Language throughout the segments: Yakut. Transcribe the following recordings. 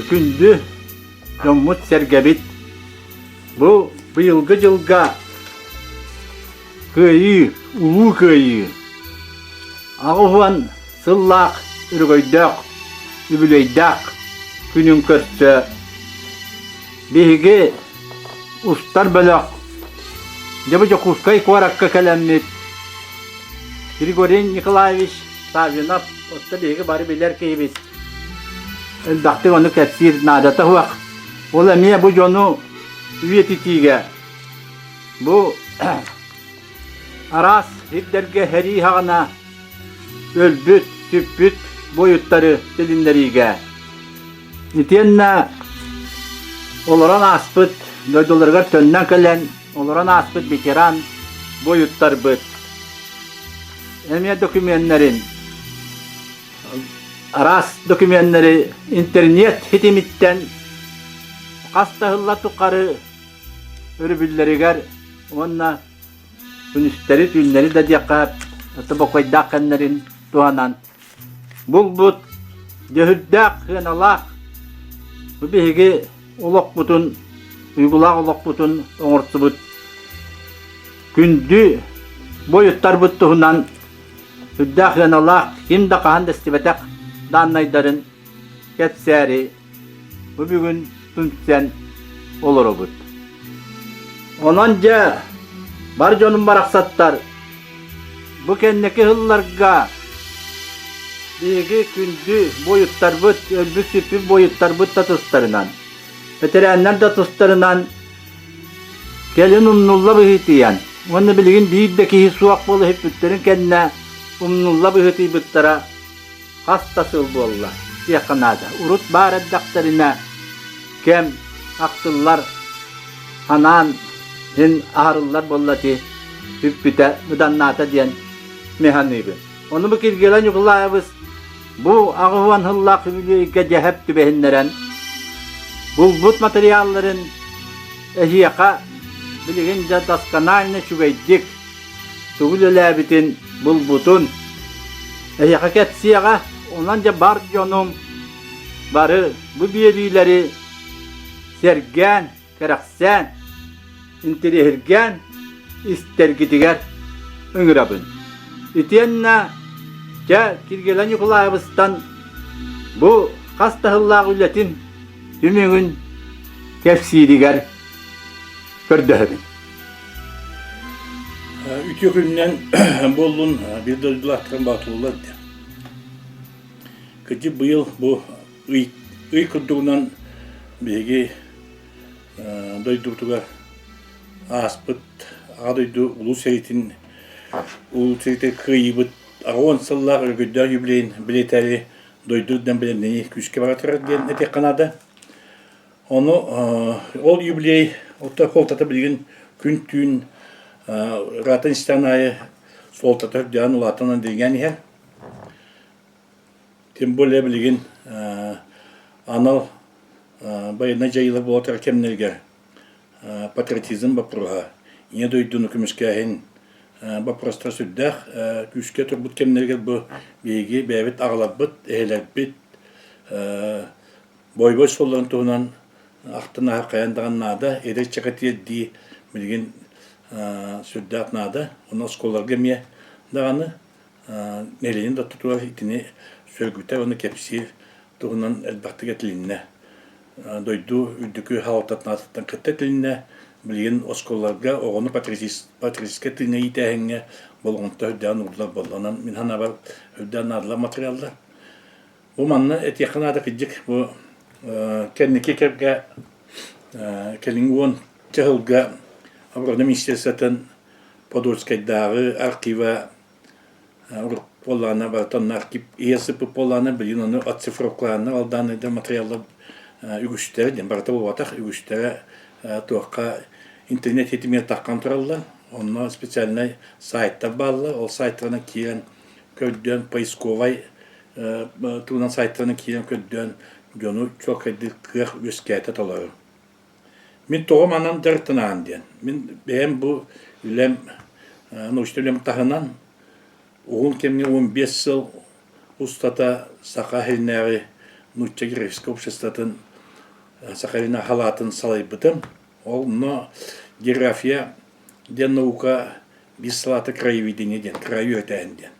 Күндү дьоммут-сэргэбит, бу быйылгы дьылга Кыайыы, Улуу Кыайыы 80 сыллаах өрөгөйдөөх, үбүлүөйдээх күнүн көрсө биһиги устар бөлөх дьэ бу Дьокуускай куоракка кэлэммит Григорий Николаевич Саввинов, оттон биһиги бары билэр киһибит, элбэхтик ону кэпсиир наадата суох. Ол эмиэ бу дьону үйэтитиигэ бу араас сирдэргэ сэрии саҕана өлбүт, сүппүт буойуттары тилиннэриигэ итиэннэ олорон ааспыт дойдуларыгар төннөн кэлэн олорон ааспыт ветеран буойуттарбыт эмиэ докумуоннарын араас докумуоннары интернет ситимиттэн хас да сыллар тухары өрөбүллэригэр уонна күнүстэри түүннэри да диэххэ бокуойдаах кэмнэрин туһанан булбут дьөһүрдээх сыаналаах бу биһиги олохпутун уйгулаах олохпутун оҥорсубут күндү буойуттарбыт туһунан сүрдээх сыаналаах ким да хаһан да истибэтэх дааннайдарын кэпсээри бу бүгүн түмсэн олоробут. Онон дьэ, бар дьонум барахсаттар, бу кэнники сылларга биһиги күндү буойуттарбыт, өлбүт-сүппүт буойуттарбыт да тустарынан, бэтэрээннэр да тустарынан кэлин умнулла быһыытыйан уонна билигин биир да киһи суох буола иһиппиттэрин кэннэ умнулла быһыытыйбыттара хас да сыл буолла диэххэ наада. Урут баар эрдэхтэринэ кэм ахтыллар, анаан син аһарыллар буолла ити бүппүтэ быданнаата диэн мин саныыбын. Ону бу Киргиэлэй Ньукулаайабыс бу 80 сыллаах үбүлүөйгэ дьэһэп түбэһиннэрэн булбут матырыйаалларын эһиэхэ билигин дьэ досконально үчүгэйдик тугу үлэлээбитин булбутун эһиэхэ кэпсиэҕэ. Онон дьэ бар дьонум бары бу биэриилэри сэргээн, кэрэхсээн, интэриэһиргээн истэргитигэр ыҥырабын. Итиэннэ дьэ Киргиэлэй Ньукулаайабыстан бу хас да сыллаах үлэтин түмүгүн кэпсииригэр көрдөһөбүн. Үтүө күнүнэн буоллун, биир дойдулаахтарым боотуллар диэн. Кырдьык быйыл бу ый, ый курдугунан биһиги дойдубутугар ааспыт Аҕа дойду Улуу сэриитин Улуу сэриитин кыайыыбыт 80 сыллаах өрөгөйдөөх юбилейын бэлиэтээри дойду үрдүнэн бэлэмнэнии күүскэ бара турар диэн этиэххэ наада. Ону ол юбилей оттон суолтата билигин күн-түүн ыраатан истэҕин аайы суолтата үрдээн улаатан дириҥээн иһэр. Тем более билигин анал байыаннай дьайыылар буола турар кэмнэригэр патриотизм боппуруоһа, Ийэ дойдуну көмүскээһин боппуруостара сүрдээх күүскэ турбут кэмнэригэр бу биһиги бэйэбит аҕаларбыт, эһэлэрбит Бойобуой суолларын туһунан ахтан ааһар хайаан даҕаны наада, эдэр ыччакка тиэрдии билигин сүрдээх наада. Онно оскуолаларга эмиэ даҕаны нэһилиэнньэ да тутугар итини сөргүтэр уонна кэпсиир туһунан элбэхтик этилиннэ. Дойду үрдүкү салалтатын аатыттан кытта этилиннэ. Билигин оскуолаларга оҕону патриотическай тыыҥҥа иитээһиҥҥэ болҕомто үрдээн ууруллар буолла. Онон мин санаабар үрдээн наадалаах матырыйааллар. Бу манна этиэххэ наада кырдьык бу кэнники кэмҥэ кэлиҥҥи уон сылга оборона министерствотын Подольскайдааҕы архива буоллаҕына барыта онно архив ийэ сыппыт буоллаҕына билигин ону оцифровкалааннар ол дааннайдар матырыйааллар үгүстэрэ диэн барыта буолбатах үгүстэрэ туохха интернет ситимигэр таххан тураллар онно специальнай сайтар бааллар ол сайтарынан киирэн көрдөөн поисковай тугунан сайтарынан киирэн көрдөөн дьону чуолкайдыыр кыах үөскээтэ толору. Мин тоҕо манан дьарыктанаҕын диэн. Мин бэйэм бу үлэм научнай үлэм таһынан уһун кэмҥэ 15 сыл устата Саха иһинээҕи нуучча географическай обществотын Сахалина халаатын салайбытым. Ол онно география диэн наука биир салаата краеведение диэн, кыраайы үөрэтээһин диэн.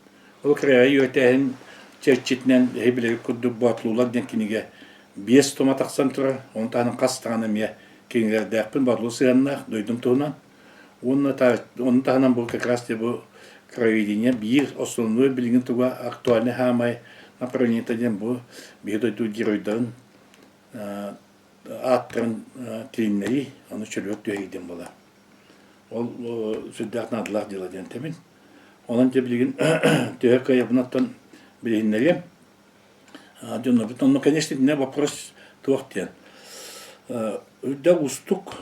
Ол кыраайы үөрэтээһин чэрчитинэн эһи билэргит курдук Боотулуулар диэн кинигэ биэс тома тахсан турар. Ону таһынан хас даҕаны эмиэ кинигэлэрдээхпин Боотулуу сыһыаннаах дойдум туһунан. Уонна ону таһынан бу как раз бу краеведение биир основной билигин туга актуальный хаамай направлениета диэн бу биһи дойду геройдарын ааттарын тилиннэрии, ону чөлүгэр түһэрии диэн буолар. Ол сүрдээх наадалаах дьыала диэн этэбин. Онон дьэ билигин төһө кыайабынаттан билиһиннэриэм. Дьоннорбут онно, конечно, итиннэ вопрос туох диэн. Үрдэ уустук,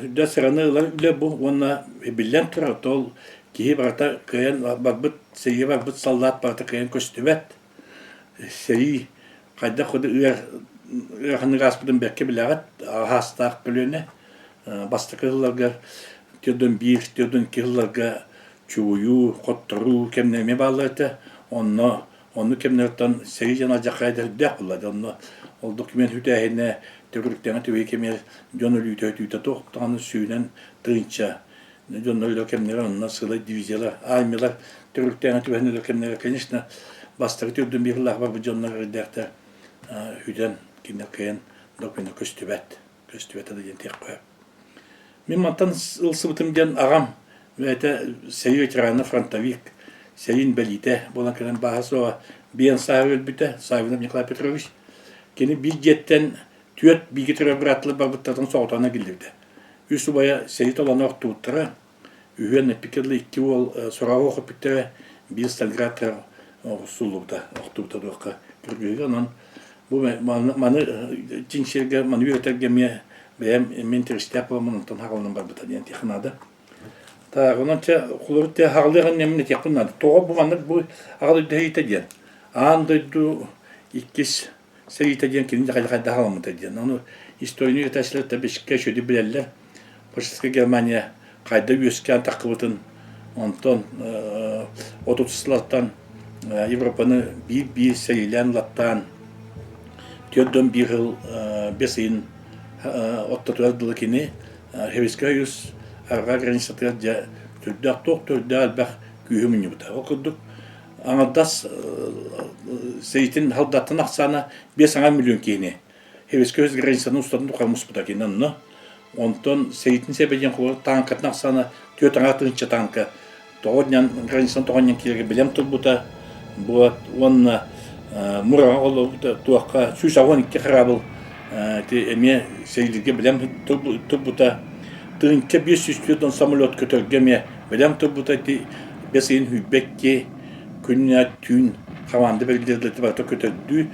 үрдэ сыраны ылар үлэ бу уонна биллэн турар, ол киһи барыта кыайан барбыт, сэриигэ барбыт саллаат барыта кыайан көстүбэт. Сэрии хайдах курдук ыар ыараханнык ааспытын бэркэ билэҕит, аһаастаах көлүөнэ. Бастакы сылларга 41, 42 сылларга чугуйуу, хотторуу кэмнэр эмиэ бааллар этэ. Онно оннук кэмнэртэн сэрии дьон алдьархайа да буолла. Онно ол документ үтээһинэ төгүрүктэҥэ түбэһии кэмигэр дьон өлүүтэ өтүүтэ туох даҕаны сүүнэн тыһыынча дьоннор өлөр кэмнэрэ онно сылай дивизиялар, армиялар төгүрүктэҥэ түбэһэн өлөр кэмнэрэ, конечно, бастакы түрдүн биир сыллаах барбыт дьоннор эрдэхтэр үтэн кинилэр кыайан документ көстүбэт, көстүбэт да диэн тиэххэ. Мин мантан ылсыбытым диэн аҕам бэйэтэ сэрии ветерана, фронтовик, сэрии инбэлиитэ буолан кэлэн бааһа суоҕа биэн сааһы өлбүтэ Саввинов Николай Петрович. Кини биир дьиэттэн түөрт бииргэ төрөөбүт быраатталар барбыттарын соҕотоҕуна киллэрбитэ. Үс убайа сэрии толооно охтубуттара, үһүөн эппиккэ дылы икки уол сураҕы охоппүттэрэ, биир Сталинградка охсуллубута, охтубута туохха кыргыһыыга. Онон бу маны чинчийэргэ, маны үөрэтэргэ эмиэ бэйэм мин интэриэстээх буоламмын онтон хаҕылынан барбыта диэн этиэххэ наада. Так, онон чэ, холобур те хаҕылыах иннинэ этиэхпин наада. Тоҕо бу маннык бу аҕа дойду сэриитэ диэн. Аан дойду иккис сэриитэ диэн кини хайдах аламмыта диэн. Ону историяны үөрэтээччилэр табишка үчүгэйдик билэллэр. Фашистскай Германия хайда үөскээн таххыбытын, онтон 30 сыллартан Европаны биир-биир сэриилээн ылаттаан, 41 сыл бэс ыйын ортотугар дылы кини Советскай Союз арҕаа границатыгар дьэ түрдээх туох төрдөөх элбэх күүһү мунньубута. Ол курдук аҥардас сэриитин солдаттан ахсаана 5 миллион киһини Советскай Союз границатын устатын тухары муспута кини онно. Онтон сэриитин сэбэ диэн холобур тааҥкатын ахсаана 4 тыһыынча тааҥка тоҕо диэн границаны тоҕо диэн киирэргэ бэлэм турбута. Вот уонна мураҕа олорбута туохха 182 хараабыл ити эмиэ сэриилэргэ бэлэм турбута. Тыһыынча 504 самолет көтөргө эмиэ бэлэм турбута ити бэс ыйын сүүрбэкки күннэ түүн хамаанда бэриллэрдэ барыта көтөрдүү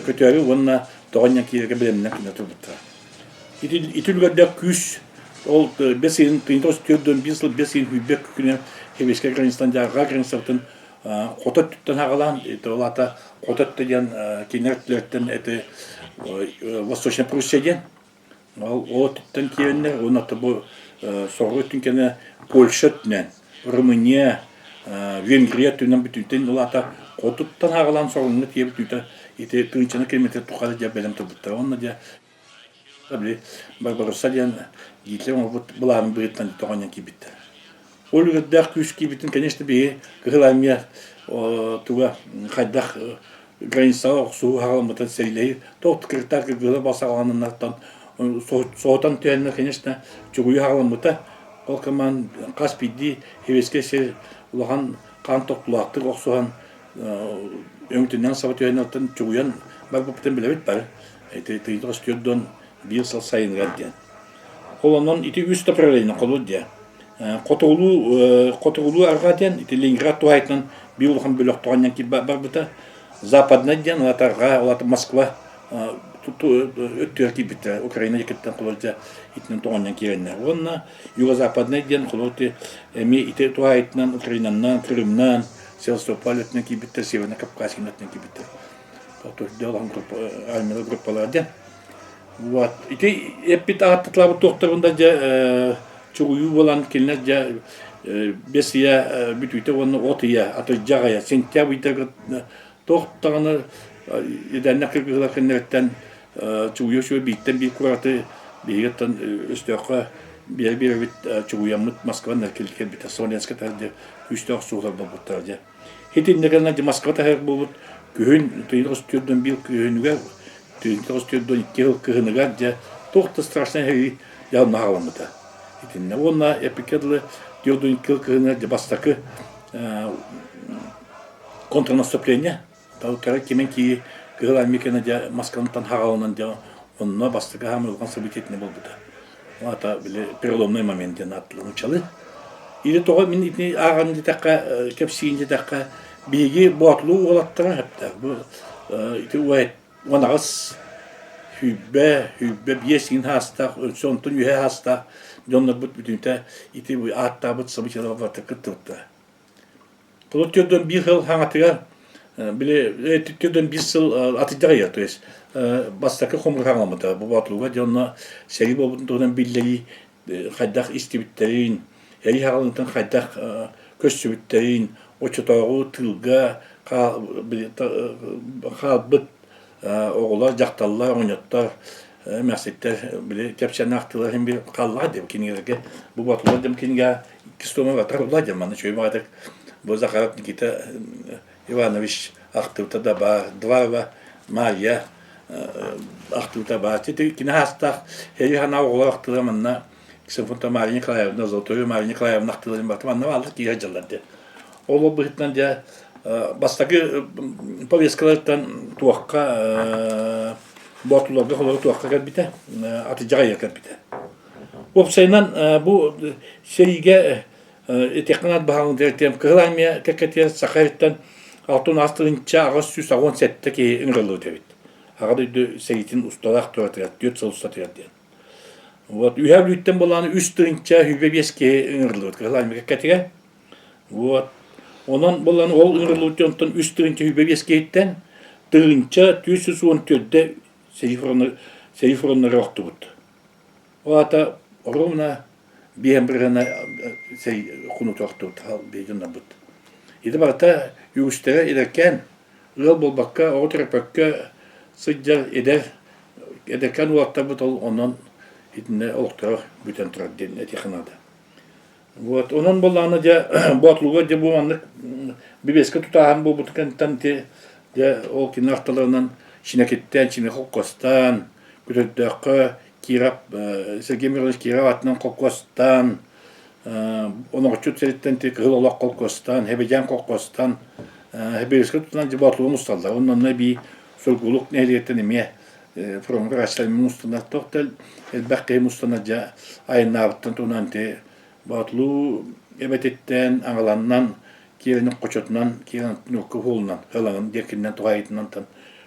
көтөөрү уонна тоҕо диэн киирэргэ бэлэмнэн күнэ турбуттара. Ити ити үлүгэрдээх күүс ол бэс ыйын тыһыынча 941 сыл бэс ыйын сүүрбэк күнэ Хебейскэй границаттан Дьаарҕа границабытын хото өттүттэн аҕалаан это ол аата хото өттө диэн кинилэр өттүлэриттэн это Восточная Пруссия диэн ол ол өттүттэн киирэннэр уонна бу соҕуруу өттүн кэннэ Польша өттүнэн Румыния Венгрия өттүнэн бүтүүтэн ол аата хотуттан аҕалаан соҕурууҥҥа тиийэ бүтүүтэ ити тыһыынчаны километр тухары дьэ бэлэм турбуттара уонна дьэ били Барбаросса диэн Гитлер оҥорбут былаанын быһыытынан тоҕонньон киирбиттэр. Ол үөрдээх күүс киирбитин, конечно, биһи Кыһыл Армия туга хайдах границаҕа охсуһуу хаҕаламмытын сэриилэһии тоҕо кыргыттар кыргыһыла бас аҕаланнартан соһутан түһэннэр, конечно, чугуйуу хаҕаламмыта. Ол кэман хас биирдии Советскай сир улахан хаан тохтулаахтык охсуһан өҥтүнэн саба түһэннэртэн чугуйан барбыппытын билэбит бары. Ити 1941 сыл сайыныгар диэн. Ол онон ити үс направление холур диэн. Хотугулуу хотугулуу арҕаа диэн ити Ленинград туһаайытынан биир улахан бөлөх тоҕонньон барбыта. Западнай диэн улаат арҕаа, улаат Москва өттүгэр киирбиттэрэ. Украина диэкиттэн холур дьэ итинэн тоҕонньон киирэннэр. Уонна юго-западнай диэн холур эмиэ ити туһаайытынан Украинанан, Крымнан, Севастополь өттүнэн киирбиттэр, Северно-Кавказский өттүнэн киирбиттэр. Армиялар группалара диэн. Вот. Ити эппит ааттатылаабыт туохтарбын да дьэ чугуйуу буолан кинилэр дьэ бэс ыйа бүтүүтэ уонна от ыйа, атырдьах ыйа, сентябрь ыйдарга туох даҕаны идээннэх кыргыһыылар кэннилэриттэн чугуйа үчүгэй бииртэн биир куораты биһигиттэн өстөөххө биэрэ биэрэбит чугуйаммыт Москванан кэлбитэ Смоленска таһырдьа күүстээх охсуһуулар буолбуттара дьэ. Итиннэ гына Москва таһыр буолбут күһүн 1941 күһүнүгэр 1942 сыл кыһыныгар дьэ туох да страшнай сэрии дьэ онно хаҕаламмыта. Итиннэ уонна эппиккэ дылы 42 сыл кыһыныгар дьэ бастакы контрнаступление Талкара кимэн кии Кыһыл Армия дьэ Москваттан хаҕаланан дьэ онно бастакы хаамыы улахан событиетine буолбута. Ата били переломный момент диэн ааттылар Или тоҕо мин итини ааҕан диэтэххэ, кэпсиин диэтэххэ, биһиги Боотулуу уолаттара сөптөөх. Бу ити 18 сүүрбэ, 25 иҥин саастаах, өссө онтон үөһэ саастаах дьоннорбут бүтүнтэ ити ааттаабыт событиелар барыта кыттыбыттара. Кулут 41 сыл хаҥатыгар били 41 сыл атырдьах ыйа, то есть бастакы хомуур хаҥаламмыта. Бу Боотулуга дьонно сэрии буолбутун туһунан биллэрии хайдах истибиттэрин, эрий хаҕылыытын хайдах көрсүбүттэрин, оччотооҕу тыылга хаалбыт оҕолор, дьахталлар, оҕонньоттор, эмээхситтэр били кэпсээн аахтылар иһин били хааллаҕа диэн кинигэлэргэ бу Боотулар диэн кинигэ иккис туома батар улаа диэн манна үчүгэй баҕайытык бу Захаров Никита Иванович ахтыбыта да баар, Дварова Марья ахтыбыта баар. Кини хаастаах Хери санаа оҕолор ахтылар манна Ксенофонтова Мария Николаевна, Золотоева Мария Николаевна ахтыларын барыта манна бааллар киирэ дьаллар диэн. Ол быһыытынан дьэ бастакы повесткалартан туохха Боотуларга холоро туохха кэлбитэ, атырдьах ыйа кэлбитэ. Уопсайынан бу сэриигэ итиэххэ наат баһаалын Кыһыл Армия кэккэтигэр Саха сириттэн 68 887 киһи ыҥырыллыбыт эбит. Аҕа дойду сэриитин усталаах туратыгар, 4 сыл устатыгар диэн. Вот Үһээ Бүлүүттэн буолааны 3 тыһыынча 25 киһи ыҥырыллыбыт Кыһыл Армия кэккэтигэр. Вот. Онон буолан ол ыҥырыллыбыт дьонтон 3 тыһыынча 25 киһиттэн тыһыынча 414 сэрии фроннара охтубут. Ол аата ровно биэһэн бырыһыана хонуута охтубут дьоннорбут. Ити барыта үгүстэрэ эдэркээн ыал буолбакка, оҕо төрөппөккө сылдьар эдэр эдэркээн уолаттарбыт ол онон итиннэ олохторо бүтэн турар диэн этиэххэ наада. Вот онон буоллаҕына дьэ Боотулуга дьэ бу маннык бибиэскэ тутааһын буолбут кэнниттэн ити дьэ ол кини ахталарынан Чинэкиттэн Чинэ холкуостаан Көтөрдөөххө Киров Сергей Миронович Киров аатынан холкуостаан Оноҕоччут сириттэн ити Кыһыл Олох холкуостаан Хэбидьээн холкуостаан Хэбиэскэ тутунан дьэ Боотулуга мусталлар. Онно онно эбии Сургуулук нэһилиэгиттэн эмиэ фроҥҥа врачтар мустанар туох да элбэх киһи мустанар дьэ айаннаабыттан туһунан ити Боотулуу эбэтиттэн аҥаланнан киирэн хочотунан киирэн нуукка уһулунан ылаҥын диэкиннэн туһаайытынан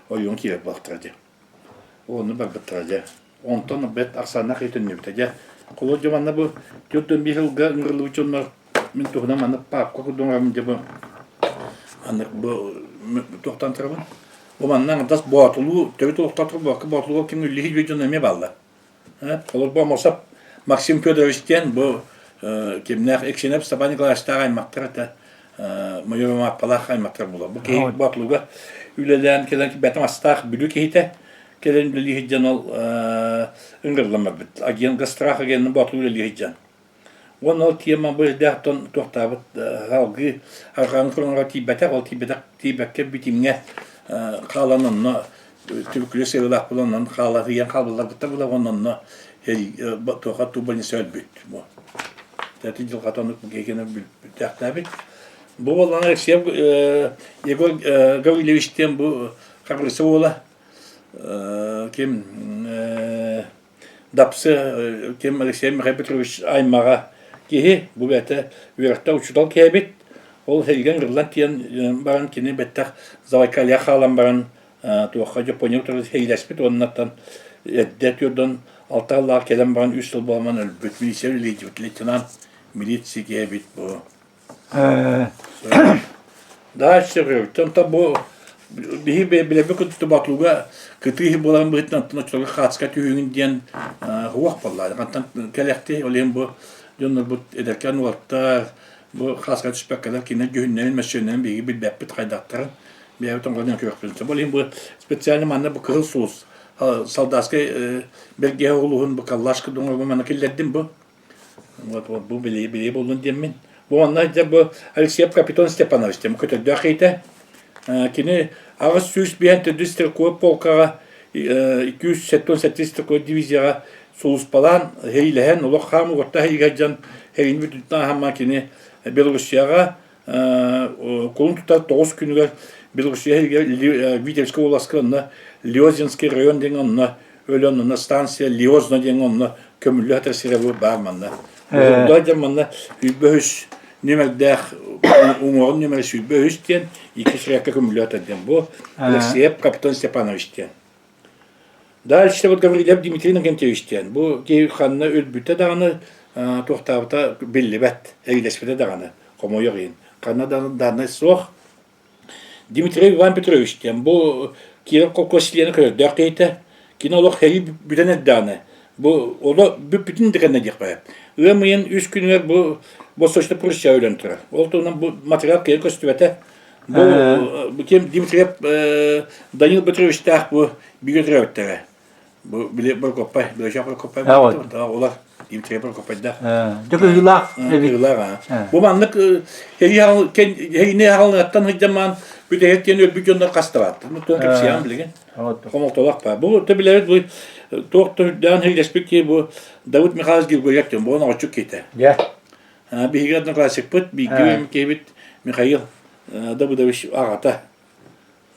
ойуун киирэр буолтара дьэ Онно барбыттара дьэ. Онтон бэрт ахсааннаах киһи төннүбүтэ дьэ. Холобур дьэ манна бу 45 сылга ыҥырыллыбыт дьоннор мин туһунан манна паапка курдук оҥоробун дьэ бу маннык бу туохтан турабын. Бу манна аҥардас Боотулуу төрүт олохтоохтор буолбакка Боотулууга ким үллэһии дьон эмиэ бааллар. Холобур бу Аммосов Максим Федорович диэн бу кимнээх Эксенов Степан Николаевичтаах аймахтар этэ майор Мааппалаах аймахтар буолар. Бу киһи Боотулууга үлэлээн кэлэн бэтим астаах Бүлүү киһитэ кэлэн үлэлии сылдьан ол ыҥырыллан барбыт. Агент Гострах агенын Боотулуу үлэлии сылдьан. Уонна ол тиэмэ бу ирдээх-тон туохтаабыт салгыы арҕааҥҥы фроҥҥа тиийбэтэх, ол тиийбэтэх тиийбэккэ Битимҥэ хаалан онно түбүкүлэ сыалаах буолан онон хаала тиийэн хаалбылларбыттар була уонна онно туохха туу больница өлбүт. Бу. Тэти дьылҕата оннук киһини бүттээхтээбит. Бу буоллаҕына Алексеев Егор Гаврильевич диэн бу Хабырыса уола ким Дапсы ким Алексей Михаил Петрович аймаҕа киһи, бу бэйэтэ үөрэхтэ учуутал киһи эбит. Ол Хельген ырыллан тиийэн баран кини бэттэх Забайкалье хаалан баран туохха Япония утары сэриилэспит уоннаттан эрдэ түөрдөн алта сыллаах кэлэн баран үс сыл буолан өлбүт милиция үлэлиир лейтенант милиция киһи эбит бу. Дальше онтон бу биһи билэбит кытты батууга кытыы буолан быһыытынан оччолорго хаацка түһүүгүн диэн уох буолла. Хантан кэлэхти ол иһин бу дьоннорбут эдэркээн уолаттар бу хааска түспэккэлэр кинилэр дьүһүннэрин мөссүөннэрин биһиги билбэппит хайдахтарын бэйэбит оҥорон көрүөхпүтүн сөп. Ол иһин бу специально манна бу кыһыл сулус. Солдатскай Бэлгэһэ улууһун бу Каллашка дуҥа маны киллэрдим бу. Вот, вот бу билии билии буоллун диэммин. Бу онно дьэ бу Алексеев Капитон Степанович диэн көтөрдөөх киһитэ. Кини 805 төрдүс стрелковой полкаҕа 277 стрелковой дивизияҕа сулууспалаан сэриилэһэн олох хаам угатта сэриигэ сылдьан сэриини бүтүнтэн аһамма кини Белоруссияҕа кулун тутар 9 күнүгэр Белоруссия Витебскэй уоласка онно Лиозинский район диэн онно өлөн онно станция Лиозно диэн онно көмүллэ сытар сирэ баар манна. Бу дьон манна 103 нүөмэрдээх уҥуоҕун нүөмэрэ 103 диэн икки сирээккэ көмүллэ сытар диэн бу Алексеев Капитон Степанович диэн. Дальше вот Гаврилев Дмитрий Иннокентьевич диэн. Бу киһи ханна өлбүтэ даҕаны туохтаабыта биллибэт, эйэлэспитэ даҕаны, хомойуох иһин. Ханна даҕаны дааннай суох. Дмитрий Иван Петрович диэн бу Киров холкуос чилиэнэ көрөрдөөх киһитэ. Кини олох сэрии бүтэн эрдэҕинэ бу оло бүппүтүн да кэннэ диэххэ Ыам ыйын үс күнүгэр бу Восточно Пруссия өлөн турар. Ол туһунан бу материал киһи көстүбэтэ. Бу ким Дмитриев Данил Петровичтаах бу бигэ төрөөбүттэрэ. Бу били Прокопай, Белочак Прокопай олар Дмитрий Прокопайдаах. Дьэ кыһыылаах. Кыһыылаах Бу маннык эһиини хаалыттан сылдьамаан бүтэһик диэн өлбүт дьоннор хастабааттар. Ну туох кэпсиэҕим билигин. Хомолтолох баа. Бу ты билэбит бу туох да үрдээн хилэспит киһи бу Давыд Михайлович Григорьев диэн бу оҕоччук киһитэ. Биһиги одноклассикпыт, бииргэ киһибит Михаил Давыдович аҕата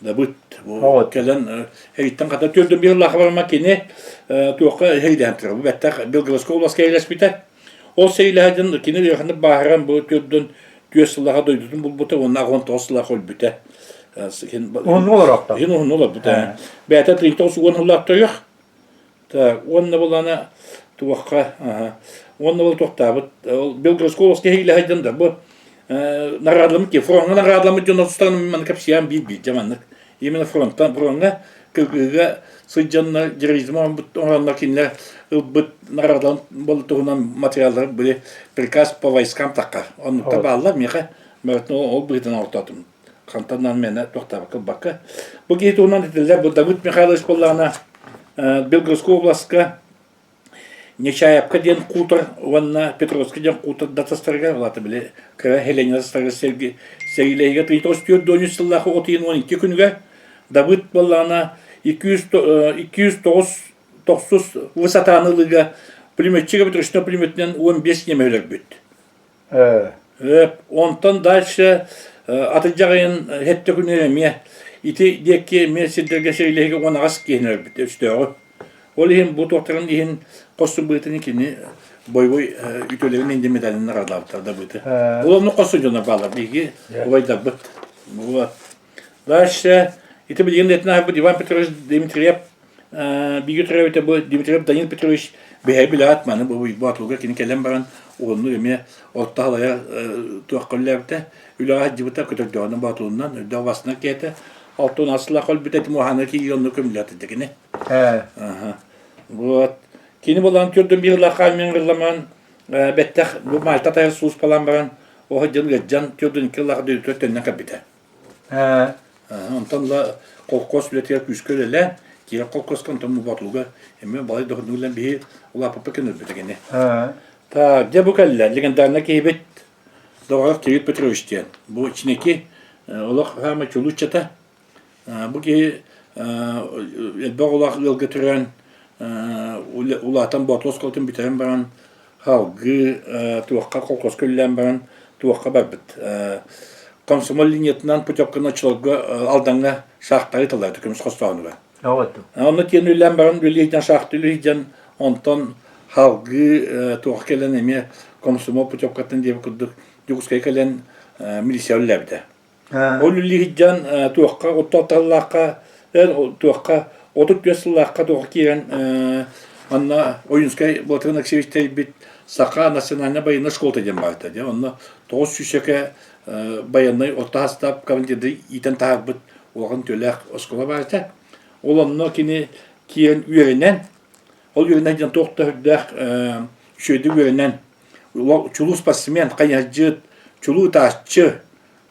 Дабыт бу кэлэн эриттэн хата төрдөн биир лаха кини туохха эһэйдээн турар. Бу бэттэх Белгородскай областка эйлэспитэ. Ол сэйлэһэ кини ыараханнык бааһыран бу төрдөн түөс сыллаха дойдутун булбута уонна 19 сыллаах өлбүтэ. Уһуннук олорохто. Иһин уһуннук олорбута. Бэйэтэ 39 сыллаах төрүөх. Так, уонна булана туохха, уонна ол туохтаабыт, ол Белгородскай областка иһиилэһэ да бу наградаламмыт ки фроҥҥа наградаламмыт дьон отустан манна кэпсиэм биир биир дьэ маннык именно фронтан фроҥҥа кыргыыга сылдьаннар терроризм оҥороннор кинилэр ылбыт наградаламмыт бол туһунан материаллар были приказ по войскам тахха оннукта бааллар миэхэ ол быһыытынан ортоотум хантан мээнэ туохтаабакка ылбакка. Бу киһи туһунан этиллэр, бу Давыд Михайлович буоллаҕына Белгородскай областка Нечаевка диэн хутор уонна Петровский диэн хутор датастарыгар, улаата били кыра Хеленя датастарыгар сэриилэһиигэ 1904 сыллаах от ыйын 12 күнүгэр Давыд буоллаҕына 209 тохсус высотаны ылыыга пулеметчик эбит пулеметинэн 15 ньиэмэ өлөрбүт. Онтон дальше атырдьах ыйын сэттэ күнүгэр эмиэ ити диэки эмиэ сирдэргэ сэриилэһиигэ 18 киһини өлбүт өстөөҕү. Ол иһин бу туохтарын иһин хос быытын кини бойобуой үтүөлэрин иһин медалин наҕараадалаабыттар да быыты. Ол оннук хос дьоно бааллар биһиги убайдарбыт. Вот. Дальше ити билигин этин аһарбыт Иван Петрович Дмитриев бииргэ төрөөбүтэ бу Дмитриев Данил Петрович бэһэ билэҕит маны бу Боотулга кини кэлэн баран уонну эмиэ орто халайа туохха үллээбитэ үлэҕэ сылдьыбыта көтөрдөҕүнэн Боотулунан үрдээх басынан киэтэ алтын асылаах өлбүтэ этим уһаана киирии онну көмүллээтэ кини вот кини болан түрдүн биир лахаа мен ырламан бэттэх бу Мальта тайар сууспалаан баран оһо дьон ыадьан түрдүн икки лаха дөйүтүгэр төннөн кэлбитэ Онтон ыла холкуос үлэтигэр күүскэ үлэлээн, киирэр холкуоска онтон Боотулуга эмиэ балай да уһуннук үлэлээн биһи улааппыппыт кэннэ өлбүтэ кини. Так, дьэ бу кэллэ легендарнай киһибит Доҕоров Кирилл Петрович диэн. Бу Чинэки олох саамай чулуу ыччата. Бу киһи элбэх оҕолоох ыалга төрөөн улаатан Боотулу оскуолатын бүтэрэн баран Салгыы туохха колхозка үлэлээн баран туохха барбыт. Комсомол линиятынан путевканы оччолорго Алдаҥҥа шахтары талаата көмүс хостооһунугар. Онно тиэн үлэлээн баран үлэлиирдэн шахта үлэлиирдэн онтон салгыы туох кэлэн эмиэ комсомол путевкатын диэбит курдук Дьокуускайга кэлэн милиция үлэлээбитэ. Ол үллиһиддьан туохха оттооталлаахха туохха 35 сыллаахха туохха киирэн манна Ойунскай Былатыан Алексеевич тэрийбит Саха национальнай байыаннай школата диэн баарта дьэ онно 900 байыаннай орто састаап командирды иитэн таһаарбыт улахан төлөөх оскуола баарта. Ол онно кини киирэн үөрэнэн ол үөрэнэн диэн туох да үрдээх үчүгэйдик үөрэнэн чулуу спортсмен, хайыһардьыт, чулуу ытааччы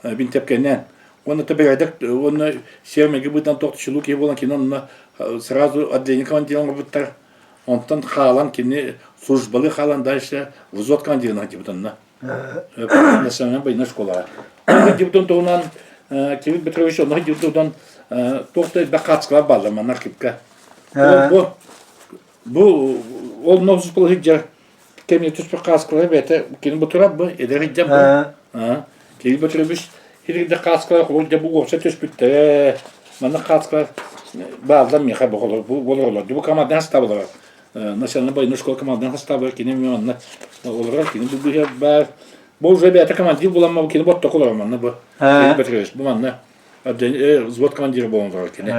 бинтэпкэнэн. Уонна бэрээдэк уонна сиэр-майгы быһыытынан туох чулуу киһи буолан кини онно сразу отделение командира оҥорбуттар. Онтон хаалан кини службалыы хаалан дальше взвод командирынан сылдьыбыт онно. Национальная военная школаҕа. Сылдьыбытын туһунан Кирилл Петрович онно сылдьыбытын туһунан туох да элбэх хаачыстыбалар бааллар манна архивка. Бу бу ол носус сылдьар кэмҥэ түспүт кааскалара бэйэтэ кини бу турар бу эдэр сылдьан бу Кирилл Петрович итирдэ кааскалар холур дьэ бу уопса түспүттэрэ манна кааскалар бааллар миэхэ бу олороллор бу командаҕа састаабылара национальный военная школа командаҕа састаабыгар кини эмиэ манна олорор кини бу быыһа баар бу уже бэйэтэ командир буолан кини боттоку олорор манна бу Кирилл Петрович бу манна взвод командира буолан олорор кини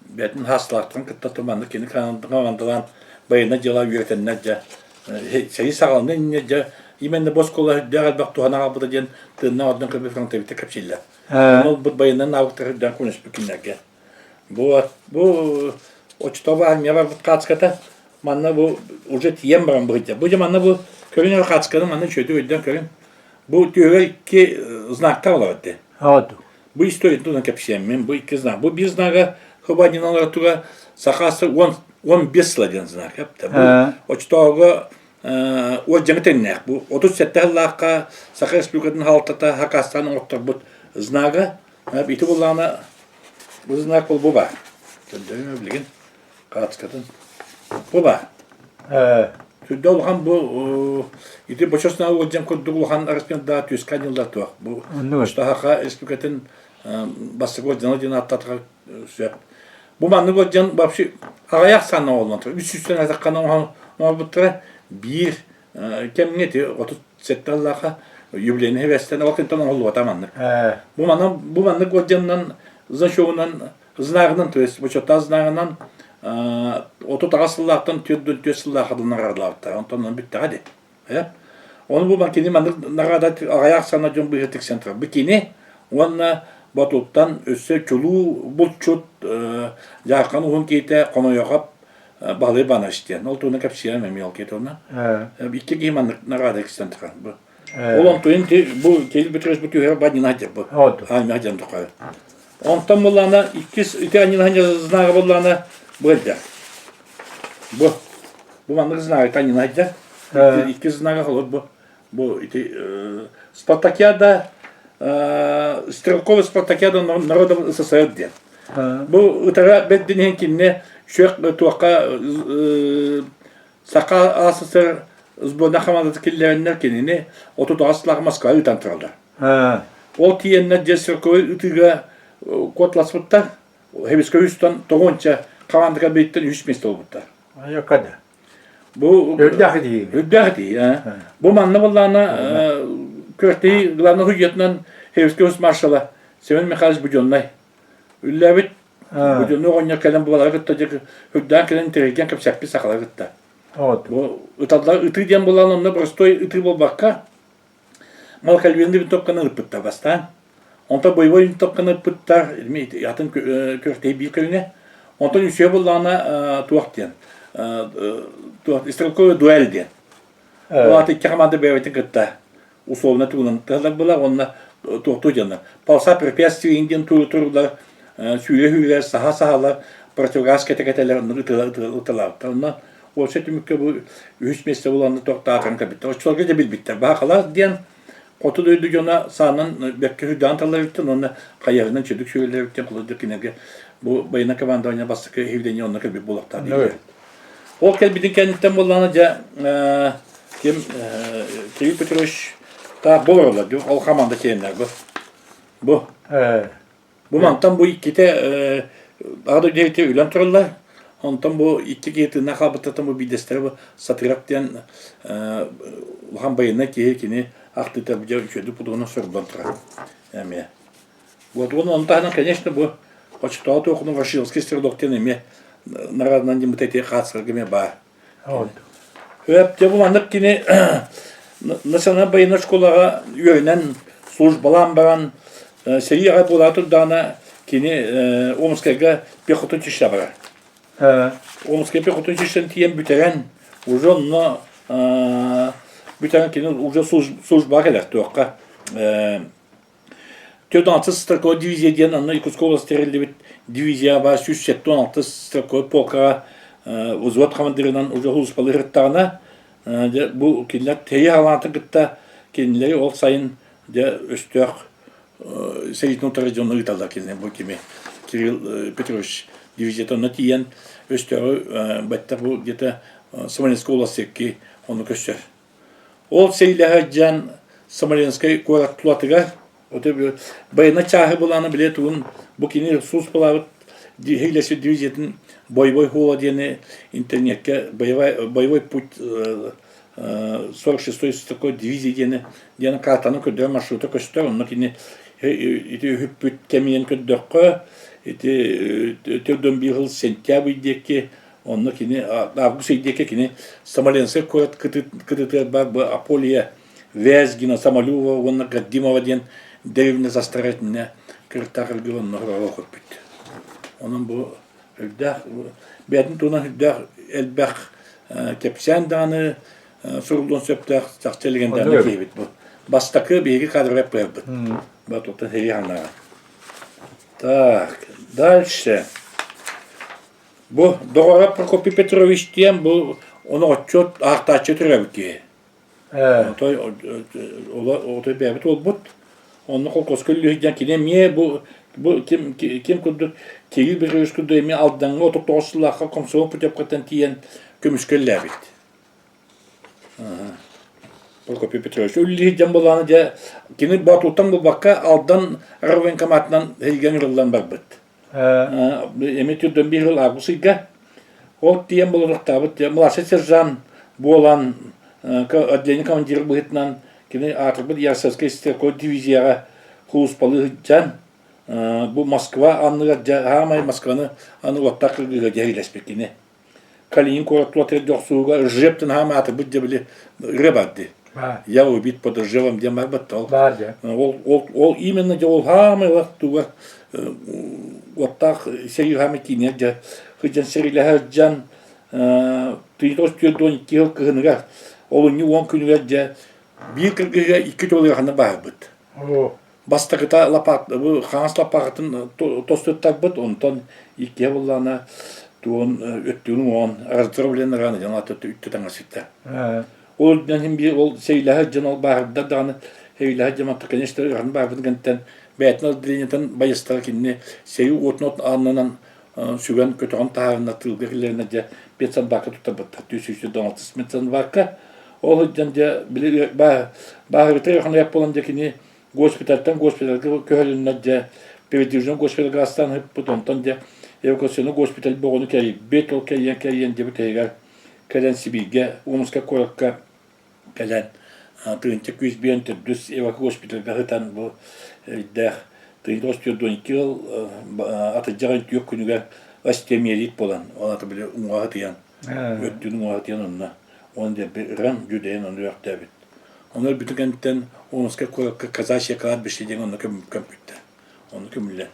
бэйэтин хаастылаахтарын кытта туманнык кини командалаан байыаннай дьыала үөрэтэннэр дьэ сэрии саҕаланыан иннинэ дьэ именно бу оскуола үрдээх элбэх туһаны аҕалбыта диэн тыыннаах ордон көрбүт фронтовиктар кэпсииллэр. Ол бу байыаннай навыктары үрдээн көмөлөспүт кинилэргэ. Бу бу оччотооҕу армия барбыт хаацката манна бу уже тиийэн баран быһыйда. Бу дьэ манна бу көрүҥ эрэ хаацканы манна үчүгэйдик өйдөөн көрүҥ. Бу түөһүгэр икки знактар олорор этэ. Бу историятын туһунан кэпсиэммин, бу икки знак. Бу биир знага Хубанин олоротуга Саха 15 сыла диэн знак. Бу оччотооҕуга уордьаҥы тэҥнээх. Бу 37 сыллаахха Саха Республикатын хаалтата Хакастан оҥотторбут знага. Ити буллаҕына бу знак ол бу баар. Көрдөрүм билигин хаацкатын. Бу баар. Сүрдэ улахан бу ити бочосна уолдьан курдук улахан размердаах түөскэ анньыллар туох. Бу Саха Республикатын бастакы уолдьана диэн ааттатыга сөп. Бу маннык уолдьан вообще аҕыйах санна оҥоһуллан турар. Үс сүүстэн атаххана оҥорбуттара биир кэмҥэ ити 37 сыллаахха юбилейный хевестен ол кэнтэн оҥоһуллубата маннык. Бу манан бу маннык уолдьанынан значогунан Знагынан, то есть бочуоттаах знагынан 38 сыллаахтан 44 сыллаахха дылы наҕараадалаабыттар. Онтон онон бүттэҕэ дии. Ону бу кини маннык наҕараада аҕыйах сана дьон быыһа тиксэн турар. Бу кини уонна Батуттан өссө чулуу булчут Дьаархан уһун киһитэ Хонойохоп Баһылай Иванович диэн. Ол туһунан кэпсиэм эмиэ ол киһи туһунан. Икки киһи маннык наҕараада тиксэн турар. Ол онтуйун бу Кирилл Петрович бу түһэр баднина дьэ бу. Аанньа дьэн тухары. Онтон буллаана иккис ити анньына знага буллаана бу элдэ. Бу бу маннык знага анньына дьэ. Иккис знага холор бу. Бу ити спартакиада стрелковый спартакиада народов СССР диэн. Бу ытара бэрдин иһин кинини шөк туохха Саха АССР сборная хамаандата киллэрэннэр кинини 38 сыллаах Москваҕа ыытан тураллар. Ол тиийэннэр дьэ стрелковай ытыыга куоталаспыттар. Хебискэ үстэн тоҕуонча хамаанда кэлбиттэн үс миэстэ буолбуттар. Айакада. Бу Үрдээх итии. Үрдээх итии. Бу манна буоллаҕына күрэхтэһии главный судьятынан Хебискэ үс маршала Семен Михайлович Буденнай үллээбит Буденный оҕонньор кэлэн буолары кытта дьэ үрдээн кэлэн тирийгэн кэпсэппит сахалары кытта. Бу ыталлар ытыы диэн буолан онно простой ытыы буолбакка малокальвинный винтовканы ыппыттар бастаан. Онтон боевой винтовканы ыппыттар, атын күрэхтэһии биир көрүҥэ. Онтон үсүө буоллаҕына туох диэн туох стрелковая дуэль диэн. Ол аата икки команда бэйэбитин кытта условно тугунан тыһалар была уонна туохтуу дьоннор. Полоса препятствий диэн туруулар сүүрэ-сүүрэ саһа-саһалар противогаз кэтэ-кэтэлэр оннук ыталаабыттар. Онно уопсай түмүккэ бу үһүс миэстэ буланна туохтаатарын кэлбиттэр. Оччолорго дьэ билбиттэр. Баһахалаас диэн хоту дойду дьоно саанан бэркэ сүрдээн талларыттан уонна хайыһарынан чөдүк сүгэлэриттэн холодьо кинилэргэ бу военное командование бастакы явление онно кэлбит буолуохтаах дииллэр. Ол кэлбитин кэнниттэн буоллаҕына дьэ ким Кирилл Петрович таах бу олороллор ол хамаанда чилиэннэр бу. Бу. Бу мантан бу иккитэ аҕа дойду диэки үлэн тураллар. Онтон бу икки киһи тыыннаах хаалбыттартан бу биирдэстэрэ бу Сатырап диэн улахан байыаннай киһи кини ахтыыта дьэ үчүгэйдик путугунан суруллан турар эмиэ. Вот уонна ону таһынан, конечно, бу оччотооҕу туохунан Ворошиловский стрелок диэн эмиэ наҕараданан дьиммит эти хаатсарга эмиэ баар. Өп, дьэ бу маннык кини национальнай военнай школаҕа үөрэнэн службалаан баран сэрии аҕай буолаа турдаҕына кини Омскайга пехота училище барар. Омскай пехота училищен тиийэн бүтэрэн уже онно бүтэрэн кини уже службаҕа кэлэр туохха. 46 стрелковой дивизия диэн анна Якутскай область тэриллибит дивизия баар 176 стрелковой полкаҕа взвод командирынан уже сулууспалыы сырыттаҕына, дьэ бу кинилэр тэйэ халаатын кытта кинилэри ол сайын дьэ өстөөх сэриитин утары дьону ыыталлар кинилэр бу кими Кирилл Петрович дивизията онно тиийэн өстөөҕү бэттэх бу где-то Смоленскай областьки ону көстөр. Ол сэриилэһэ дьан Смоленскай куорат тулатыгар байыаннай чааһы былаана билэ тугун бу кини сулууспалаабыт Хиглэсир дивизиятын боевой хула диэни интернетке боевой, боевой путь 46-й такой дивизия диэни диэн картаны көрдөрөр маршрута көстөр онно кини ити үһүппүт кэминэн көрдөххө ити төрдөн биир сыл сентябрь диэки онно кини август ый диэки кини Смоленскай куорат кытытыгар баар бу Аполия Вязьгина, Самолюва уонна Гаддимова диэн дэриэбинэ састара итиннэ кырыктаах ыргыл онно көрбүт. Онон бу үрдээх бэйэтин туһунан үрдээх элбэх кэпсээн даҕаны суруллуон сөптөөх чахчы легендарный киһибит бу. Бастакы биһиги кадровай пыарбыт. Батуттан сэрии ханаҕа. Так, дальше. Бу доҕоро Прокопий Петрович диэн бу ону отчуот аахтааччы төрөөбүт киһи. Отой отой бэйэбит уолбут. Онно холкуоска үллүһүйдэн кини эмиэ бу бу ким ким курдук Кирилл Петрович курдук эмиэ Алдаҥҥа 39 сыллаахха комсомол путевкаттан тиийэн көмүскэллээбит. Прокопий Петрович үллүһүйдэн буолааны дьэ кини Боотултан булбакка Алдан военкоматынан Һилгэн ырыллан барбыт. Эми түрдөн биир жыл август ыйга ол тиийэн болоруохтаабыт младший сержант буолан отделение командира быһыытынан кини аатырбыт Ярцевскай стрелковой дивизияҕа сулууспалыы сылдьан бу Москва анныгар дьэ саамай Москваны аны уоттаах кыргыыга дьэһиилэспит кини. Калинин куорат тулатыгар дьохсуһууга Ржевтэн хаам аатырбыт дьэ били ырыа бар дии. Я убит под Ржевом диэн бар батта ол. Бар дьэ. Ол ол ол именно дьэ ол хаамай олох туга уоттаах сэрии хаамай киинигэр дьэ сылдьан сэриилэһэ сылдьан 1942 сыл кыһыныгар олунньу 10 күнүгэр дьэ биир кыргыһыыга икки төгүл ыараханнык бааһырбыт. Бастакыта лапаат бу хаҥас лаппаахытын тостуттарбыт, онтон иккиһэ буоллаҕына туон өттүгүн уҥуоҕун раздроблен раны дьон аты үттэ таҥасыта. Ол үрдүнэн син биир ол сэриилэһэр дьон ол бааһырдар даҕаны сэриилэһэр дьон атта конечно ыарахан баарбын кэнниттэн бэйэтин отделениетын байыстара кинини сэрии уотун аннынан сүгэн көтөҕөн таһаарына тыылга киллэринэ дьэ медсанбакка туттарбыттар 306 медсанбакка ол сылдьан дьэ били бааһырыта ыарахан буолан дьэ кини госпитальтан госпитальга көһөрүлүннэр дьэ передвижной госпитальга астаан ыппыт онтон дьэ эвакуационный госпиталь боҕону кэрийбит ол кэрийэн кэрийэн дьэ бүтэһигэр кэлэн Сибииргэ Омскай куоракка кэлэн тыһыынча күүс биэн төрдүс эвакогоспитальга сытан бу өйдөөх 1942 сыл атырдьах ыйын түөрт күнүгэр остеомиелит буолан ол аты били уҥуоҕа сытыйан өттүн уҥуоҕа сытыйан онно уон дэлби ыран дьүдэйэн ону үөхтээбит Ону өлбүтүн кэнниттэн Омскай куоракка казачья кладбище диэн онно көмпүттэр. Онно көмүллэн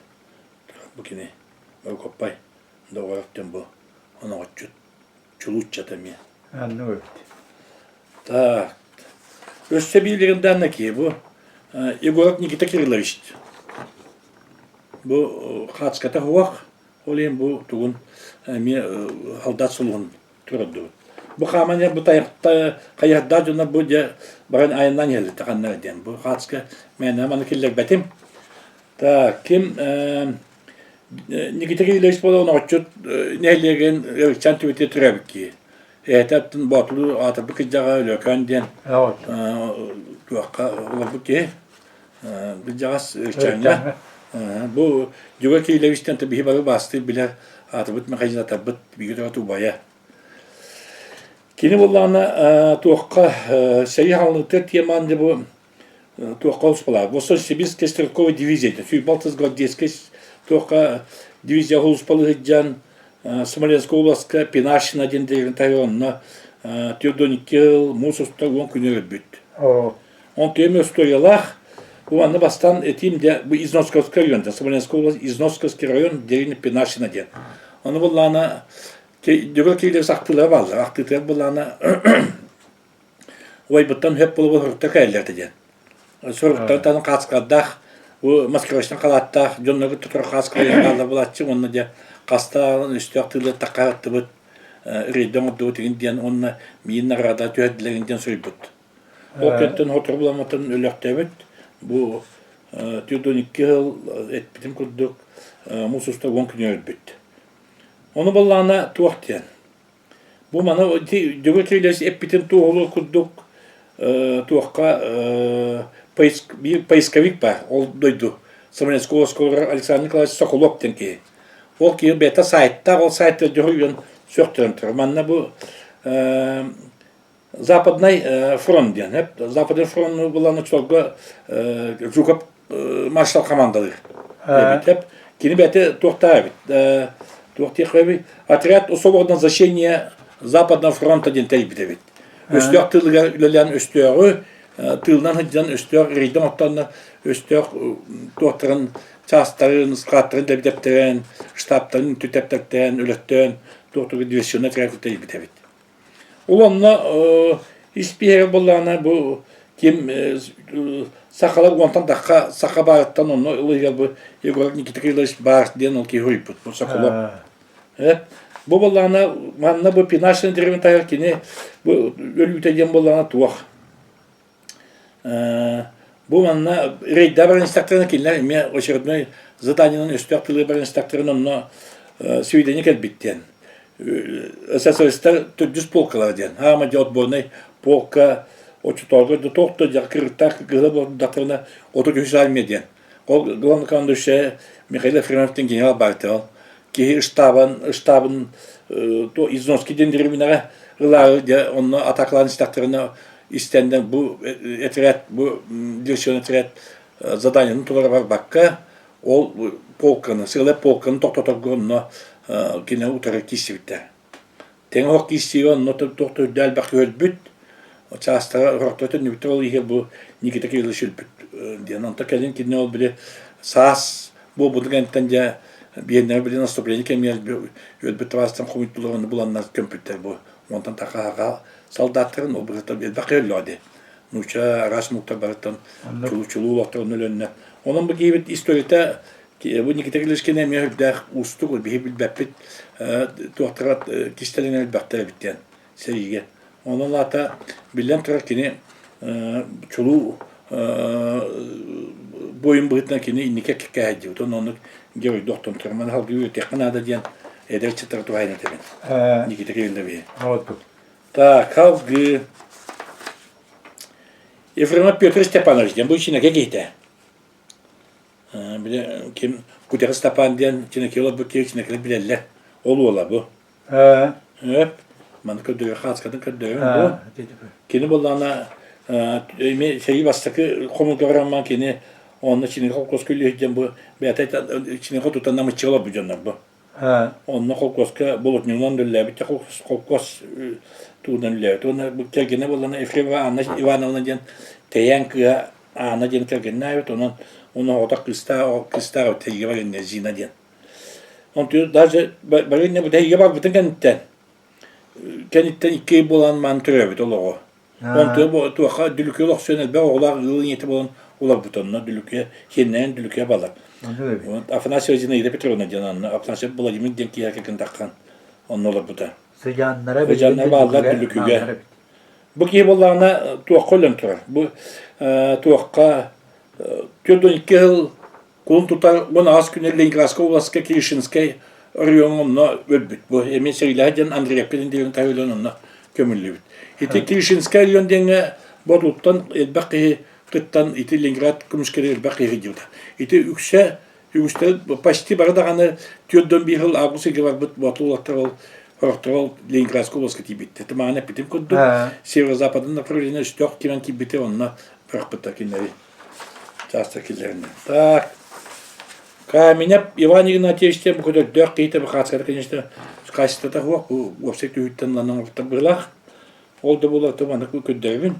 бу кини Борокуоппай доҕорок диэн бу оноҕоччут чулууччата эмиэ. Анны эбит. Так. Өссө биир легендарный киһи бу Егоров Никита Кириллович. Бу хаацката суох, ол иһин бу тугун эмиэ солдат сулуһун турардыбыт. Бу хааман бу тайахта хайыһардаах дьоннор бу дьэ баран айаннаан иһэллэр ханна диэн. Бу хаацка мээнэ маны киллэрбэтим. Так, ким Никита Кириллович буолан оҕоччут нэһилиэгин Ырыкчаан түбэтигэр төрөөбүт киһи. Эһэтэ аттын Боотулуу аатырбыт кырдьаҕа Өлөкөөн диэн туохха олорбут киһи. Кырдьаҕас Ырыкчааҥҥа. Бу Дьуга Кирилловичтан биһи бары баастыыр билэр аатырбыт механизаторбыт биһиги төрөт убайа. Кини буоллаҕына туохха сэрии хаалыытыгар тиэмаан дьэ бу туохха улуспалаах Восточно-Сибирская стрелковая дивизия сүүс гвардейскай туохха дивизия улуспалыы сылдьан Смоленскай областка Пинашина диэн дэриэбинэ таһыгар онно 42 сыл муус устар 10 күнү өлбүт. Онтон эми историялаах уонна бастаан этиим дьэ бу Износковский район Смоленскай область Износковский район деревня Пинашина диэн. Ону буллаана Дьөгүөр Кириллович ахтыылара бааллар. Ахтыытыгар буллаана Уойбуттан хөп буолуо суруктар кэлэллэр этэ диэн. Суруктар хаацкардаах Бу маскировочнай халааттаах дьоннорго тутар хаас кырайан хаалла булааччы уонна дьэ хастаан өстөөх тыылар таххааттыбыт рейдэ оҥордубут игин диэн уонна миин награда түһэрдилэр диэн суруйбут. Ол кэнниттэн сотору буламмытын өлөхтөөбүт. Бу 42 сыл эппитим курдук муус устар 10 күнү өлбүт. Ону баллаана туох диэн Бу маны ити Дьөгүөр Кириллович эппитин туоһулуур курдук туохха биир поисковик баар ол дойду Смоленского оскуолатыгар Александр Николаевич Соколов диэн киһи. Ол киһи бэйэтэ сайтаах, ол сайтыгар дьоһуйан сөхтөрөн турар. Манна бу Западный фронт диэн, Западный фронт булан оччолорго Жуков маршал командалыыр эбит. Кини бэйэтэ туохтаах эбит. Туох диэх Отряд особого назначения Западного фронта диэн тэрийбит эбит. Өстөөх тыылыгар үлэлээн өстөөҕү тыылынан сылдьан өстөөх рейдэн оттонно өстөөх туохтарын чаастарын, складтарын дэбдэптэрэн, штабтарын түтэптэртээн, өлөттөөн туох диверсионный отряд тэрийбит эбит. Ол онно испииһэгэ буоллаҕына бу ким сахалар уонтан тахха саха баарыттан онно ылыйар бу Егор Никита Кириллович баар диэн ол киһи уйбут бу Соколов. Бу буоллаҕына манна бу Пинашин деревин таһыгар кини бу өлүүтэ диэн буоллаҕына туох Бу манна рейдэ баран истэхтэринэ кинилэр эмиэ очередной заданиенан өстөөх тылы баран истэхтэринэ онно сведение кэлбит диэн. СССР төрдүс полкалара диэн. Хаама дьэ отборнай полка оччотооҕу да туох да дьэ кыргыттаах кыһыла буолдахтарына 33 армия диэн. Ол главнокомандующая Михаил Ефремов диэн генерал баар ол. Киһи штабын штабын Изноский диэн дэриэбинэҕэ ылаары дьэ онно атакалаан истэхтэринэ истэннэр бу отряд бу диверсионный отряд заданиены толоро барбакка ол полканы сыалай полканы тохтоторго онно кини утары киирсибиттэр тэҥ оһох киирсиигэ онно туох да үрдэ элбэх өлбүт чаастара орохто төннүбүттэр ол иһигэр бу Никита Кириллович өлбүт диэн онто кэлин кини ол били саас буолбутун кэнниттэн дьэ биэннэрэ били наступление кэмигэр өлбүт табаастан хомуйдулар ону буланнар көмпүттэр бу онтон такааҕа солдаттарын ол быһыта элбэх өллөҕө дии нуучча араас омуктар барыттан чулуу олохторун өлөннө онон бу киһибит историята бу Никита Кирилловичкин эмиэ үрдээх уустук биһи билбэппит туохтара кистэлэҥ элбэхтэр эбит диэн сэриигэ онон аата биллэн турар кини чулуу буойун быһыытынан кини инники кэккээһэйдибит оннук геройду охтон турар маны салгыы үөрэтиэххэ наада диэн эдэр ыччаттары туһаайан этэбин Никита Кириллович Так, салгыы Ефремов Петр Степанович диэн бу Чинэкэ киһитэ. Били ким Кутяха Степан диэн Чинэкэ олорбут киһи Чинэкэлэр билэллэр. Ол уола бу. Өп. Маны көрдөрөр, хааскатын көрдөрөр бу. Кини буоллаҕына эмиэ сэрии бастакы хомуурга барамман кини онно Чинэкэ холкуоска үлүһүйдэн диэн бу бэйэтэ Чинэкэ тутан намыччы олорбут дьоннор бу. Онно холкуоска болотньунан үлэлээбит холкуос тугунан үлэлээбит. Уонна бу кэргэнэ буоллаҕына Ефремова Анна Ивановна диэн Тэйээн кыыһа Аана диэн кэргэннээбит. Онон уонна оҕото кыыстаах кыыстаах эбит Тэйгэ барыанньа Зина диэн. Онтуйу даже барыанньа бу Тэйгэ барбытын кэнниттэн кэнниттэн икки ый буолан маан төрөөбүт ол оҕо. Онтуйа туохха Дүлүкү олохсуйан элбэх оҕолоох ыал ийэтэ буолан олорбут онно Дүлүкү хиэннээн Дүлүкү балар. Афанасьева Зинаида Петровна диэн онно Афанасьев Владимир диэн киһиэхэ кынтаххан онно олорбута. Сыдьааннара Сыдьааннара бааллар Дүлүкүгэ. Бу киһи буоллаҕына туохха өлөн турар. Бу туохха 42 сыл Кулун тутар 18 күнэ Ленинградскай областка Киришинскай оройуоҥҥа онно өлбүт. Бу эмиэ сэриилэһэ диэн Андреевка диэн дэриэбинэ таһа өлөн онно көмүллүбүт. Ити Киришинскай оройуон диэҥҥэ Боотулуттан элбэх киһи кыттан ити Ленинград көмүскэлигэр элбэх киһи сылдьыбыта. Ити үксэ үгүстэр почти бары даҕаны 41 сыл август ыйга барбыт Боотулуттар ол сорохтор ол Ленинградскай областка тиийбиттэр. Маҕан эппитим курдук северо-западный направление өстөөх кимэн киирбитэ онно бырахпыттар кинилэри. Чаастар киллэриннэ. Так. Каменев Иван Игнатьевич диэн бу көтөрдөөх киһитэ бу хаачыстыбата, конечно, хаачыстыбата суох. Бу уопсай түһүүттэн ылан оҥорбуттар быһыылаах. Ол да буоллар маннык көрдөрөбүн.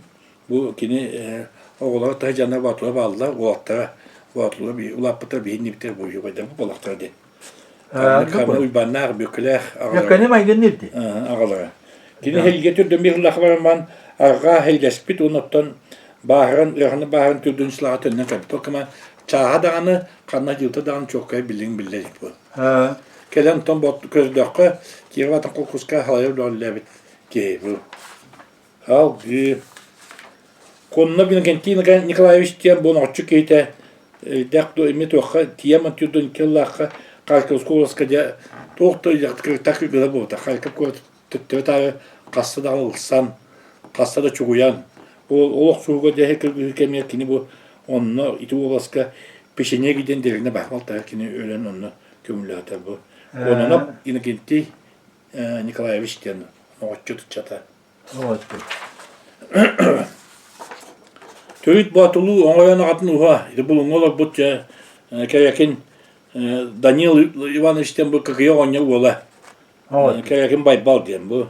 Бу кини оҕолоро таһы дьаннар боотула бааллар, уолаттара боотула улааппыттар биһиннибиттэр бу үһү буолахтара диэн. Камена Уйбаннаах, Бүөккэлээх аҕалара. Көнө майгынныыр дии. Аҕалара. Кини Хельге түрдөн биир сыллаах баран арҕаа хельгэспит уонна оттон бааһыран, ыараханнык бааһыран түрдүн сылаҕа төннөн кэлбит. Ол кыма Чааһа даҕаны, ханна дьылта даҕаны чуолкай билигин биллэ илик буол. Кэлэн онтон көрдөххө, Киров атын холкуска халайар үлэлээбит киһи бу. Алгыы. Коннов Иннокентий Николаевич диэн бу оҥоччу киһитэ дэх эмиэ туохха тиийэн тюрдун кыллаахха Харьковскай областка дьэ туох да кырыктаах кыргыла буолбута. Харьков куорат төттөрү-таары хаста даҕаны ылсан, хаста да чугуйан, ол олох суһуга дьэ кыргыһыы кэмигэр кини бу онно ити уобаласка Печенеги диэн дэриэбинэ баар балтара кини өлөн онно көмүллээтэ бу. Кононов Иннокентий Николаевич диэн оҕоччу ыччата. Төрүт Боотулуу оҥойон аҕатын уһа, ити булуҥҥа олорбут дьэ Кэрякин Данил Иванович диэн бу Кыкыйа оҕонньор уола. Кэрякин Байбал диэн бу.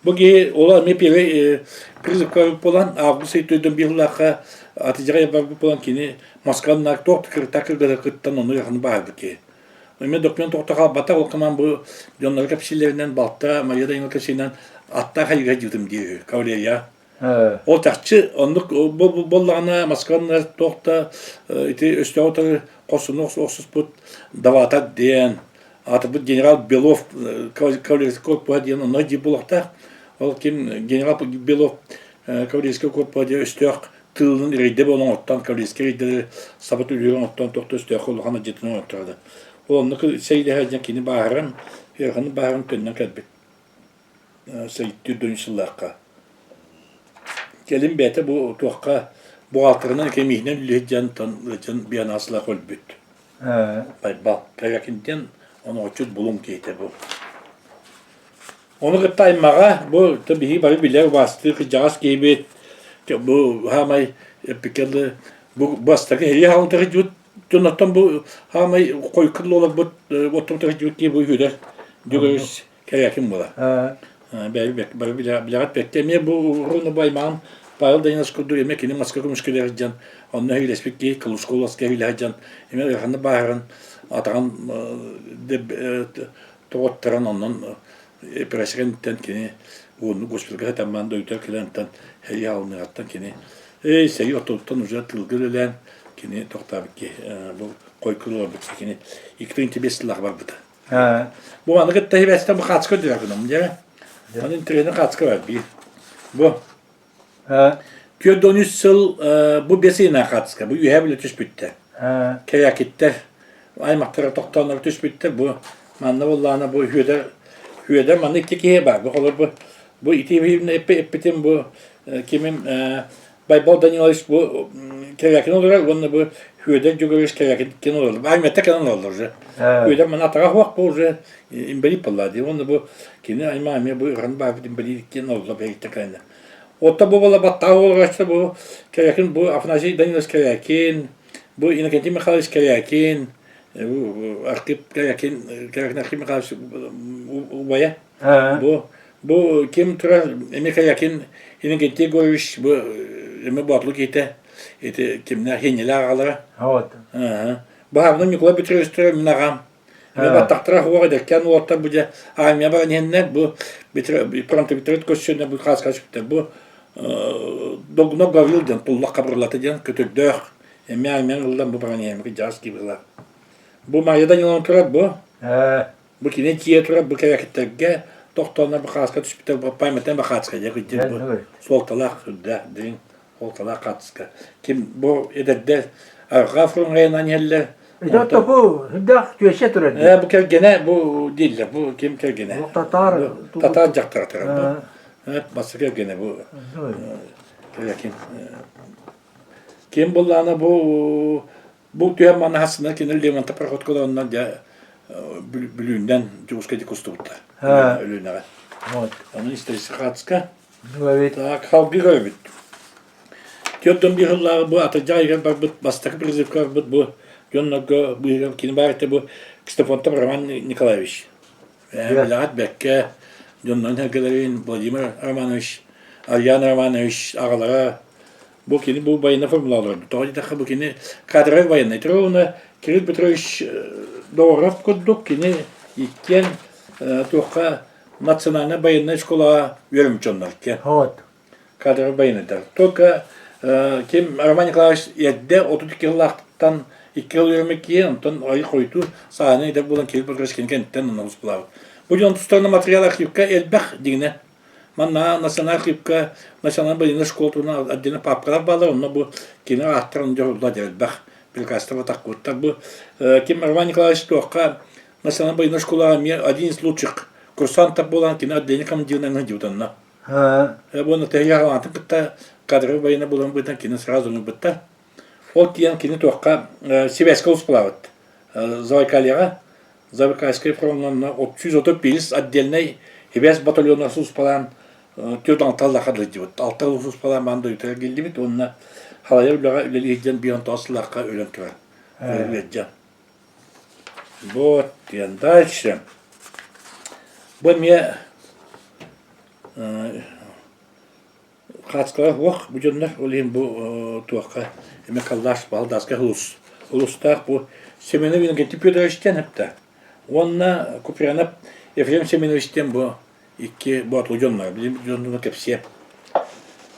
Бу киһи уола эмиэ первый призывка буолан август ыйытыытын биһыллаахха атыдьаҕай барбыт буолан кини Москванна туох да кырыктаах кыргыта кыттан ону ыахан баһарбыт киһи. Эмиэ документ тоҕо хаалбатах, ол гынан бу дьоннору кэпсииллэринэн балта Мария Даниловна кэпсииринэн аттаах айыыга дьыытым дии үһү, кавалерия. Ол чахчы оннук буоллаҕына Москванна туох да ити өстөөҕү утары хорсуннук охсуспут Даватар диэн, аатырбыт генерал Белов кавалерийскай корпуһа диэн онно дии буолуохтаах. Ол ким генерал Белов кавалерийскай корпуһа диэн өстөөх тыылын рейдэ буолан оттон кавалерийскай рейдэри саба түлүрэн оттон тохто өстөөххө улахан адьытын оҥотторо. Ол оннук сэйдэһэ дьэн кини бааһыран, ыараханнык бааһыран төннөн кэлбит. Сэйиттүүр дойун сыллаахха. Кэлин бэйэтэ бу туохха буҕаалтырынан кэмииһинэн үлэһит дьон дьон бианааслаах өлбүт. Байбал Кэрякин диэн онооччут булуҥ киһитэ бу. Ону кытта аймаҕа бу биһиги бары билэр убаастыыр кырдьаҕас киһибит бу хаамай эппиккэ дылы бу бастакы сэрии хаалыыта сылдьыбыт дьоннортон бу хаамай хойукка дылы олорбут оттомто сылдьыбыт киһи бу үһүлэр Дьөгүөрүс Кэрякин буолар. Бары билэҕит бэккэ эмиэ бу уруну бу аймаҕым Павел Данилович курдук эмиэ кини Москва көмүскэлэр дьон онно иһилэспит киһи Калужскай уласка иһилэһэр дьон эмиэ ыараханнык бааһыран атаҕын тоҕоттаран онон операция кэнниттэн кини уонну госпитальга сытамман дойдутугар кэлэн сэрии хаалыныаҕыттан кини эй сэрии ортотуттан уже тыылга үлэлээн кини тохтообут киһи бу хойку олорбут кини 2005 сыллаах барбыта. Бу маны кытта хибэстэн бу хаацка көрдөрөр гынам дьэ. Аны интэриэһинэй хаацка бар биир. Бу 43 сыл бу бес ыйына хаацка бу үөһэ бүлэ түспүттэр. Кэрякиттэр аймахтара тохтооннор түспүттэр. Бу манна буоллаҕына бу Хүөдэр Хүөдэр манна икки киһи баар. Бу холор бу бу ити эппитим бу кимим Байбал Данилович бу Кэрякин олорор уонна бу Хүөдэр Дьөгүөрүс Кэрякин олорор. Аймата кэлэн олороллор уже. Хүөдэр мана атаҕа суох бу уже инбэлиит буолла дии. Уонна бу кини аймаҕа эмиэ бу ыран баарбыт инбэлиит иккиэн олордо бэйиттэ кэлэнэ. Отто бу буола баттаҕа олороччу бу Кэрякин бу Афанасий Данилович Кэрякин Бу Иннокентий Михайлович Корякин, Архип Корякин, Корякин Архип Михайлович убайа. Бу бу ким турар эмиэ Корякин Иннокентий Егорович бу эмиэ боотулу киһитэ ити кимнээх хиэнньэлээх аҕалара. Вот. Баһаабына Николай Петрович турар мин аҕам. Эмиэ баттахтара суох эдэркээн уолаттар бу дьэ армия баран иһэннэр бу фронтовиктары көрсөннөр бу хааска сүктэр бу Догуна Гаврил диэн туллах хабырылата диэн көтөрдөөх эмиэ армиян ыллан бу баран иһэн дьаас киһи Бу Майя Даниловна турар бу. Бу кини тиийэ турар бу кэрэкиттэргэ тохтооннор бу хааска түспүттэр бу памятный бахаацка дьэ кырдьык бу суолталаах сүрдээх дириҥ Суолталаах хаартыска. Ким бу эдэрдэр арҕаа фроҥҥа иһэллэр. Ити бу сүрдээх түөсэ турар. Э, бу кэргэнэ бу дииллэр, бу ким кэргэнэ? Татаар татаар дьахтара турар бу. Бастакы кэргэнэ бу. Ким ким буллаана бу бу түһэн манна хасына кинил Лемонта проходкаларынан дьэ Бүлүүннэн Дьокуускай диэки устубуттар. Өлүөнэҕэ. Ону историческай хаартыска Так, салгыы көрөбүт. 41 сыллааҕы бу атырдьах ыйыгар барбыт бастакы призывка барбыт бу дьоннорго быыһыгар кини баар этэ бу Ксенофонтов Роман Николаевич. Билэҕит бэккэ дьоннорун сэргэлэрин Владимир Романович, Арьян Романович аҕалара бу кини бу военная формула олорбут. Тоҕо диэтэххэ бу кини кадровый военный. Уонна Кирилл Петрович Доҕоров курдук кини иккиэн туохха национальнай военнай школаҕа үөрэммит дьоннор Вот. Кадровый военныйдар. Только ким Роман Николаевич эрдэ 32 сыллаахтан 2 сыл үөрэммит киһи, онтон ай хойутуу сааны идэ буолан Кирилл Петрович кини кэнниттэн онно ууспалаабыт. Бу дьон тустарынан материал архивка элбэх дигинэ. Манна национальный архивка национальный военная школа туһунан отдельно папкалар бааллар, онно бу кини ааттарын дьоһулла элбэх приказтар атахпыттар. Бу ким Роман Николаевич туохха национальный военная школа эмиэ один из лучших курсантов буолан кини отделение командирынан сылдьыбыт онно. Уонна тэһийэҕалаатын кытта кадровый военный буолан быһыытынан кини сразу ыҥырбыттар. Ол тиийэн кини туохха сибээскэ успалаабыт. Забайкальеҕа Забайкальскай фроҥҥа 135 отдельнай сибээс батальона сууспалаан 46 лаха сылдьыбыт. Алта сыл сууспалаан баан дойдутугар кэллибит уонна халайар үлэҕэ үлэлии сылдьан 59 сыллаахха өлөн турар. Ыалдьан. Вот, диэн дальше. Бу эмиэ хаачыстыбалаах уох бу дьоннор, ол иһин бу туохха эмиэ Каллаш Балдаска улус улустаах бу Семенов Иннокентий Федорович диэн эптэ. Уонна Куприянов Ефрем Семенович диэн бу икки боотулу дьоннор, билим дьоннору кэпсиэм.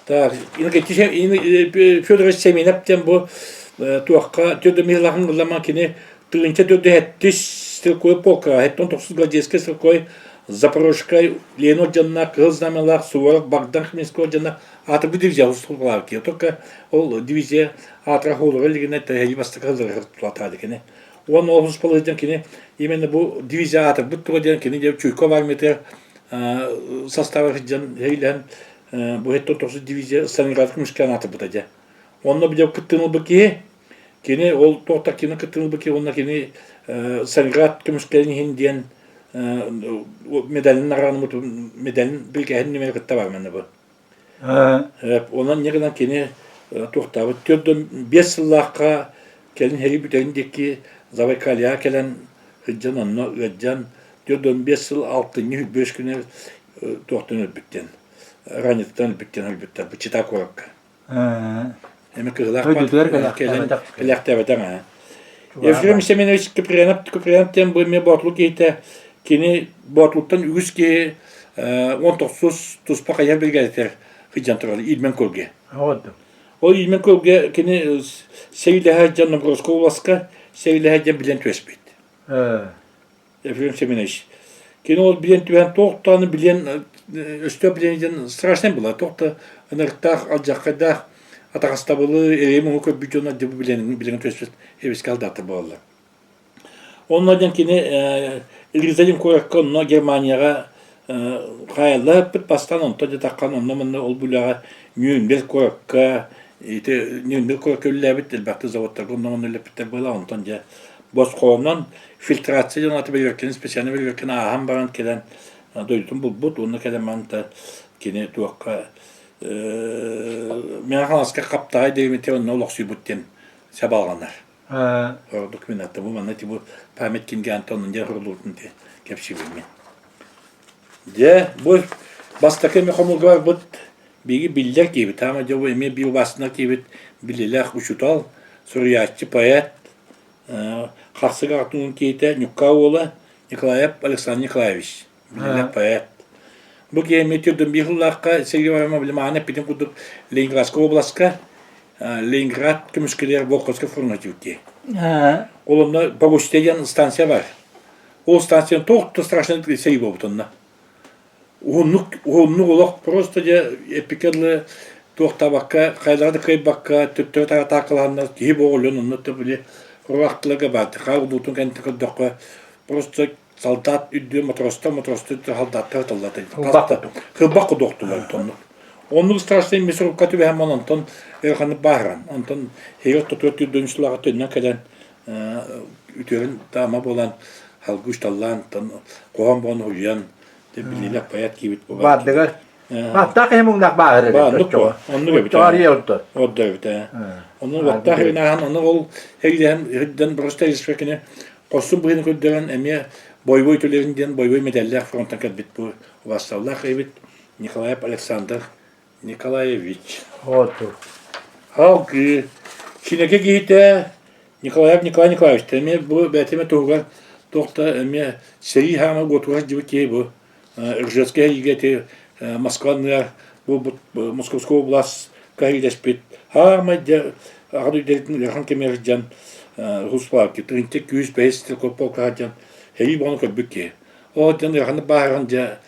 Так, Иннокентий Федорович Семенов диэн бу туохха Федор Михайловын ыллама кини тыһыынча төрдү стрелковой полка, хэттон тохсус гвардейскай стрелковой Запорожскай Лена орденнаах, Кыһыл Знамялаах, Суворов, Богдан Хмельницкий орденнаах аатырбыт дивизия устулалаах Только ол дивизия аатыра хоолура илигинэ тэһии бастакы сылларыгар тулатаады кини. Уонна ол сылдьан кини именно бу дивизия аатырбыт туга диэн кини диэн Чуйков армиятыгар состава сылдьан эһиилээн бу 79 дивизия Сталинград көмүскээн аатырбыта дьэ. Онно бile кыттыыны ылбыт киһи кини ол туохтар кини кыттыыны ылбыт киһи уонна кини Сталинград көмүскэлин иһин диэн медалин наҕараанымыт медалин билгэһин нүмерэ кытта бар манна бу. Онон не гынан кини туохтаабыт 45 сыллаахха кэлин сэрии бүтэрин диэки Забайкальяҕа кэлэн сылдьан онно ыалдьан 45 сыл алтынньы 25 күнэ туохтан өлбүттэн ранецтан өлбүттэн өлбүттэр бу Чита куоракка. Эми кыһылаах кэлэн кэлээхтээбэтэх аа. Ефрем Семенович Куприянов Куприянов диэн бу эмиэ боотулу киһитэ кини боотулуттан үгүс киһи 19 туспа хайыһар биригээдэтигэр сылдьан турар Ильмен Көлгэ. Ол Ильмен Көлгэ кини сэриилэһэ дьон Новгородскай областка сэриилэһэ дьон билэн түбэспит. Ефрем Семенович. Кини ол билэн түһэн туох даҕаны билэн өстөөх билэн диэн страшный была туох да ынырыктаах алдьархайдаах атаҕастабылы эрэйи-муҥу көрбүт дьоно дьэ бу билэн билэн түспүт эбискэ алдааттар буолаллар. Онно диэн кини Иерусалим куоракка онно Германияҕа хаайылла ыппыт бастаан онтон дьэ таххан онно-манна ол үлэҕэ Нюрнберг куоракка ити Нюрнберг куоракка үлэлээбит элбэхтик заводтарга онно-манна үлэлэппиттэр буолла онтон дьэ босхолонон фильтрация диэн ааты бэйэккини специально бэйэккини ааһан баран кэлэн дойдутун булбут уонна кэлэн манта кини туохха Мэҥэ Хаҥаласка хаптаҕай диэмити онно олохсуйбут диэн сабаҕаланар. Ордук мин аттыбы манна тибу память кинге Антон диэн хорулуутун кэпсиибин мин. Дьэ, бу бастакы эми хомулга барбыт биги биллэр киһибит, ама дьэ бу эмиэ биобаасына киһибит биллилээх учуутал, суруйааччы, поэт, Харсык аҕатын киһитэ Ньуккаа уола Николаев Александр Николаевич, биллэр поэт. Бу киһи эмиэ түрдүн биир сыллаахха Сергей Ивановна Блиманы эппитин курдук Ленинградскай областка Ленинград көмүскэлигэр Волховскай фронҥа киһи. Ол онно Погустье диэн станция бар. Ол станцияны туох да страшный сэрии буолбут онно. Уһуннук уһуннук олох просто дьэ эппиккэ дылы туохтаабакка, хайалара да кыайбакка, төттөрү атаакалаһаннар киһи буолан онно да били рураахтыларга баар хаар улуутун кэнниттэн көрдөххө просто солдат үрдүө матростар матростар солдаттар ыталлар хылбах кудуохтулар оннук оннук страшный мясорубка түбэһэн онтон ыараханнык бааһыран онтон һиги ортотугар түрдүн сылаҕа төннөн кэлэн үтүөрүн таама буолан халгы ушталлаан хоһоон буолан уһуйан билиилээх поэт киибит баардыгар Баттаах киһи муҥнаах бааһыр эбит оччоҕо. Оннук эбит. Оччоҕо ордор. Ордор эбит ээ. Онно баттаах иһин ону ол эрилэһэн иһирдэн просто кини хорсун быһыыны көрдөрөн эмиэ бойобуой төлөрүн диэн бойобуой мэдээллээх фронтан кэлбит бу убаастабыллаах эбит Николаев Александр Николаевич. Оту. Алгыы. Чинэкэ киһитэ Николаев Николай Николаевич эмиэ бу бэйэтэ туһугар туох да эмиэ сэрии хаама уотугар дьыбыт киһи бу Ржевскэй иигэ ити Москва анныгар буолбут Московскай область каһиилэспит хаамай дьэ аҕа дойдутун ыарахан кэмигэр дьон. Руславки тыһыынча күүс бэһис стрелковка диэн сэрии буолан көрбүт киһи. Ол диэн ыараханнык бааһыран дьэ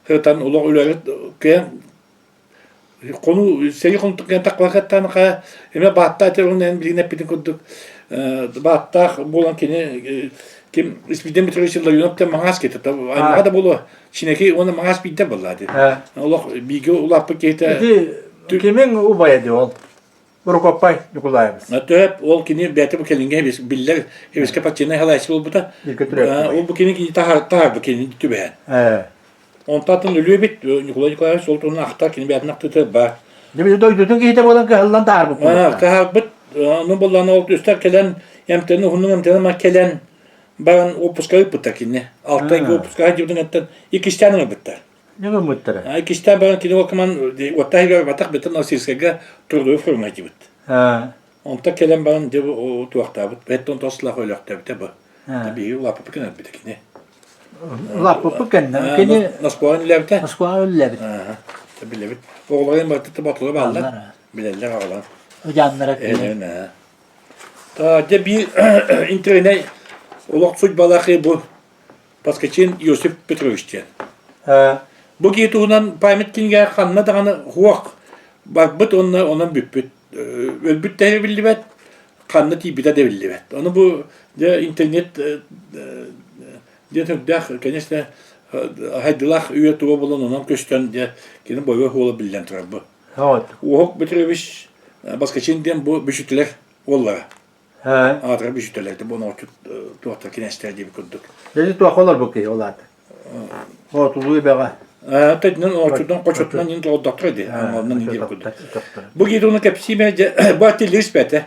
сытан олох үлэҕит кыайан Хонуу сэрии хонуутун кэннэ тахпакаттаан хаа эмэ бааттаах этэр уонна эн билигин эппитин курдук бааттаах буолан кини ким Испирден Петрович Ларионов диэн маҥаас киһитэ аймаҕа да буолуо Чинэки уонна маҥаас биирдэ буолла дии олох бииргэ улааппыт киһитэ Ити кимиҥ убайа дии ол Прокопай Ньукулаевич. Төп ол кини бэйэтэ бу кэлиҥҥэ биллэр эбискэ партийнай халааччы буолбута. Ол бу кини кини таһаар бу кини түбэһэн. Онтон атын өлүө эбит Ньукулай Николаевич ол туһунан ахтар кини бэйэтин ахтыыта баар. Дьэ дойдутун киһитэ буолан кыһаллан таһаарбыт буолуохтаах. Таһаарбыт. Ону буллаҕына ол үстэр кэлэн эмтэнэн уһуннук эмтэнэн кэлэн баран уоппуска ыыппыттар кинини. Алта ыйга уоппуска дьыбытын иккистээн ыҥырбыттар. Не гыммыттара? Иккистээн баран кини ол кыман уоттаах иһигэр батах бытын Новосибирскайга трудовой форума дьибит. Онтон кэлэн баран дьэ туохтаабыт. Бэттон тослах өлөхтөөбүтэ бу. Биһиги улааппыппыт кэннэ кини. Улааппыппыт кэннэ. Кини Москваҕа үлэлээбитэ. Москваҕа үлэлээбит. Билэбит. Оҕолорун барыта ботулар бааллар. Билэллэр аҕалар. Ыдьааннара кини. Дьэ биир интэринэй олох судьбалаах бу Поскачин Иосиф Петрович диэн. Бу киһи туһунан память кинигэ ханна даҕаны хуох барбыт уонна онон бүппүт. Өлбүт да биллибэт, ханна тиийбитэ да биллибэт. Ону бу дьэ интернет диэн үрдээх, конечно, хайдылаах үйэ туга буолан онон көстөн дьэ кини бойбой хуола биллэн турар бу. Уоһук Петрович Баскачин диэн бу бүчүтүлэр уоллара. Аатыра бүчүтэлэр бу онооччут туохта кинээстэр диэбит курдук. Дьэ туохха олорбут киһи ол аата? Хотулуу эбэҕэ. Тэтинэн ооччутунан хочотунан нин толордохтор ди. Оннан диэбит курдук. Бу киһи кэпсиимэ дьэ бу артиллерист бээтэ.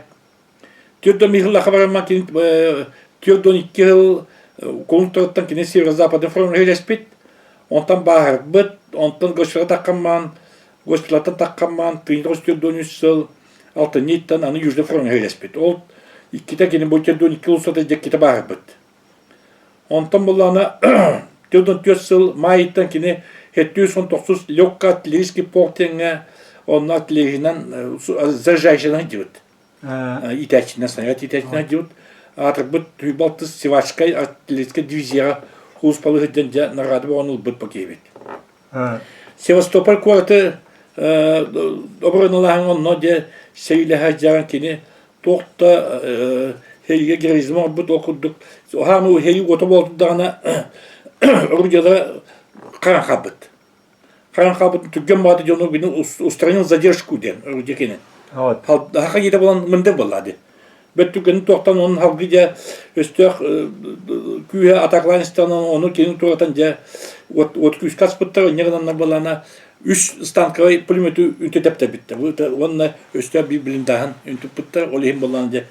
Түөрт Михайлаха барамман кини 42 сыл кулун туруттан кини северо-западный фронт үлэспит. Онтон бааһырбыт, онтон госпитальга таххаммаан, госпитальтан таххаммаан, 1943 сыл алтынньыттан аны Южный фроҥҥа үлэспит. Ол иккитэ кини бу 42 устата иккитэ бааһырбыт. Онтон буллаҕына 44 сыл маайыттан кини 719 легко артиллерийский полк диэҥҥэ онно артиллерийынан заряжающайынан сылдьыбыт. Иитээччинэн, снаряд иитээччинэн сылдьыбыт. Аатырбыт Туйбалтыс Севашскай артиллерийскай дивизияҕа сулууспалыы сылдьан дьэ награда бөҕөнү ылбыт бакиэбит. Севастополь куораты обороналааһын онно дьэ сэриилэһэ сылдьан кини туох да сэриигэ героизм оҥорбут ол курдук хаамыы сэрии уота буолтардаҕына орудиелара хаҥан хаалбыт. Хаҥан хаалбыт түргэн баҕайы дьону бини устранил задержку диэн орудие кини. Хаха киитэ буолан мындыр буолла дии. Бөттүккэни туохтан onun халгы дьэ өстөөх күүһэ атаклаан истэн ону кини туратан дьэ от от күүскэ аспыттар инньэ гынаннар буоллаана үс станковай пулемету үнтү тэптэбиттэр уонна өстөөх биир блиндааһын үнтүппүттэр ол иһин буоллаана дьэ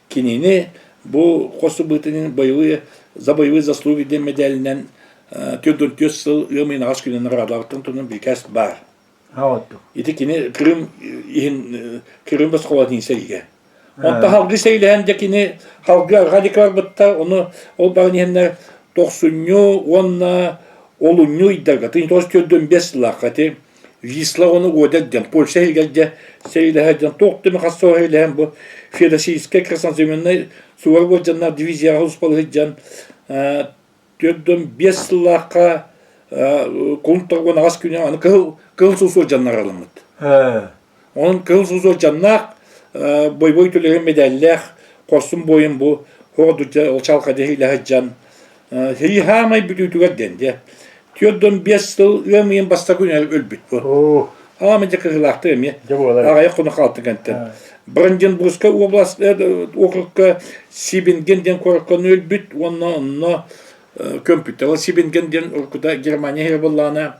кинини бу хос быытынын боевые за боевые заслуги диэн мэдээлинэн 44 сыл ыам ыйын аҕыс күнүн наҕараадалаабыттарын туһунан бирикээс баар. Ити кини Крым иһин Крым босхолоот иһин сэриигэ. Онтон халгы сэриилэһэн дьэ кини халгы арҕаа диэки барбыттар, ону ол баран иһэннэр тохсунньу уонна олунньу ыйдарга 1945 сыллаахха ити Висла уонна Одер диэн Польша иһигэр дьэ сэриилэһэр дьон туох да хас сыл сэриилэһэн бу Феодосийскай краснознаменнай Суворов уордьаннаах дивизияҕа сулууспалыы сылдьан 45 сыллаахха кулун торгун аҕас күнэ аны кыһыл кыһыл суусуор дьаннарыламмыт. Онон кыһыл суусуор дьаннаах бойбой төлөһүн мэдээллээх хорсун буойун бу хоҕодурдьа ол чалка дьэһиилэһэ дьан сэрии хаамай бүтүүтүгэр диэн дьэ 45 сыл ыам ыйын бастакы күнэ өлбүт бу. Аамай дьэ кыһыылаахтык эмиэ. Аҕыйах хонук хаалтын кэнтэн. Бранденбургскай область округка Сибинген диэн куоракка өлбүт уонна онно көмпүттэр. Ол Сибинген диэн уруккута Германия иһэ буоллаҕына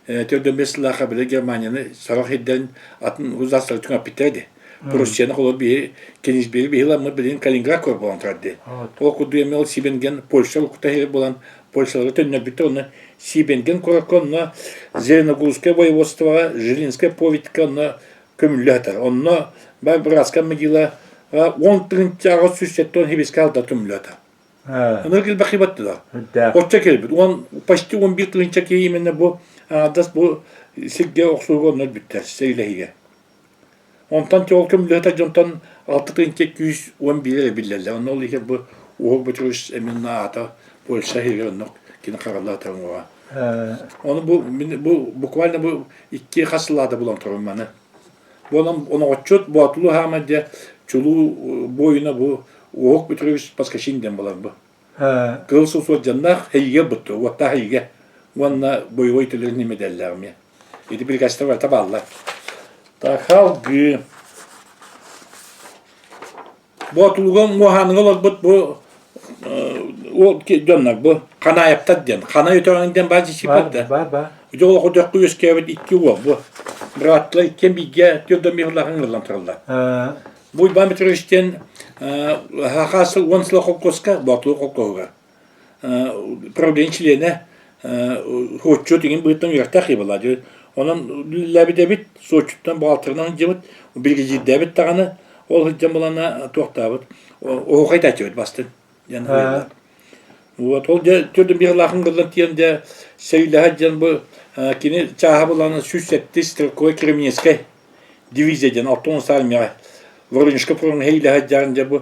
45 сыллаахха били Германияны сорох сирдэрин атын государстволар түҥэппиттэр ди. Пруссияны холобур биһи Кенигсберги биһи ламмыт билигин Калининград куорат буолан турар ди. Ол курдук эмиэ ол Сибинген Польша уруккута иһэ буолан Польшаларга төннөрбүттэр онно Сибинген куоракка онно Зеленогорское воеводствоҕа Жилинская повитка онно көмүллэ сытар. Онно бар бырааска могила 10 870 хибиска алда көмүллэ сытар. Аны килбэхи баттыла. Оччо кэлбит. Он почти 11 тыһыынча киһи именно бу аҥардас бу сиргэ охсууга онно өлбүттэр сэриилэһиигэ. Онтон ол көмүллэ сытар дьонтон 6 211 эрэ биллэллэр. Онно ол иһигэр бу Уһук Бөтүрүс эмин аата Польша иһигэр оннук кини харалла уҥуоҕа. Ону бу мин бу буквально бу икки хас сыллаата булан турабын маны. Буолан оноҕоччут Боотулуу хаама дьэ чулуу буойуна бу Уһук Петрович Поскачин диэн буолар бу. Кыыл сыл дьаннаах эйигэ бутту, уоттаах эйигэ уонна боевой төлөрүн медаллээх эмиэ. Ити приказтар барыта бааллар. Тахалгы. Боотулууга муоһааныга олорбут бу дьоннор бу Ханаевтар диэн. Ханай өтөҕүн диэн баар дьиссиппат да. Бар, бар. Дьэ олох өтөххө үөскээбит икки уол бу. Бырааттылар иккиэн бииргэ түөрт миһыллаахын ыҥырыллан тураллар. Бу Уйбаан Петрович диэн хаас 10 сыл холкуоска, Боотулуу холкуоһугар правление чилиэнэ суотчут иҥин быһыттан үөрэхтээх киһи буолла. Онон үлэлээбит эбит, суотчуттан бухгалтырынан сылдьыбыт, биригэдьиирдээбит даҕаны, ол сылдьан булана туохтаабыт, оһуохай тааччыбыт бастын диэн суруйаллар. Вот ол дьэ төрдүн биһилаахын гыллан тиэн дьэ сэриилэһэр диэн бу кини чааһа булана 107 стрелковай Кременецкэй дивизия диэн 60 армияҕа Воронежка фронун сэриилэһэр дьаан дьэ бу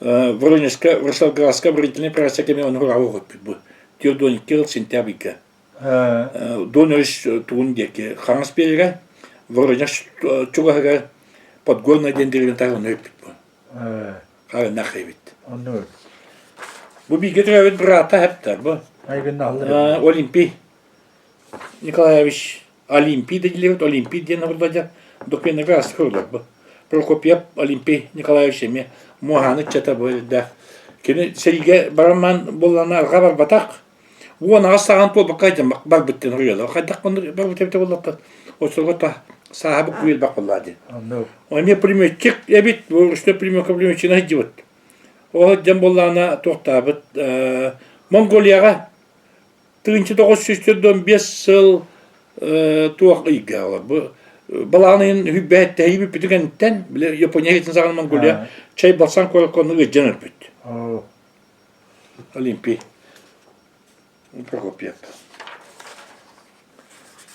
Воронежка Ворошиловградская оборонительная операция кэмигэр ону ураҕа оҕоппут бу 42 сыл сентябрьга Дон өрүс тугун диэки хаҥас биэригэр Воронеж чугаһыгар Подгорная диэн деревня таһынан өлбүт бу Харынах эбит. Бу бииргэ төрөөбүт быраата хэптэр бу. Олимпий Николаевич Олимпий да диэбит Олимпий диэн обурдадьа документарга астык бу. Прокопьев Олимпий Николаевич эмиэ муоһааны ыччата бу элбэх. Кини сэриигэ барамман буоллаҕына арҕаа барбатах. 18 саҕан туолбакка барбыт диэн суруйаллар. Хайдах барбыт эбитэ буоллар оччолорго та сааһа буккуй элбэх буоллаа диэн. Эмиэ пулеметчик эбит, ручной пулеметка пулеметчина сылдьыбыт. Ол дьон буоллаҕына туохтаабыт Монголияҕа 1945 сыл туох ыйга олор балаҕан ыйын бүппүтүн кэнниттэн били Япония иһитин саҕана Монголия чай балсан куоракка онно ыалдьан өлбүт. Олимпий Прокопьев.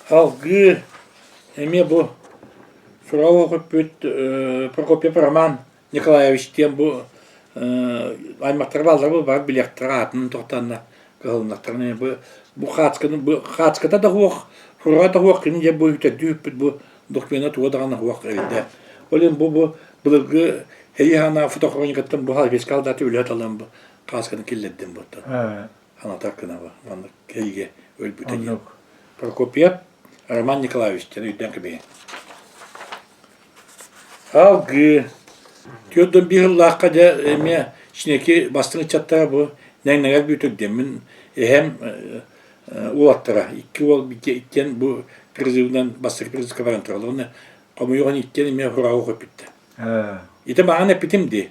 Алгыы эмиэ бу сураҕы көппүт Прокопьев Роман Николаевич диэн бу аймахтара бааллара бу баар билиэхтэрэ аатын тохтоонно кыһылыннахтарына бу бу хаацканы бу хаацката да суох сураҕа да суох кини дьэ бу үтэрдүү үппүт бу докумена туга даҕаны суох эбитэ ол иһин бу бу былыргы Эйи хаана фотохроникаттан бу фискал даты үлэ талан бу хаасканы киллэрдим буттан анатар гына бу маннык кэйигэ өлбүтэ диэн Прокопьев Роман Николаевич диэн өйдөөн кэбиһин Алгыы 41 сыллаахха дьэ эмиэ Чинэки бастыҥ ыччаттара бу Нэҥнэгэр Бүөтүр диэммин эһэм уолаттара икки уол иккиэн бу призывынан бастакы призывка баран тураллар уонна хомуйуоҕун иккиэн эмиэ хураҕы көппүттэр. Ити маҕан эппитим дии.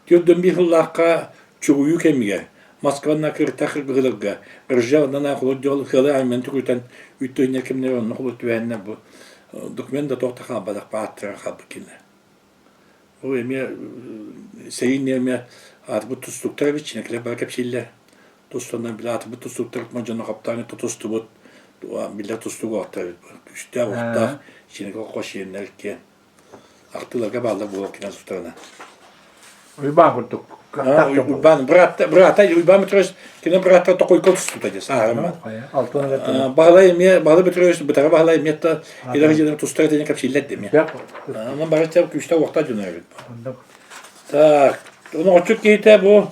41 сыллаахха чугуйуу кэмигэр Москванна кырта кыргыһыларга Ржевнана холоддьол хылы айман түгүтэн үттүннэр кэмнэр онно холот түбэһэннэр бу документ да туох да хаалбатах ааттара хаалбыт кинилэр. Ол эмиэ сэйин эмиэ аатбыт тустууктар эбит чинэкилэр бары кэпсииллэр. Тустанан били аатбыт тустууктар дьоно хаптаан тутустубут биллэр тустуук уохтар эбит. Күүстээх уохтаах чинэки хос сиэннэр киэн. Ахтыыларга бааллар буолуох кинээс устарына. Уйбаан курдук. Уйбаан брат брата Уйбаан Петрович кини брата токойко тустута дии сааһырма. Баһылай эмиэ Баһылай Петрович бытара Баһылай эмиэ та илэр дьиэлэрин тустар этин кэпсииллэр дии эмиэ. Онон барыча күүстээх уохтаах дьоно эбит. Так, ону отчут киһитэ бу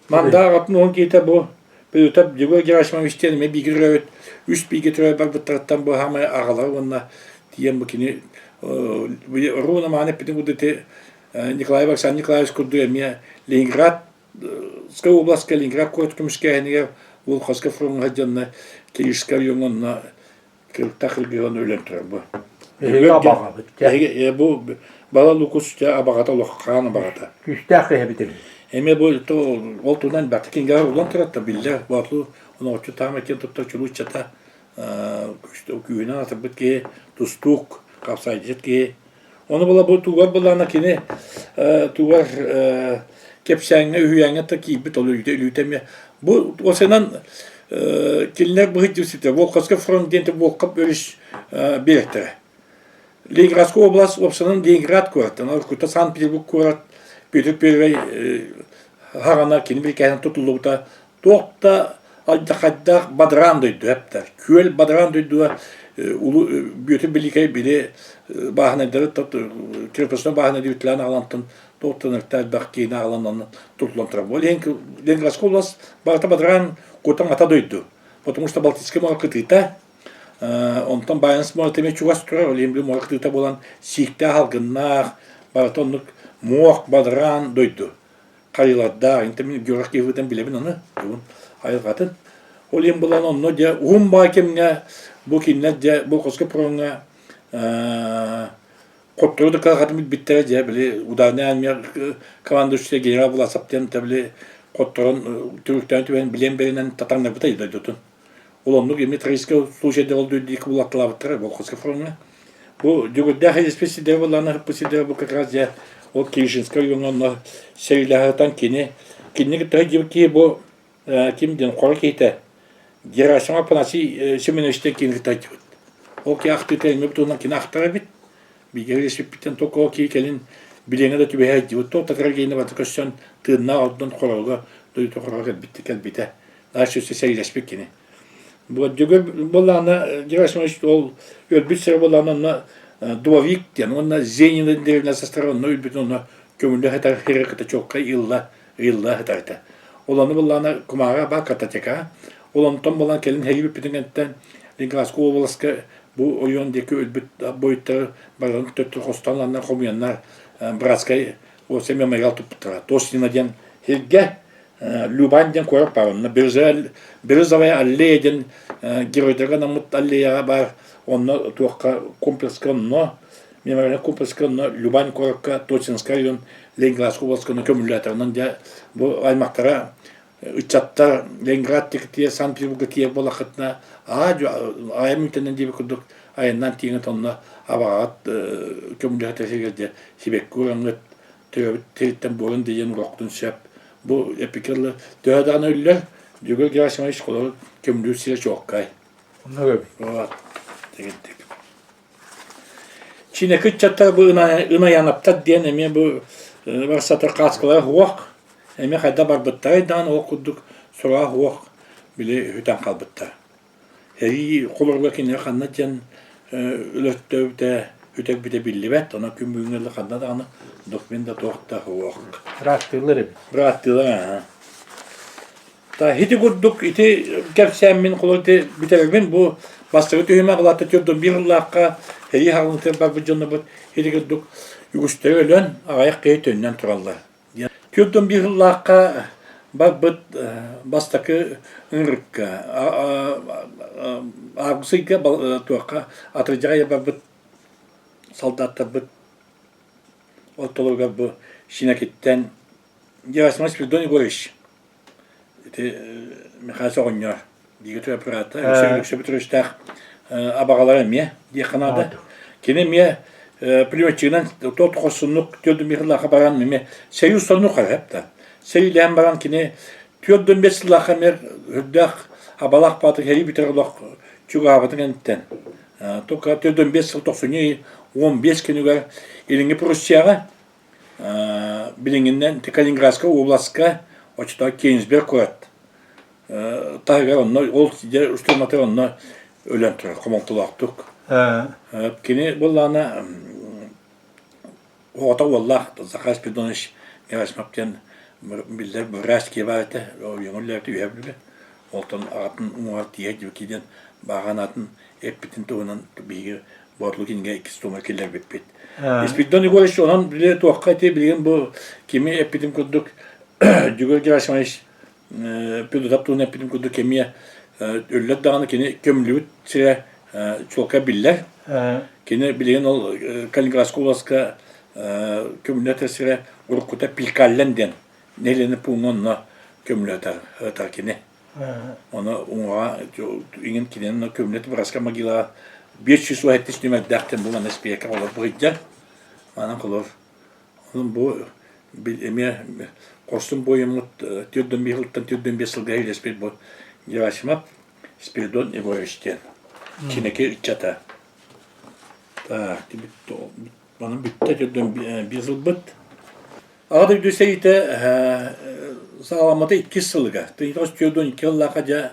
Мандаах атын уон киһитэ бу Петр Егор Герасимович диэн эмиэ бииргэ төрөөбүт үс бииргэ төрөөбүт барбыттарыттан бу саамай аҕалара уонна тиийэн бу кини Руна мааны эппитин курдук ити Николаев Александр Николаевич курдук эмиэ Ленинградскай областка Ленинград куорат көмүскээһинигэр Волховскай фроҥҥа сылдьанна Киришскай райоҥҥа онно Кырыктаах кыргыһан өлөн турар бу. Эһиги абаҕабыт. Эһиги бу бала лукус дьэ абаҕата олох хаан абаҕата. Күүстээх киһи эбит Эмиэ бу ол туһунан баты кинигэҕэ улан турар биллэр боотулу онооччу таама киэн туттар чулууччата күүһүнэн атырбыт киһи тустуук хапсаайдьыт киһи Ону була бу тугар былаана кини тугар кэпсээҥҥэ үһүйээҥҥэ да киирбит ол өлүүтэ өлүүтэ эмиэ бу осынан кинилэр быһыт Волховский фронт диэн Волхов өрүс биэрэктэрэ. Ленинградская область уопсанан Ленинград куораттан, уруккута Санкт-Петербург куорат Петр Первый хаҕана кини бирикээһинэн тутуллубута туох да алдьархайдаах бадараан дойду эптэр. Күөл бадараан дойдуга улуу Бүөтүр Биликэй били бааһынайдары крепостной бааһынай үтүлээн аҕалантан туохтан элбэх киини аҕалан онно тутуллан турар. Ол иһин Ленинградская область барыта бадараан кутан ата дойду. Потому что Балтийскай муора кытыыта онтон Баренц муората эмиэ чугас турар, ол иһин били муора кытыыта буолан сииктээх алгыннаах, барыта оннук муох, бадараан дойду. Хайалардаах, интэ мин географ киһибитин билэбин ону, тугун айылҕатын. Ол иһин булан онно дьэ уһун баай кэмҥэ бу кинилэр дьэ бу хоско проҥҥа хоттору да кыахатын билбиттэрэ дьэ били ударная армия командующая генерал Власов диэн били хотторон түбүктээн түбэһэн билиэн бэринэн татаҥнарбыта дойдутун. Ол оннук эмиэ трагическай случайда ол дойду булатталаабыттара Волховскай фроҥҥа. Бу Дьөгүрдээх илиспит сирдэрэ буоллаҕына ыһыппыт сирдэрэ бу как раз дьэ ол Киришинскай райоҥҥа онно сэриилэһэ кини кинини кытта сылдьыбыт киһи бу ким диэн хоро киһитэ Герасимов Афанасий Семенович диэн киһини кытта сылдьыбыт. Ол киһи ахтыыта эмиэ туһунан кини ахтар эбит. Бииргэ илиспиппиттэн только ол киһи кэлин билиэҥэ да түбэһэ сылдьыбыт. Туох да кыра киһини барыта көрсөн тыыннаах ордон хорого дойдутун хорого кэлбит кэлбитэ. Дальше сэриилэспит кини. Бу Дьөгүөр буоллаҕына Герасимович ол өлбүт сирэ буоллаҕына онно Дубовик диэн уонна Зенина дэриэбинэ састара онно өлбүтүн онно көҥүллэ сытар сири кытта чуолкай ыылла ыйылла сытар этэ. Ол ону буоллаҕына кумааҕы баар картотека. Ол онтон буолан кэлин сэрии бүппүтүн кэнниттэн Ленинградскай уобаласка бу ойуон диэки өлбүт буойуттары барыларын төттөрү хостоон ыланнар хомуйаннар братскай уопсай мемориал туппуттара. Тоснина диэн сиргэ Любань диэн куорат баар онно Березовая аллея диэн геройдарга анаммыт аллеяҕа баар онно туохха комплекска онно мемориальнай комплекска онно Любань куоракка Точинскай район Ленинградскай областка онно көмүллээтэ онон дьэ бу аймахтара ыччаттар Ленинград тиийэ Санкт-Петербурга тиийэр буоллаххытына аа айан мүтэнэн диэбит курдук айаннаан тиийэҥҥит онно абаҕаҕыт көмүллэһэ сиригэр дьэ сибэкки ураҥҥыт төрөөбүт сириттэн буолан диэн уруохтун сөп. Бу эпикэллэр төһө даҕаны өллөр, Дьөгүөр Герасимович холору көмүлүүр сирэ чуолкай. Онно эбит. Вот. Тигинтик. Чинэки ыччаттар бу Ынаянаптар диэн эмиэ бу барсатар кааскалара суох. Эмиэ хайда барбыттарай даҕаны ол курдук сураҕа суох били үтэн хаалбыттар. Сэрии холоруга кинини ханна диэн өлөртөөбүтэ, үтэрбитэ биллибэт. Онон күн бүгүҥҥэ дылы ханна даҕаны документ да туох да суох. Бырааттыылар эбит. Бырааттыылар аһа. Та ити курдук ити кэпсээммин холор ити бүтэрбин бу бастакы түһүмэх улаатта түрдүн биир ыллаахха сэрии хаалыытыгар барбыт дьоннорбут ити курдук үгүстэрэ өлөн аҕыйах киһи төннөн тураллар. 41 сыллаахха барбыт бастакы ыҥырыкка август ыйга туохха атырдьах барбыт солдаттарбыт ортолоругар бу Шинакиттэн Герасимов Спиридон Егорович ити Михаил оҕонньор бииргэ төрөппүт үксэ Петровичтаах абаҕалара эмиэ диэххэ наада. Кини эмиэ пулеметчигынан тот хорсуннук түөрт сыллаахха баран эмиэ сэрии устарынук харахап да. Сэриилээн баран кини 4-5 сыллаахха эмиэ үрдээх абалаах баатыр сэрии бүтэр олох чугаһаабытын кэнниттэн только 4-5 сыл тохсунньу 15 күнүгэр Илиҥҥи Пруссияҕа билиҥҥинэн Калининградскай областка оччотооҕу Кенигсберг куорат таһыгар онно ол дьэ штурматыгар онно өлөн турар хомолтолоохтук. Кини буоллаҕына оҕото уоллаах Захар Спиридонович Герасимов диэн биллэр врач киһи баар этэ үөҥүллээбит үһэ билбэт. Онтон аҕатын уҥуоҕар тиийэ дьүкий диэн бааҕан атын эппитин туһунан биһиги Боотулу кинигэ иккис туома киллэрбиппит. Спиридон Егорович онон били туохха ити билигин бу кими эппитим курдук Дьөгүөр Герасимович Педутап туһунан эппитим курдук эмиэ өллөр даҕаны кини көмүллүбүт сирэ чуолкай биллэр. Кини билигин ол Калининградскай областка көмүллэр сирэ уруккута Пилькаллен диэн нэһилиэнньэ пууҥҥа онно көмүллэтэр кини. Ону уҥуоҕа иҥин кинини көмүллэт братскай могилаҕа 517 нүмердээх диэн бу манна испиэккэ олорбут сылдьар. Манан холор Онон бу эмиэ хорсун буойуммут 45 сылтан 45 сылга илэспит бу Герасимов Спиридон Егорович диэн Чинэки ыччата. Так, манан бүттэ төрдөн биир сылбыт. Аҕа дойду сэриитэ саҕаламмыта иккис сылыгар. 1942 сыллаахха дьэ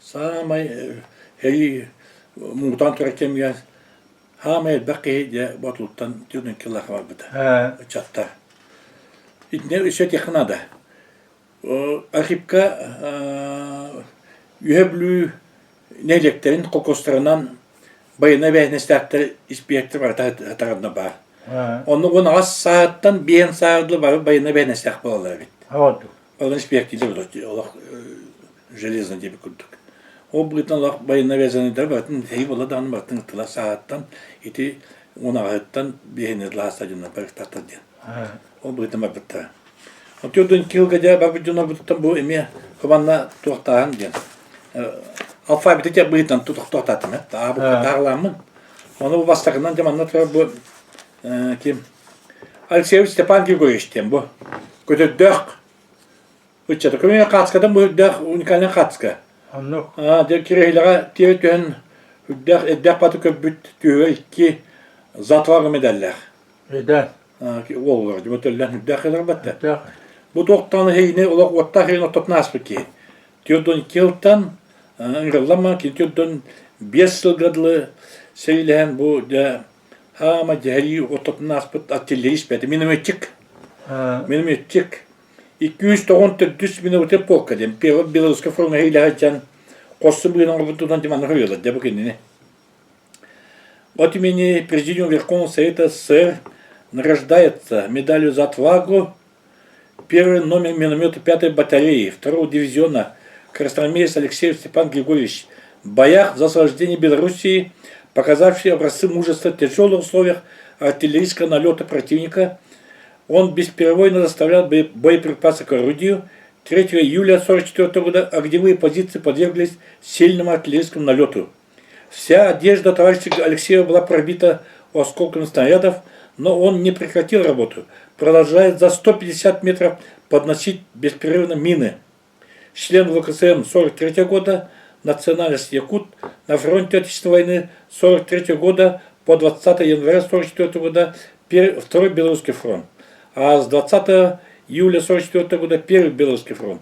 саамай сэрии муҥутаан турар кэмигэр Хаамай элбэх киһи дьэ Боотулуттан 42 сыллаахха барбыта. Ыччаттар. Итиннэ өссө этиэххэ наада. Архипка Үөһэ Бүлүү нэһилиэктэрин холкуостарынан байыаннай эбээһинэстээхтэр испиэктэр барыта сатаҕына баар. Онно 18 сааһыттан биэн сааһы дылы бары байыаннай эбээһинэстээх буолаллар эбит. Ол испиэктиилэр олох железно диэбит курдук. Ол быһыытынан олох байыаннай обязанныйдар барытын эһиги буолла даҕаны барытын ыттылар сааһыттан ити унаҕаһыттан биэһини лааста дьоннор барыктаахтар диэн. Ол быһыытынан барбыттара. Отуордун килга дьэ барбыт дьоннорбутуттан бу эмиэ хабанна туохтааһын диэн. Алфавиты те быһыытынан тохтоотаатым тааҕылааммын. Ону бу бастакынан дьэ манна турар бу ким Алексеевич Степан Григорьевич диэн бу көтөрдөөх ыччата көмө хаацкадан бу үрдээх уникальный хаацка. Оннук. Аа дьэ кирэһилэҕэ тиэрэ түһэн үрдээх эрдээх баты көрбүт түһүгэ икки затвага медаллээх. Эдэ. Уоллар дьэ төллөн үрдээх кэлэр батта. Бу туохтан эһигини олох уоттаах иһин оттотун ааспыт киһи. 42 сылтан ыҥырыллан кини 45 сылга дылы сэриилэһэн бу дьэ хаама дьэһэрии оттотун ааспыт артиллерист бэйэтэ минометчик. Минометчик. 294 минуты полка диэн Первый Белорусскай фроҥҥа илэ сылдьан хорсун быһыынан оҥорбутунан манна суруйаллар дьэ бу кинини. От имени Президиума Верховного Совета СССР награждается медалью за отвагу первый номер миномета 5-й батареи 2-го дивизиона красноармеец Алексеев Степан Григорьевич в боях за освобождение Белоруссии, показавший образцы мужества в тяжелых условиях артиллерийского налета противника, он бесперебойно доставлял боеприпасы к орудию. 3 июля 1944 года огневые позиции подверглись сильному артиллерийскому налету. Вся одежда товарища Алексеева была пробита осколками снарядов, но он не прекратил работу, продолжая за 150 метров подносить беспрерывно мины. Член ВКСМ 43 года, национальность якут, на фронте Отечественной войны 43 года по 20 января 44 года Второй Белорусский фронт, а с 20 июля 44 года Первый Белорусский фронт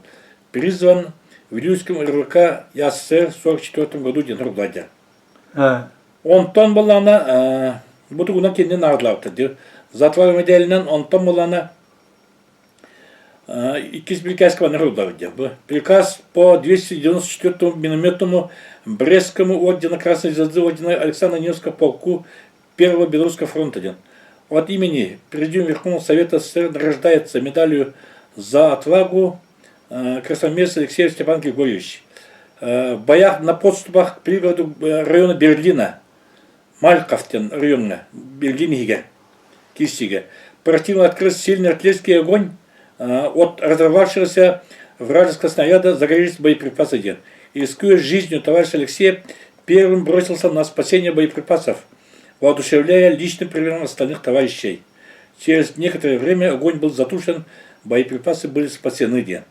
призван в Вилюйском РВК СССР в 44 году диэн Рубладя. Онтон буллаҕына бу тугунан кинини наҕардаабыттар Затвор моделинэн онтон буллаҕына Иккис приказ Бу приказ по 294 минометному Брестскому ордена Красной Звезды ордена Александра Невского полку Первого Белорусского фронта диэн. От имени Президиума Верховного Совета СССР награждается медалью за отвагу красноармеец Алексей Степан Григорьевич. В боях на подступах к пригороду района Берлина, Мальков диэн райоҥҥа, Берлин иһигэр киирсиигэ противник открыл сильный артиллерийский огонь от разорвавшегося вражеского снаряда загорелись боеприпасы диэн. Рискуя жизнью, товарищ Алексеев первым бросился на спасение боеприпасов, воодушевляя личным примером остальных товарищей. Через некоторое время огонь был затушен, боеприпасы были спасены диэн.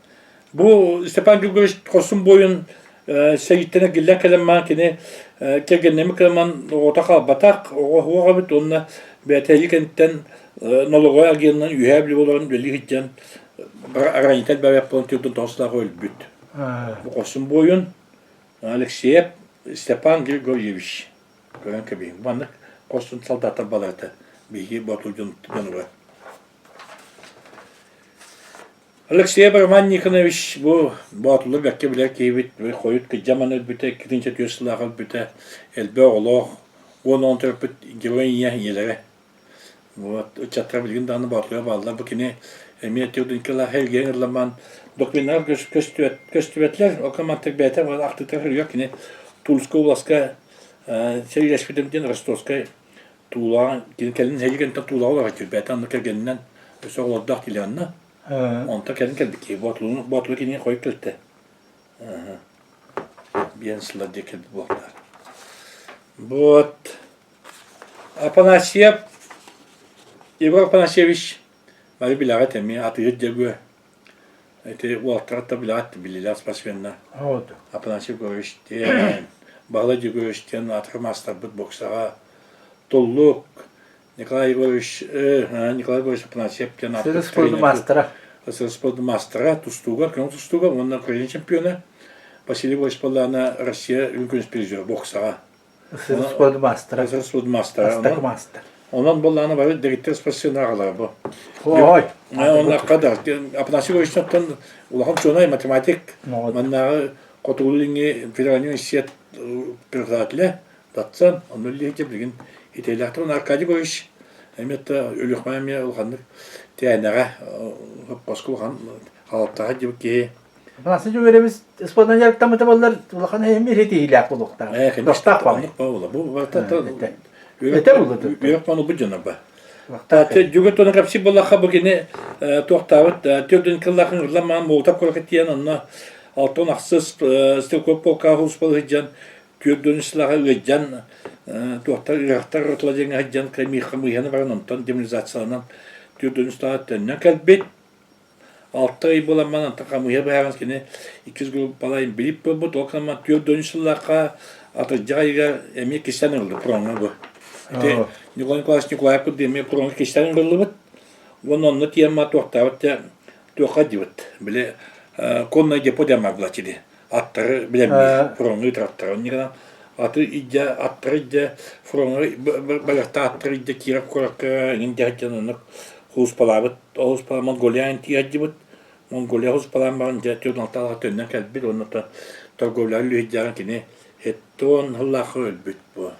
Бу Степан Григорьевич хорсун буойун сэрииттэн эргиллэн кэлэн маан кини кэргэннэммит кыламан оҕото хаалбатах, оҕо суох эбит уонна бэйэтэ кэнниттэн нолоҕой агенынан үөһээ бүлүү олорон үлэлии сылдьан аранитет бэбэп буолан түрдүн тоҕустаах өлбүт. Бу хорсун буойун Алексеев Степан Григорьевич көрөн кэбиһиҥ. Маннык хорсун солдаттар баларта биһиги Боотур дьонугар. Алексеев Роман Никонович бу Боотулу бэркэ билэр киһибит, хойут кыдьаман өлбүтэ, 2004 сыллаах өлбүтэ, элбэх оҕолоох, 10 оҕону төрөппүт герой ийэ ийэлэрэ. Вот, ыччаттара билигин даҕаны Боотулуга бааллар. Бу кини эмиэ Тюрдинкалаах эргиэн ылламан документар көстүбэтилэр. Ол мантык бэйэтэ ахтыыта суруйар кини Тульскай областка сэриилэспитим диэн Ростовскай Туулаҕа кини кэлин сэрии кэнниттэн Туулаҕа олорор кэлбээтэ онно кэргэнинэн өссө оҕолордоох килианна онтон кэлин кэлбит киһи Боотулуну Боотулу кинини хойут кэлтэ биэн сыллар диэки кэлбит буолтар вот Афанасьев Егор Афанасьевич бары билэҕит эмиэ атыыһыт дьөгүө Ити уолаттара да билэҕит биллилээх спортсменнар. Афанасий Егорович диэн, Баһылай Егорович диэн аатырар маастарбыт боксаҕа. Туллук Николай Егорович Николай Егорович Афанасьев диэн Сыр спорду маастара. Сыр спорду маастара, тустууга, көҥүл тустууга уонна Украина чемпиона Василий Егорович Поллана Россия үҥкүнүс призер боксаҕа. Сыр спорду маастара. Сыр спорду маастара. Бастакы маастар. Онон буоллаана бары дэгиттэр спортсмен аҕалара бу. Ой. Онно кадар Афанасий Егоровичтан улахан учуонай, математик, маннааҕы Хотугулуу-Илиҥҥи федеральный университет преподавателэ Татсан, онно үлэлиир билигин итээлээхтэр. Уонна Аркадий Егорович эмиэ да Өлүөхүмэ эмиэ улаханнык тээнэҕэ хоско улахан халалтаҕа диэбит киһи. Афанасий Дьөгүөрэбис спортынан дьарыктаммыта буоллар улахан эмиэ ситиһиилээх буолуохтаах. Тостаах баҕайы. Бу барыта Этэ булла үөрэх пану бу дьоно ба. Дьөгүөр туона кэпсиир буоллахха бу кини туохтаабыт төрдүн кыллаахын ылла маан Молотов куоракка тиийэн онно алтан ахсыс стрелков полкаҕа сулууспалыы сылдьан 40 сылаҕа ыалдьан туохтар ыарахтар ротла диэҥҥэ сылдьан хамыыһаны баран онтон демобилизацияланан 40 сылаҕа төннөн кэлбит. 6 ый буолан баран онтон хамыыһа быһааран кини иккис группалаах инбэлиит буолбут. Ол гынан 40 сыллаахха атырдьах ыйыгар эмиэ кистээн ыллы фроҥҥа бу. Ити Николай Николаевич Николаев курдук эмиэ фроҥҥа кистээн ыллыбыт. Уонна онно тиийэн туохтаабыт туохха диэбит били конное депо диэн баар буолааччы аттары билэммит фроҥҥа ыытар аттары оннук гынан аты илдьэ аттары илдьэ фроҥҥа барыахтаах аттары илдьэ Киров куоракка эҥин дьаһайдьан оннук сулууспалаабыт ол сулууспалаан Монголияҕа тиийэрдибит Монголия сулууспалаан баран дьэ 46 төннөн кэлбит уонна торговляҕа үлүһүйдэҕин кини 70 сыллаахха өлбүт бу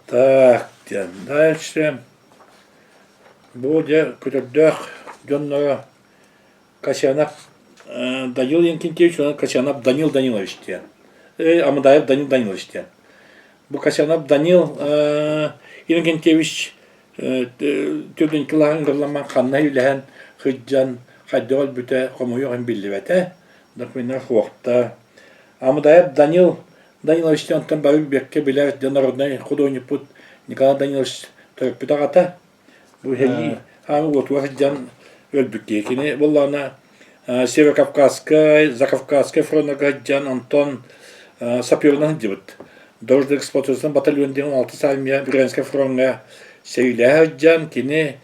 так диэн дальше бу дьэ көтөрдөөх дьонноро Касьянов Данил Иннокентьевич уонна Касьянов Данил Данилович диэн. Амадаев Данил Данилович диэн. Бу Касьянов Данил Иннокентьевич төрдүн кылааһын ыҥырламман ханна үлэһэн сылдьан хайдах өлбүтэ хомойуох иһин биллибэтэ. Документар суохта. Амадаев Данил Данилович онтон бары бэркэ билэр дьон народнай худуоһунньукпут Николай Данилович төрөппүт аҕата. Бу сэрии хаан уотугар сылдьан өлбүт киһи. Кини буоллаҕына Северокавказскай, Закавказскай фроннарга сылдьан, онтон саперынан сылдьыбыт. Дорожный эксплуатационный батальон диэн 16 армия Брянскай фроҥҥа сэриилэһэ сылдьан, кини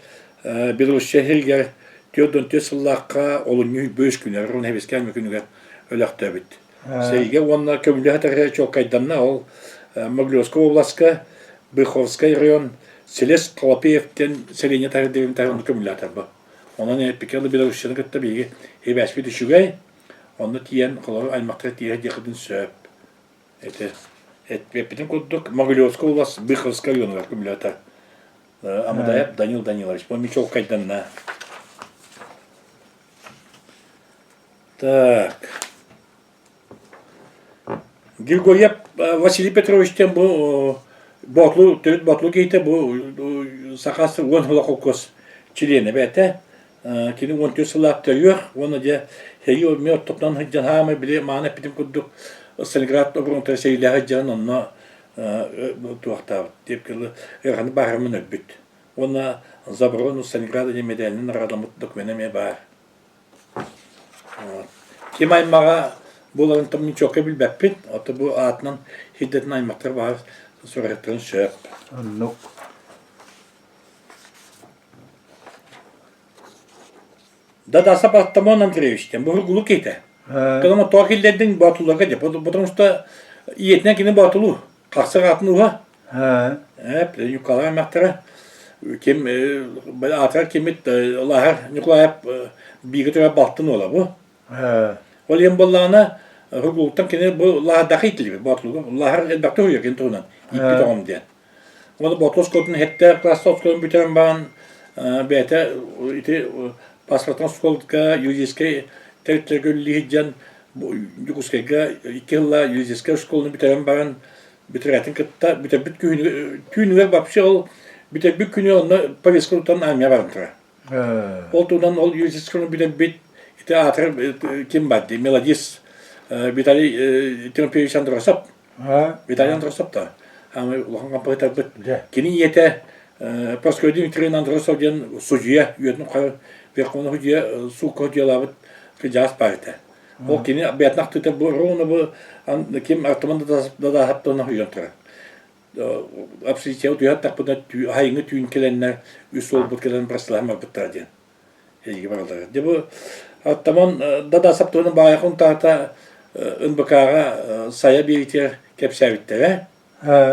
Белоруссия сиригэр 44 сыллаахха олунньу бөс күнүгэр, уонна Сэбиэскэй күнүгэр өлөхтөөбүт. Сэриигэ уонна көмүлүө сытар чуолкайданна ол Могилевскай областка Быховскай район Селес Колопеев диэн сэлиэнньэ таһырдыгын таһын көмүлээтэр Онон эппикэ Белоруссияны кытта биһиги сибээспит үчүгэй, онно тиийэн холобур аймахтар тиийэ диэххитин сөп. Ити эппитин курдук Могилевскай область Быховскай районугар көмүлээтэ Амадаев Данил Данилович. Бу чуолкайданна. Так. Григорьев Василий Петрович диэн бу Боотулу төрүт Боотулу киһитэ бу Саха 10 сыла холкуос чилиэнэ бэйэтэ. Кини 14 сыллаах төрүөх уонна дьэ сэрии эмиэ оттотунан сылдьан хаамай били мааны эппитим курдук Сталинград оборонатыгар сэриилээх сылдьан онно туохтаабыт диэп ыараханнык бааһырмын өлбүт. Уонна За оборону Сталинграда диэн мэдээлинэн наҕараадаламмыт докумена эмиэ баар. Ким аймаҕа буоларын мин чуолкай билбэппин, ото бу аатынан сирдэтин аймахтар баҕар сураһыттарын сөп. Оннук. Дадаса Артамон Андреевич диэн бу улуу киһитэ. Кылама тоҕо киллэрдиҥ Боотулларга дьэ, потому что ийэтинэн кини Боотулуу. Хахсык атын уһа. Ньукалаах аймахтара ким аатырар кимит Лаһар Ньукулаев бииргэ төрөөбүт балтын уола бу. Ол иһин буоллаҕына Рукулуктан кини бу Лаһардахы иитиллибит Боотулуга. Лаһар элбэхтик уһуйар кини туһунан ииппит оҕом диэн. Уонна Боотулу оскуолатын сэттэ класста оскуоланы бүтэрэн баран бэйэтэ ити паспортан оскуолатыгар юридическай тэрилтэлэргэ үлэлии сылдьан Дьокуускайга икки сылла юридическай оскуоланы бүтэрэн баран бүтэрээтин кытта бүтэрбит түүнүгэр вообще ол бүтэрбит күнү онно повестка тутан армия баран турар. Ол туһунан ол юридическай бүтэрбит ити аатырар ким бар дии мелодист Виталий Тимофеевич Андросов. Виталий Андросов да улахан композиторбыт. Кини ийэтэ Прасковья Дмитриевна Андросов диэн судьуйа үйэтин тухары Верховный судьуйа суукка судьуйалаабыт кырдьаҕас баар этэ. Ол кини бэйэтин ахтыыта бу ровно бу ким Артаман Дадааһаптан уйан турар. Общежитиеҕа утуйа тахпытына аһайыҥҥы түүн кэлэннэр үс уолбут кэлэн бырастылаһан барбыттара диэн эйиги бараллара. Дьэ бу Аттаман Дадасап туһунан баайах унтаата НБК-ҕа сайа биэритигэр кэпсээбиттэрэ.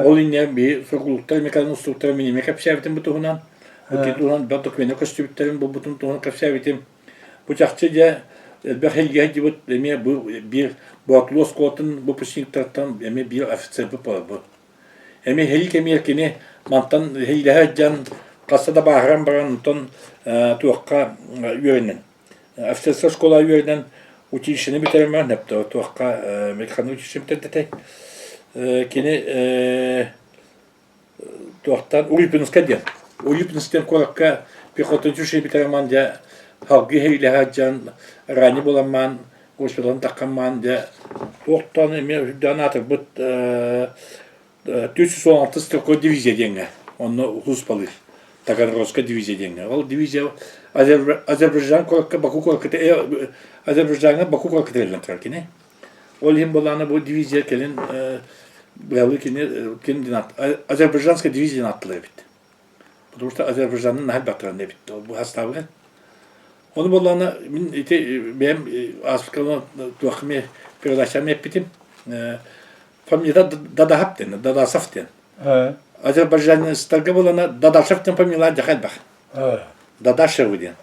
Ол инньэ би сургуулуктар меканын устуктара мин эмиэ кэпсээбитим бу туһунан. Бу туһунан бэл докумена көстүбүттэрин булбутум туһунан кэпсээбитим. Бу чахчы дьэ элбэх илгэ сылдьыбыт эмиэ бу биир Боотулуу оскуолатын выпускниктартан эмиэ биир офицербыт буолар Эмиэ сэрии кэмигэр кини мантан иһиллэһэ сылдьан хаста да бааһыран баран онтон туохха үөрэнэн офицерскай школа үөрэнэн училищены бүтэрэн баран туохха механическай училище бүтэрдэтэй кини туохтан Урюпинскай диэн Урюпинск диэн куоракка пехотный училище бүтэрэн баран дьэ салгыы иһиллэһэ сылдьан ранее буолан маан госпиталын таххан дьэ туохтан эмиэ үрдээн аатырбыт 416 стрелковой дивизия диэҥҥэ онно улууспалыыр Таганрогская дивизия диэҥҥэ ол дивизия Азербайджан куоракка Баку куоракка Азербайджаҥҥа Баку куоракка тэриллэн турар кини ол иһин буоллаҕына бу дивизия кэлин быһалыы кини ким диэн Азербайджанская дивизия диэн ааттыылар эбит потому что Азербайджанын наһаа элбэхтэрин эбит бу хастаабыгар Ону буоллаҕына мин ити бэйэм ааспыкка туох эмиэ передачам эппитим. Фамилията Дадахов диэн, Дадасов диэн. Азербайджанецтарга буолана Дадашев диэн фамилия дьаха элбэх. Дадашевы диэн.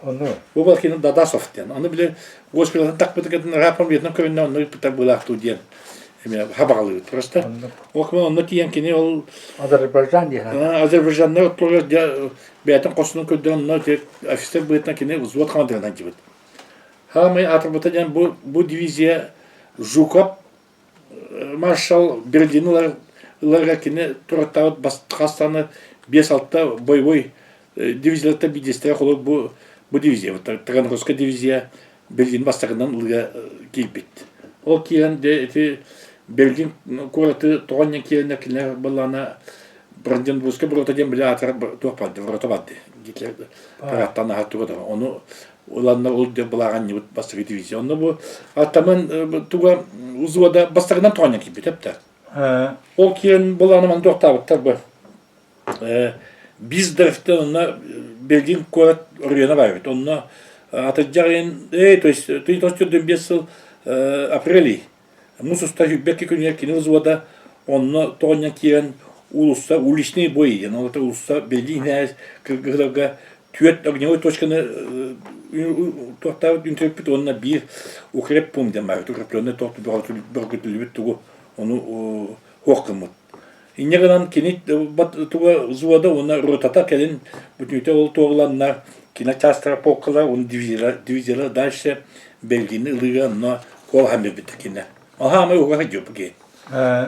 Бу был кини Дадасов диэн. Аны били госпиталтан тахпытыгар ыраах фамилиятынан көрүннэ онно ыыппыттар быылаахтуу диэн эмиэ хабаҕалыыбыт просто. Ол онно тиийэн кини ол Азербайджан диэн. Азербайджаннар оттугар бэйэтин хосунун көрдөөн онно офицер быһыытынан кини взвод командирынан дьибит. Хаамай аатырбыта диэн бу, бу дивизия Жуков маршал Берлини ылар, ыларга кини тураттаабыт хастаны 5-6 боевой дивизияларта биирдэстэрэ холобур бу бу дивизия Таганрогская дивизия Берлин бастакынан ылыга киирбит. Ол киирэн дьэ ити Берлин куораты тоҕон киирэннэр кинилэр былаана Бранденбургскай ворота диэн били аатырар туох барды ворота барды Гитлер парадтан аһар туга да ону ыланнар ол диэн былааҕанньыбыт бастакы дивизия онно бу атаман туга взвода бастакынан тоҕонньон киирбит эптэ ол киирэн былааны маны туохтаабыттар бу Биздорфтан онно Берлин куорат оройуона баар эбит онно атырдьах ыйын то есть 1945 сыл апрель Муус устар сүүрбэкки күнүгэр кини взвода онно тоҕонньон киирэн уулусса уличный бой диэн ол уулусса Берлин кыргыһыларга түөрт огневой точканы туохтаабыт үнтүрүппүт уонна биир укреппункт диэн баар укрепленный туох бөҕөргөтүллүбүт тугу ону суох гыммыт. Инньэ гынан кини туга взвода уонна ротата кэлин бүтүүтэ ол туолланна кино чаастара полкалар уонна дивизиялар дивизиялар дальше Бельгияны ылыыга онно куолаһан биэрбиттэр кинилэр. Аһаамай уга сылдьыбыт киһи.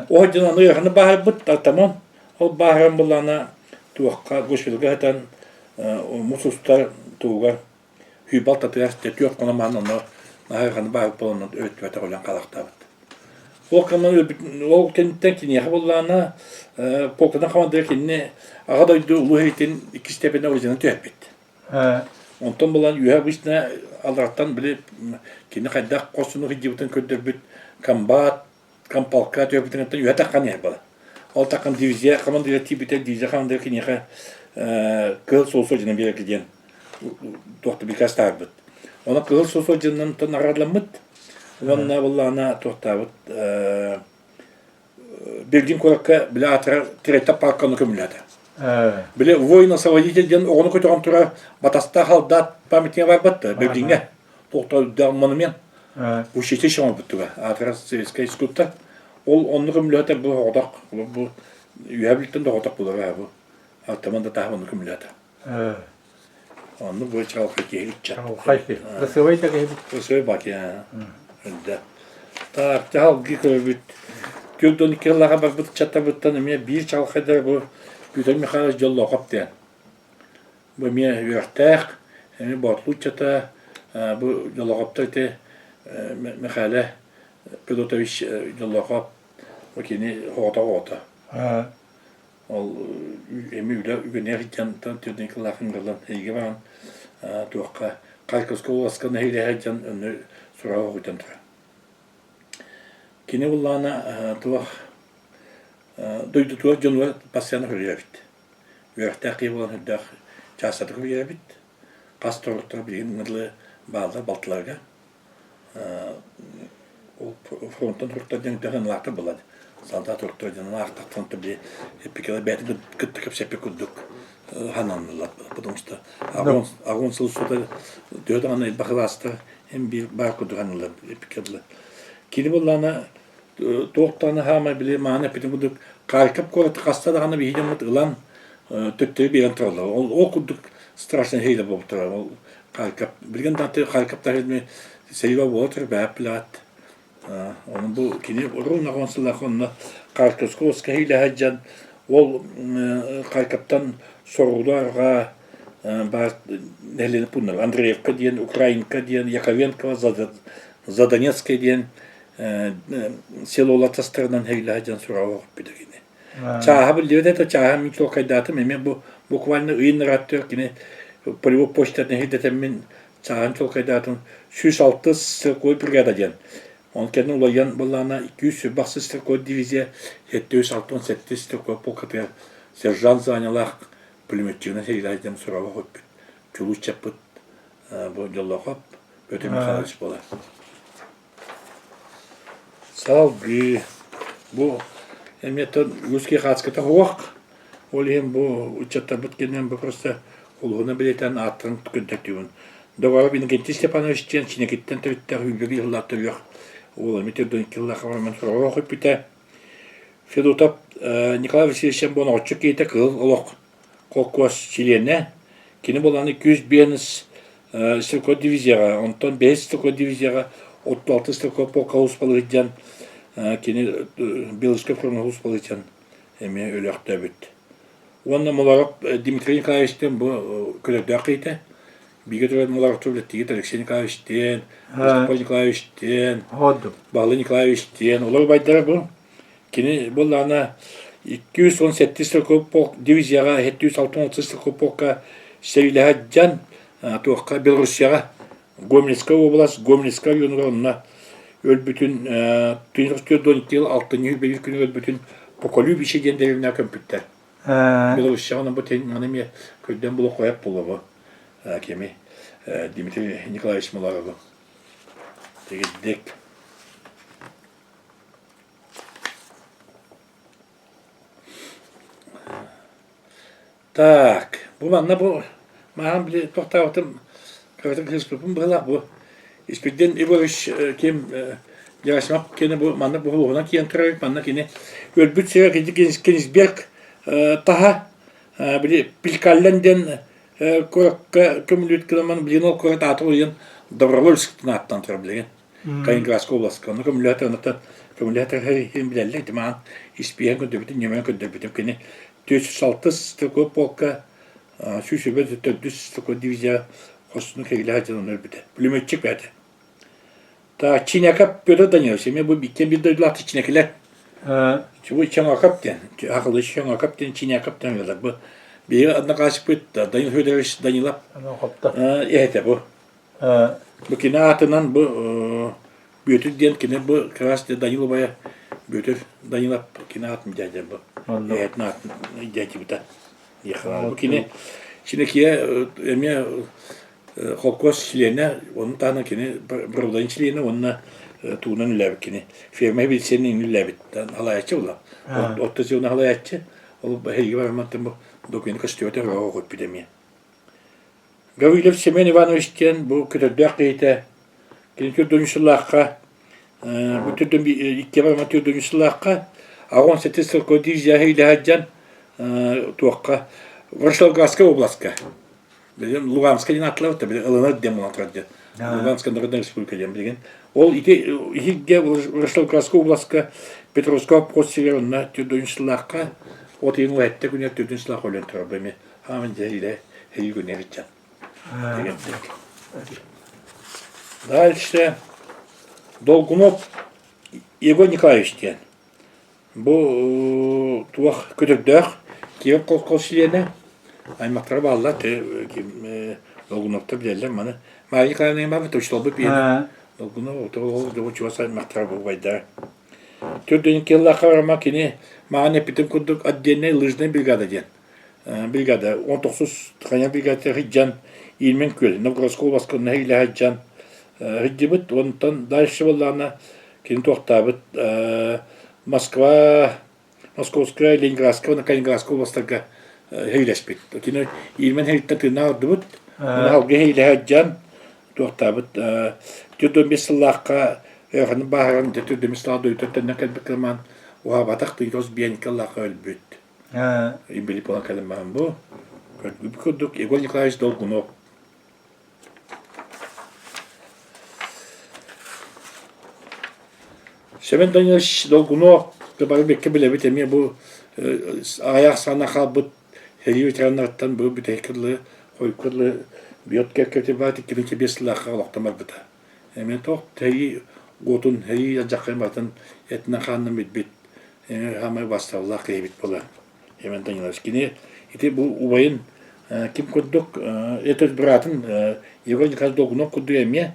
Ол дьон аны ыараханы бааһырбыт тартаман ол бааһыран буллаҕына туохха госпитальга сытан мус устар тугугар Хүйбал татыгар түөрт хонон маһан онно наһаа баһылык буолан өрүттүбэтэх өлөн хаалахтаабыт. Ол кэмнэн ол кэнниттэн киниэхэ буоллаҕына полкадан командира кинини Аҕа дойду Улуу сэриитин иккис степенэ орденын түһэрбит. Онтон булан үөһэ обычно аллараттан били кини хайдах хорсуннук сылдьыбытын көрдөрбүт комбат комполка түһэрбитин үөһэ таххан иһэр буолар. Ол таххан дивизия командира тиийбитэ, дивизия командира киниэхэ Кыһыл Сулус орденын биэрэргэ диэн туох да бикаас таһаарбыт. Онон Кыһыл Сулус орденынан наҕараадаламмыт уонна буоллаҕына туохтаабыт Берлин куоракка били аатырар Третья парканы көмүлээтэ. Били воин-освободитель диэн оҕону көтөҕөн турар батастаах солдат памятнига барбат да Берлиҥҥэ. Туохта монумент. Учитель оҥорбуттуга аатырар советскай скульптор. Ол оннук көмүлээтэ бу оҕотох бу үөһэ бүлтэн да оҕотох булар бу. Аттаман да таһа оннук көмүлээтэ. Оннук бу чаҕылхай киһи ыччат. Чаҕылхай киһи. Красивый да киһи. Красивый баки. Өлдө. Так, чаҕылгы көрбүт. 42 сыллааҕа барбыт ыччаттарбыттан эмиэ биир чаҕылхайдара бу Петр Михайлович Дьоллоохоп диэн. Бу эмиэ үөрэхтээх, эмиэ боотулуу ыччата, бу Дьоллоохоптор ити Михаил Пилотович Дьоллоохоп бу кини оҕото оҕото. Ол эми үлэ үгэнэ сылдьан төрдүн кылаах ыҥырыллан эйгэ баран туохха Харьковскай уоласка нэһилиэгэ сылдьан онно сураҕы оҕуйтан турар. Кини буллаҕына туох Дойдутугар дьонугар постоянно суруйар эбит. Үөрэхтээх киһи буолан үрдээх чаастатык суруйар эбит. Хас торуктара билигин дылы бааллар балтыларга. Ол фронтан туруктар диэн үрдээх ыналаахтар буолла. Солдат туруктар диэн аахтахтан били эппикэлэр бэйэтин кытта кэпсэппит курдук хананнылар. Потому что аҕын сыл устата төһө даҕаны элбэх ылаастар эн биир баар курдук ханаллар эппикэ дылы. Кини буоллаҕына туох даҕаны хаамай били мааны эппитин курдук Харьков куораты хаста даҕаны биһи дьоммут ылан төттөрү биэрэн тураллар. Ол, ол курдук страшно хейле буолбуттара. Ол Харьков билигин даҕаны Харьков таһырдьа сэриигэ буола турар бэйэп билэҕит. Ону бу кини ровно он сыллаах онно Харьковского хейле сылдьан ол Харьковтан соругу арҕаа баар нэһилиэнньэ пууннар Андреевка диэн, Украинка диэн, Яковенкова, Задонецкая диэн селолар тастарынан хэйлэһэ дьон сураҕа оҕуппута кини. Чааһа биллибэт этэ, чааһа мин чуолкайдаатым, эмиэ бу буквально ыйын ырааттыгар кини полевой почтатын иһирдэтэммин чааһын чуолкайдаатым 106 стрелковой бригада диэн. Ол кэннэ уларыйан буоллаҕына 226 стрелковой дивизия 767 стрелковой полкатыгар сержант званиелаах пулеметчигынан сэриилэһэ диэн сураҕа оҕуппут. Чулуу чаппыт бу Дьоллоохоп Петр Михайлович буолар. Салгыы бу эмиэ русский хааската суох. Ол иһин бу ыччаттарбыт кэннинэн бу просто улуһуна бэлиэтээн ааттарын көрдөттүүбүн. Доҕорум Иннокентий Степанович диэн Чинэкиттэн төрүттээх үүрбэги сыллаах төрүөх уол эмиэ төрдүн икки сыллаах баран сураҕа көппүтэ. Федотов Николай Васильевич бу оноҕоччу киһитэ кыһыл олох холкуос чилиэнэ. Кини буолан 205 стрелковой дивизияҕа, онтон бэһис стрелковой дивизияҕа 36 стрелковой полка сулууспалыыр кини Белорусскай фроҥҥа сулууспалыыр эмиэ өлөөхтөөбүт. Уонна Муларов Дмитрий Николаевичтыын бу көтөрдөөх киһитэ. Бииргэ төрөөбүт Муларовтар үлэттигит Алексей Николаевичтыын, Христофор Николаевичтыын, Баһылай Николаевичтыын. Олор убайдара бу Кини буоллаҕына 217 стрелковой полк дивизияҕа 766 стрелковой полка сэриилэһэ сылдьан туохха Белоруссияҕа Гомельскай уобалас Гомельскай районугар онно өлбүтүн 1942 алтынньы биир күнүгэр өлбүтүн Поколюбичи диэн дэриэбинэҕэ көмпүттэр. Белоруссияҕа онон бу маны эмиэ көрдөөн булуох хойоп буолуо бу кими Дмитрий Николаевич Муларову. Тигирдик. Так, бу манна бу мааҕын били тохтообутум кыратык кыыспыппын быһыылаах бу Испирдин Егорович ким Герасимов кини бу манна буһуһунан киэн турар манна кини өлбүт сирэ Кенигсберг таһа били Пилькаллен диэн куоракка көмүлүт гынан билигин ол куорат аата уларыйан Добровольск ааттан турар билигин Калининградскай областка. Ону көмүлэһэ онуттан көмүлэһэ иһин билэллэр. Ити маан испииһэн көрдөрбүтүм, ньыман көрдөрбүтүм. Кини 406 стрелковой полка 124 стрелковой дивизия хорсунун кэгилэһэ дьон ону өлбүтэ. Пулеметчик бэйэтэ. Та Чиняков Петр Данилович, эмиэ бу иккиэн биир дойдулаах Чинякилэр. Бу Чоҥокоп диэн, Акылыч Чоҥокоп диэн Чиняков диэн ыаллар. Бу биһиги одноклассникпыт Данил Федорович Данилов эһэтэ бу. Бу кини аатынан бу Бүөтүр диэн кини бу как раз Данил убайа Бүөтүр Данилов кини аатын дядя бу эһэтин аатын дядибыта бу кини Чинэкиэ эмиэ холкуос чилиэнэ ону таһынан кини правление чилиэнэ уонна тугунан үлээбит кини ферма билсиэнин үлээбит халаайаччы була отто сыына халаайаччы ол эһиги барамматтан бу документ көстүбэтэх оҕо эмиэ Гаврильев Семен Иванович диэн бу көтөрдөөх киһитэ кини төрдүн сыллаахха бу төрдүн икки барма төрдүн сыллаахха аҕон сэттис сылга дивизия сылдьан туохха Ворошиловградскай областка билигин Луганскай диэн аатталабыт да билигин ылынар диэн буолан турар диэн Луганская Народная Республика диэн билигин ол ити иһиргэ Ворошиловградскай областка Петровского обхоз сиригэр онно төрдүн сыллаахха от ыйын уһэттэ күнүгэр төрдүн сыллаах өлөн турар бу эмиэ Аамын дьэ илэ эһиги күнэбит Дальше Долгунов Егор Николаевич диэн. Бу туох көтөрдөөх Киев колхоз чилиэнэ аймактара бааллар Долгуновтар билэллэр маны. Мария Николаевна баар учууталбыт биһиэнэ. Долгунов ол чугас аймактара бу убайдара. Төрдүн кыллаахха кини маҕан эппитин курдук отдельнай лыжная бригада диэн бригада 19 хайа бригада сылдьан Ильмень күөл Новгородскай областка нэһилэ сылдьан сылдьыбыт. Онтон дальше буоллаҕына кини туохтаабыт Москва Московская, Ленинградская уонна Калининградскай областарга һөйлэспит. Кини Ильмень һэриттэн тыыннаах ордубут. Алгы һэйлэһэ сылдьан туохтаабыт 45 сыллаахха ыараханнык бааһыран 45 сыллаах дойдутуттан төннөн кэлбит кылмаан уһаабатах тыйгос биэнкэ өлбүт. Билип буолан кэлэн баран бу көрдүбүт курдук Егор Николаевич Долгунов Семен Данилович Долгунов бары бэккэ билэбит эмиэ бу аҕыйах саана хаалбыт сэрии ветераннарыттан бу бүтэһик дылы хойукка дылы биот кэккэтибаат 2005 сыллаахха олохтон барбыта. Эмиэ туох сэрии уотун, сэрии алдьархайын барытын этинэн-хаанынан билбит эмиэ саамай басталлаах киһибит буолар. Иван Данилович. Кини ити бу убайын ким курдук это быраатын Егор Николаевич Долгунов курдук эмиэ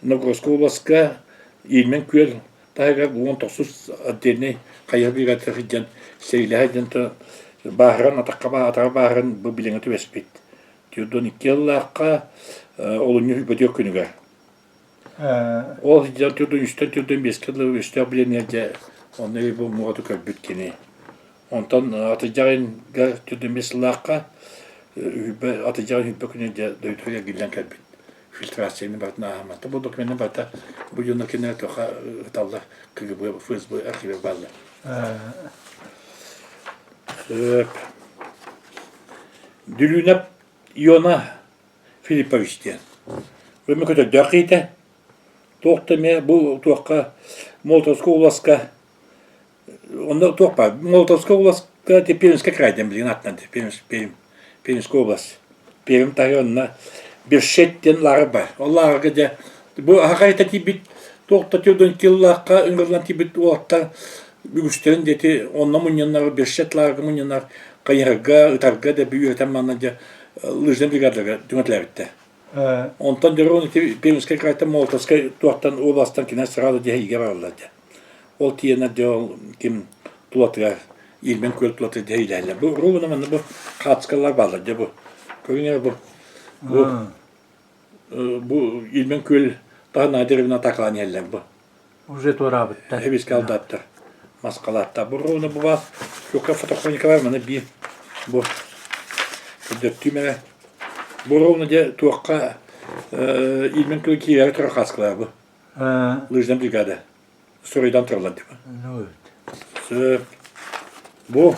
Новгородскай областка Ильмень күөл таһыгар 19 отдельнай хайа бригадата сылдьан сэриилэһэ сылдьан бааһыран атахха атаҕа бааһыран бу билиҥҥэ түбэспит. 42 сыллаахха олунньу сүүрбэ күнүгэр. Ол сылдьан 43-тэн 45-кэ дылы өстөөх билиэннэр дьэ онно бу муоҕату көрбүт кини. Онтон атырдьах ыйыгар 45 сыллаахха атырдьах ыйын сүүрбэ күнү дьэ дойдутугар эргиллэн кэлбит. Фильтрацияны барытын ааһаммата. Бу документы барыта бу дьоннор кинилэр туохха ыталлар КГБ, ФСБ архиве бааллар. Сөп. Дүлүүнэп Иона Филиппович диэн. Бу көтөрдөөх киһитэ. Туох да эмиэ бу туохха Молотовскай уласка Онно туох баар Молотовскай областка Пермскай край диэн билигин ааттанар Пермь Пермская область. Пермь таһыгар онно Бершет диэн лааҕыр баар. Ол лааҕырга дьэ бу аһаҕайта тиийбит туох да төрдүн киллаахха ыҥырыллан тиийбит уолаттар үгүстэрин диэти онно мунньаннар Бершет лааҕырга мунньаннар хайыһарга, ытарга да үөрэтэн манна дьэ лыжный бригадаларга түҥэтэлээбиттэр. Онтон дьоруон ити Пермскай крайтан Молотовскай туохтан областан кинээс сразу дьэ иһигэ бараллар дьэ. Ол тиийэннэр дьэ ол ким тулатыгар Ильмень күөл тулатыгар дьэ иилэһэллэр. Бу ровно манна бу хаацкалар бааллар дьэ бу. Көрүҥ бу бу бу Ильмень күөл таһына деревина атаакалаан иһэллэр бу. Уже туораабыттар. Эбискэ алдааттар. Маскалааттар. Бу ровно бу баар Чука фотохроника бар маны биир бу көрдөттүүм эрэ. Бу ровно дьэ туохха Ильмень күөл киирээри турар хаацкалар бу. Лыжная бригада. Суруйдан тураллар дима. Сөп. Бу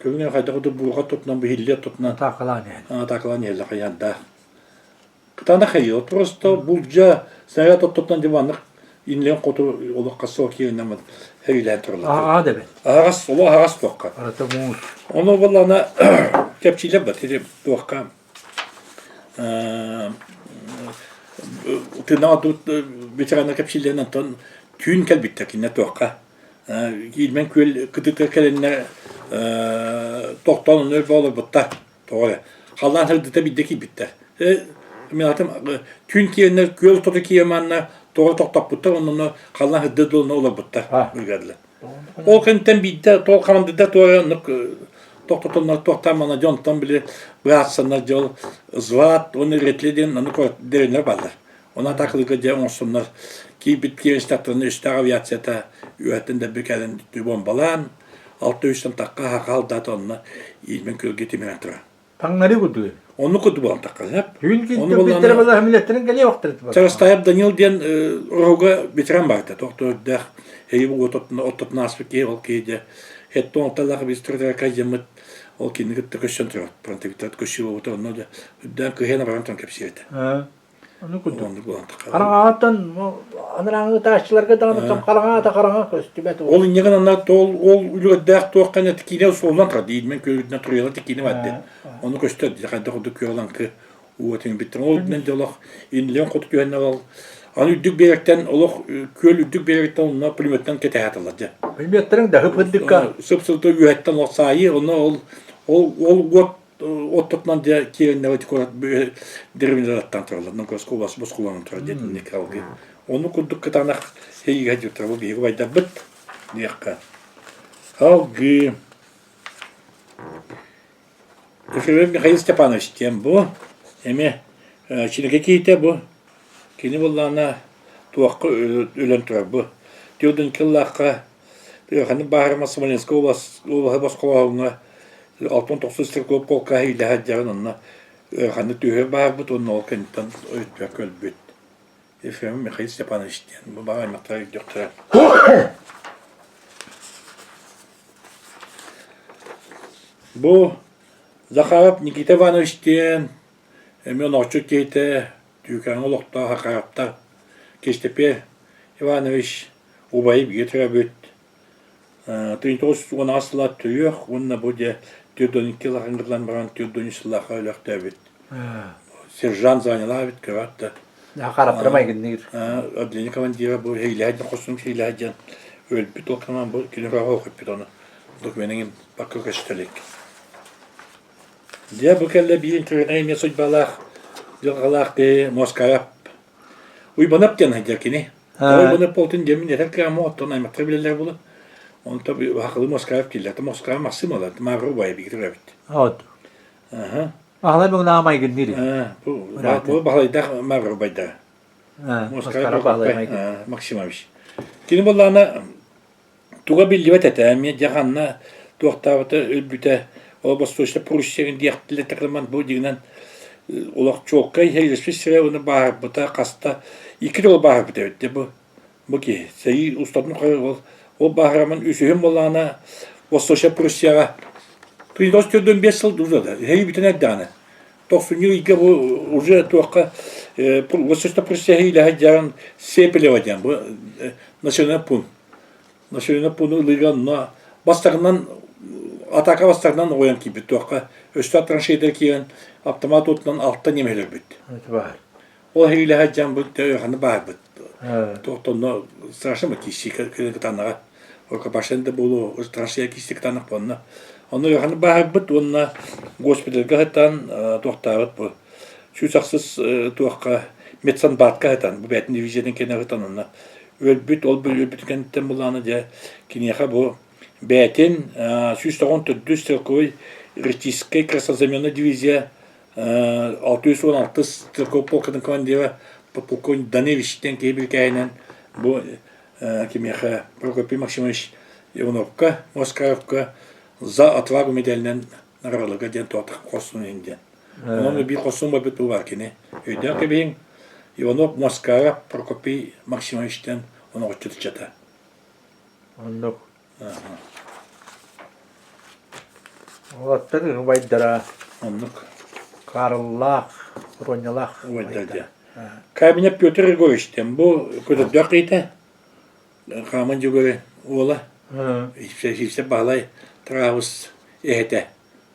көҥүл хайдах курдук буурҕа тутунан бу тутунан атаакалаан иһэллэр. Атаакалаан иһэллэр хайаандаах. Кытаанах хайыы. Просто булдьа снаряд оттотунан диваннык инлен хоту олох хасса кииринэн хэриилээн тураллар. Аҕаа да бит. Аһаҕас, олох аһаҕас туохха. Арата муус. Ону буоллаҕына кэпчиилэр бат туохха Тыыннаах ветераннар кэпсииллэрин онтон түүн кэлбиттэр кинилэр туохха Ильмень күөл кытыытыгар кэлэннэр тохтоон онно өр олорбуттар тоҕо эрэ халлаан сырдыта биирдэ киирбиттэр мин аатым түүн киирэннэр күөл ортото киирэн манна тоҕо тохтоппуттар онно халлаан сырдыа дуолна олорбуттар бригадалар Ол кэнниттэн биирдэ туох хамандыырдар туох эрэ оннук тохтотоннор туохтаан манна дьонтон били быһаарсаннар дьол зват уонна ретли диэн оннук деревнялар бааллар. Ону атаакалыырга дьэ оҥорсоннор киирбит киирэн өстөөх авиацията үөһэттэн дэлби кэлэн бомбалаан 600 тахха хаалдаата онно Ильмень күөлгэ тимирэн турар. Таҥнары курдук. Оннук курдук буолан тахха сөп. Түүн киирдэр була хамилеттэрин кэлиэ вахтар. Чарастаев Данил диэн Ороһуга ветеран баарта. Тохтоордаах эйи оттотун ааспыт киһи ол киһи дьэ хеттон алталаах бистр дьаммыт ол кинини кытта көссөн турар. Фронтовиктар көссүү буолбута онно да үрдээн кыһыан баран туран кэпсиир этэ. Ону курдук. Хараҥаҕыттан анарааҥы ытааччыларга даҕаны хараҥаата хараҥа көстүбэт. Ол инньэ гынан ол ол үлүгэрдээх туохха киинэ суолунан турар диирмэн күөлүнэн туруйалар киинэ бар диэн. Ону көстөр дии хайдах курдук күөлаҥкы уу тиҥбиттэр. Ол үрдүнэн дьэ олох иннилэн хоту түһэннэр ол аны үрдүк биэрэктэн олох күөл үрдүк биэрэктэн онно пулеметтан кэтэһэ аталлар дьэ. Пулеметтарыҥ да сып-сырдыкка. Сып-сырдык үөһэттэн ол саайыы онно ол ол ол уот оттотунан дьэ киирэннэр ити куорат деревняларыттан тураллар Новгородская область босхолонон турар диэтинник алгыы. Ону курдук кытаанах сэриигэ дьуттар бу биһиги убайдарбыт. диэххэ. Салгыы Ефимов Михаил Степанович диэн бу эмиэ Чинэкэ киһитэ бу. Кини буоллаҕына туохха өлөн турар бу. Түөрт кыллаахха Ыараханнык бааһырма Смоленскай уобалаһы босхолооһуҥҥа 69 стрелков полка иилэһэ сылдьарын онно ыараханнык түһүөр баарбыт уонна ол кэнниттэн өйдөөх өлбүт. Ефремов Михаил Степанович диэн бу баҕа аймахтара өйдүөхтэрэ. Бу Захаров Никита Иванович диэн эмиэ онооччу киһитэ Түүкээҥҥэ олохтоох Захаровтар Кистэпиэр Иванович убайы бигэ төрөөбүт 1918 сыла төрүөх уонна бу дьэ 42 лаҕыҥҥытынан баран 43 сыллаахха өлөхтөөбүт. Сержант званиелаах эбит көрөөт да. Хараптара майгынныыр. Отделение командира бу Хейлэһэ диэн хорсун Хейлэһэ диэн өлбүт ол кэмэн бу кини көрөҕө окуппут ону документин бакка көстө илик. Дьэ бу кэллэ биир интернет эмиэ судьбалаах дьылҕалаах киһи Москарап Уйбанап диэн сылдьар кини. Уйбанап буолтун диэммин этэр кыамма оттон аймахтар билэллэр буолан. Онто Хахылы Москаров киллэртэ. Москва Максим ылар. Мавра убайа биир эбит. Вот. Аха. Баһылай муҥнаах майгынныыр. Бу бу Баһылайдаах Мавра убайдара. Москва Баһылай Максимович. Кини буоллаҕына Туга биллибэт этэ, эмиэ дьэ ханна туохтаабыта өлбүтэ, ол Восточная Пруссия диэхтилэр такыман бу дьиҥинэн олох чуолкай сэриилэспит сирэ уонна бааһырбыта хаста икки төгүл бааһырбыт эбит дьэ бу бу киһи сэрии устатын тухары ол ол бааһыраман үсүһүн буоллаҕына Восточная Пруссияҕа 1945 сыл уже сэрии бүтэн эрдэҕинэ тохсунньу ыйга бу уже туохха Восточная Пруссия сэриилэһэ дьаран Сепелева диэн бу национальный пункт Население пууну ылыыга онно бастакынан атака бастакынан оҕойон киирбит туохха өстөөх траншеятыгар киирэн автомат уотунан алта немец өлөрбүт. Ол сэриилэһэ дьон бу ыараханнык бааһырбыт. Туохтонно страшно киирсии кытаанаҕа рукопашный да буолуо траншея киирсии кытаанах буолна. Онно ыараханнык бааһырбыт уонна госпитальга сытан туохтаабыт бу 106 туохха медсанбатка сытан бу бэйэтин дивизиятын кэнэ сытан онно өлбүт, ол өлбүт кэнниттэн булааны дьэ киниэхэ бу бэйэтин 194 стрелковой Речистскэй краснознаменная дивизия 616 стрелковой полкатын командира подполковник Даневич диэн киһи бирикээһинэн бу кимиэхэ Прокопий Максимович Ивановка Москаевка за отвагу медалынан наградаларга диэн туохтах хорсун иһин диэн. Онон биир хорсун барбыт бу бар кини. Өйдөөн кэбиһиҥ, Иванов Москваҕа Прокопий Максимовичтан оноҕоччу ыччата. Оннук. Уолаттар убайдара Оннук. Карыллаах, Ронялаах убайдара диэн. Каменев Петр Егорович диэн бу көтөрдөөх киһитэ. Хааман Дьөгүөрэ уола. Сиипсэ Баһылай Тыраабыс эһэтэ.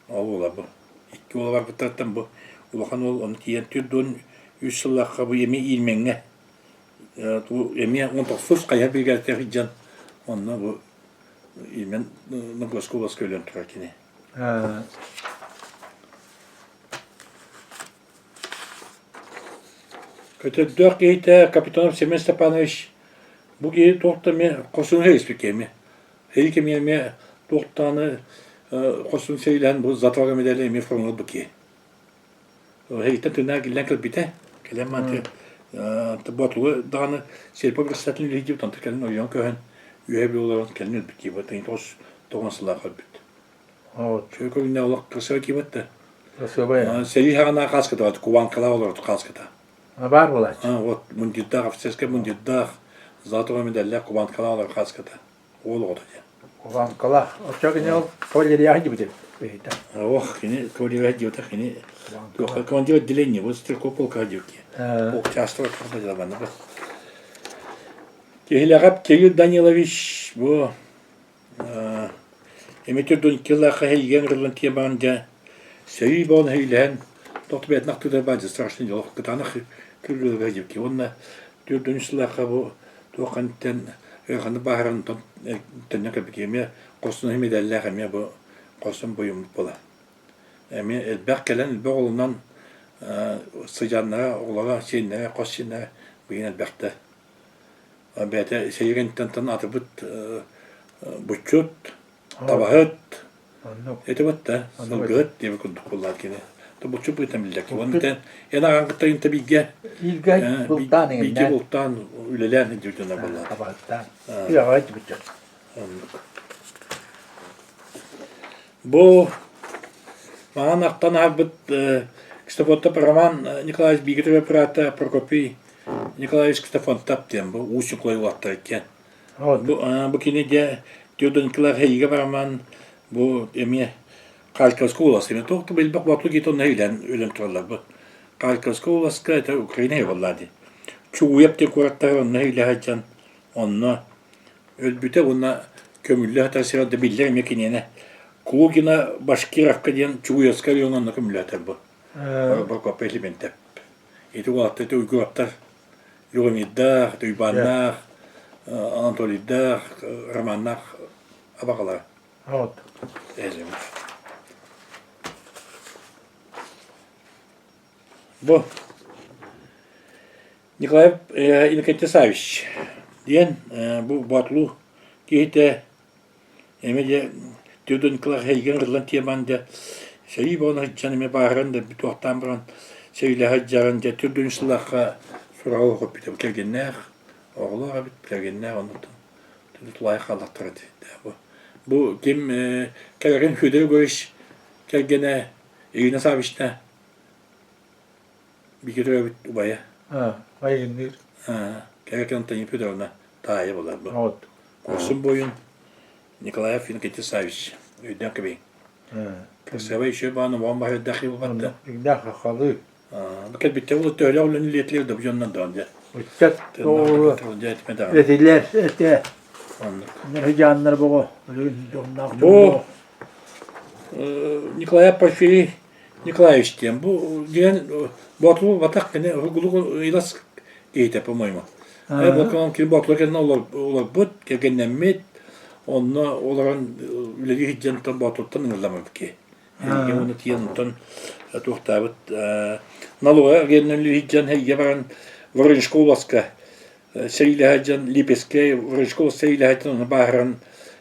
Ол уола бу. Икки уола барбыттарыттан бу улахан уол ону тиийэн 43 сыллаахха бу эмиэ Иилмэҥҥэ эмиэ 19 хайа биригээдэтигэр сылдьан онно бу Иилмэн Новгородскай областка өлөн турар кини. Көтөрдөөх киһитэ Капитонов Семен Степанович бу киһи туох да эмиэ хорсунуһа испит киһи эмиэ. Эһиги кэмҥэ эмиэ туох даҕаны хорсун сэриилэһэн бу затвага медали эмиэ фроҥҥа ылбыт киһи. Эһигиттэн тыыннаах киллэн кэлбитэ. Кэлэн мааны Боотулу даҕаны сельпо председателин үлэһит онтон кэлин ойон көһөн үөһэ бүлүү олорон кэлин өлбүт киһи бу 9 сыллаах өлбүт. Үчүгэй көрүҥнээх олох красивай киһи да. Красивай. Сэрии хаҕана хааската, кубанкалаах олорор хааската. Баар буолааччы. Вот мундирдаах, офицерскай мундирдаах, золотой медаллаах кубанкалаах олорор хааската. Уол оҕото диэн. Кубанкалаах. Оччо кини ол кавалерияҕа дьибитэ бэйэтэ. Ох, кини кавалерияҕа дьибитэ, кини командир отделения, вот стрелков полка дьибити. Полк часто дела Киһилэҕэп Кирилл Данилович бу Эмитир Дункиллаахха эһэйигэн ырыллан тиийэн баран дьэ сэрии боҕун эһэйилэһэн тохто бэйэтин ахтыыта баадьа страшный дьолох кытаанах күрүөлэгэ дьибки уонна 4 сыллаахха бу туох хантан ыараханнык бааһыран онтон төннөн кэлбит эмиэ хорсун медаллаах эмиэ бу хорсун буйуммут буола эмиэ элбэх кэлэн элбэх оҕолонон сыдьааннара оҕолоро сиэннэрэ хос сиэннэрэ билигин элбэхтэр Бэйэтэ сэйигинтэн атырбыт Буччут, табаһыт, ити батта сылгыһыт диэби курдук буоллар кини. Буччут быытан биллэр. Уонна эн аҕаҥ кытта инта бииргэ бииргэ бултаан бииргэ бултаан үлэлээн сылдьыбытына буоллар. Табаһыттаан. Тыаҕа дьыбыччат. Бу маҥан ахтан аһарбыт Ксенофонтов Роман Николаевич бииргэ төрөөбүт быраата Прокопий Николаевич Ксенофонтов диэн бу Уус Ньукулай уолаттара иккиэн. Бу, бу кини дьэ Теодор Николаев Эйигэ бараман бу эмиэ Харьковскай улас эмиэ туох да билбэх боотур киһи онно үлэн үлэн тураллар бу. Харьковскай уласка это Украина буоллаа дии. Чугуев диэн куораттары онно үлэ сылдьан онно өлбүтэ уонна көмүллэ сытар сирэ да биллэр эмиэ киниэнэ Клугина Башкировка диэн Чугуевскай райоҥҥа онно көмүллээтэр бу. Прокопий Лиментеп. Ити уолаттар ити Уйгураптар Леониддаах, Уйбааннаах, Анатолийдаах, Романнаах абаҕалара. Вот. Бу Николай Иннокентий Саввич диэн бу Боотулуу киһитэ Эмиэ дьэ Теодор Николаевич эйигин ыҥырыллан тиэмэн дьэ сэрии буолан сылдьан эмиэ бааһыран да туохтаан баран сэриилэһэ сылдьарын дьэ төрдүн сыллаахха сураҕа көппүтэ кэргэннээх оҕолоох эбит кэргэннээх оннуттан тулаайах хааллахтара дии бу бу ким кэргэн Федор Егорович кэргэнэ Ирина Саввична бииргэ төрөөбүт убайа Айгынныыр кэргэн Антонина Федоровна таайа буолар бу Куорсун буойун Николаев Иннокентий Саввич өйдөөн кэбиһиҥ. Красивай еще баан уоҕун баһырдах буолбатта. Игнах хахалыы. Бу кэлбиттэ була төһөлөөх үлэни лиэтилэр да бу дьоннон даҕан дьэ. Ыччат оҕолу этилэр этэ. Нөрүжааннар боҕо дьоннаах Бу Николай Порфирий Николаевич диэн бу диэн Боотулу батах кини уһугулук илас киһитэ по-моему. Болкон кини Боотулу кэннэ олорбут, кэргэннэммит, онно олорон үлэлии сылдьан Боотулуттан ыҥырламмыт киһи. Эһиги уонна тиийэн онтон туохтаабыт налога геннэн үлэлии сылдьан эһиги баран Воронежскай областка сэриилэһэ дьон Липецкэй Воронежскай сэриилэһэ дьон бааһыран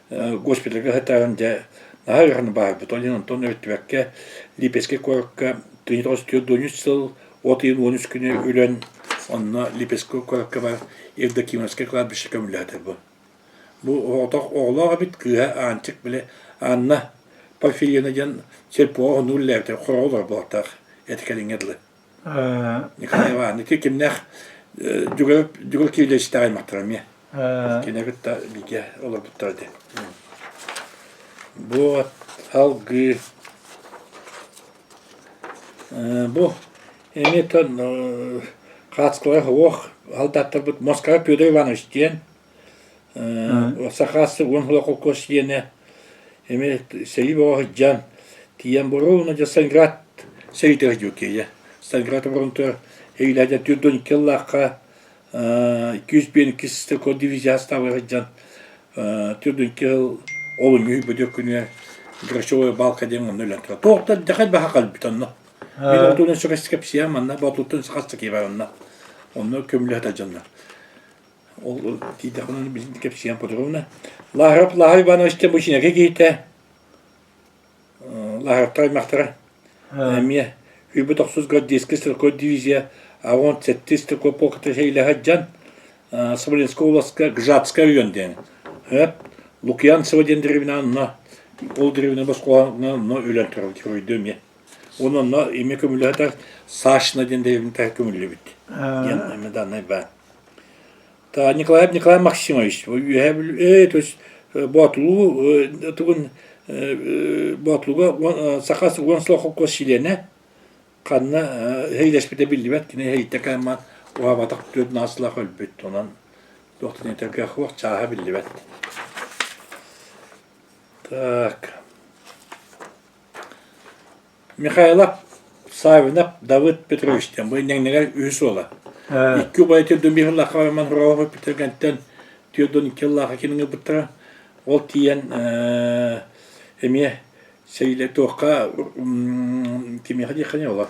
госпитальга сытарын дьэ наһаа ыараханнык бааһырбыт. Ол иһин онтон өртүбэккэ Липецкэй куоракка 1943 сыл от ыйын 13 күнү өлөн онно Липецкэй куоракка бар Евдокимовскай кладбище көмүллээтэ бу. Бу оҕотох оҕолоох эбит кыыһа Аанчык били Анна Порфирьевна диэн сельпоҕа хонуу үлэлээбитэ хороҕо олорор буолуохтаах эти кэлиҥҥэ дылы. Николай Иванович ити кимнээх Дьугар Дьугар Кирилловичтаах аймахтара эмиэ. Кини кытта бииргэ олорбуттар этэ. Бу салгыы бу эмиэ тон хаацкалар уох алдаттарбыт Москва Петр Иванович диэн Сахаас уон сыла холкуос чилиэнэ эмиэ сэрии бөҕө сылдьан тиийэн боруобуна дьэ Сталинград сэриитигэр сылдьыбыт Сталинград оборонтугар эйилээдэ 42 сыллаахха 252 стрелковой дивизия састаабыгар сылдьан 42 сыл олунньу бөдөк күнүгэр Грачевая балка диэн онно өлөн турар. Туох да дэхэл баха кэлбит онно. Мин отуунан сөкөс кэпсиэм манна Боотуттан сахас киһи бар онно. Онно көмүлэһэ дьоннор. Ол тиийдэхпинэ билигин кэпсиэм подробно. Лаһаров Лаһар Иванович диэн бу Чинэкэ киһитэ Лаһаровтар аймахтара эмиэ Үйбүт тохсус гвардейскай стрелковой дивизия аҕыс сэттис стрелковой полката сэриилэһэ сылдьан Смоленскай областка Гжатскай район диэн Лукьянцево диэн дэриэбинэ онно ол дэриэбинэ босхолоон онно өлөн турар геройдуу эмиэ. Уонна онно эмиэ көмүллэһэ Сашина диэн дэриэбинэ көмүллүбүт диэн эмиэ даннай баар. Николаев Николай Максимович үөһээ Бүлүү то есть Боотулуу тугун Боотулууга Саха уон сыл холкуос чилиэнэ ханна эһэйилэспитэ биллибэт кини эһэйиттэ каймаан уһаабатах түөрт сылах өлбүт онон туох да этэргэ суох чааһа биллибэт так Михайлов Савинов Давыд Петрович диэн бу инньэҥнэгэр үһүс уола. Икки убайа төрдүн биир сыллаахха баран Хоруоһу Петергэнтэн 42 сыллаахха кинини ылбыттара. Ол тиийэн эмиэ сэриилэ туохха кимиэхэ диэххэ ола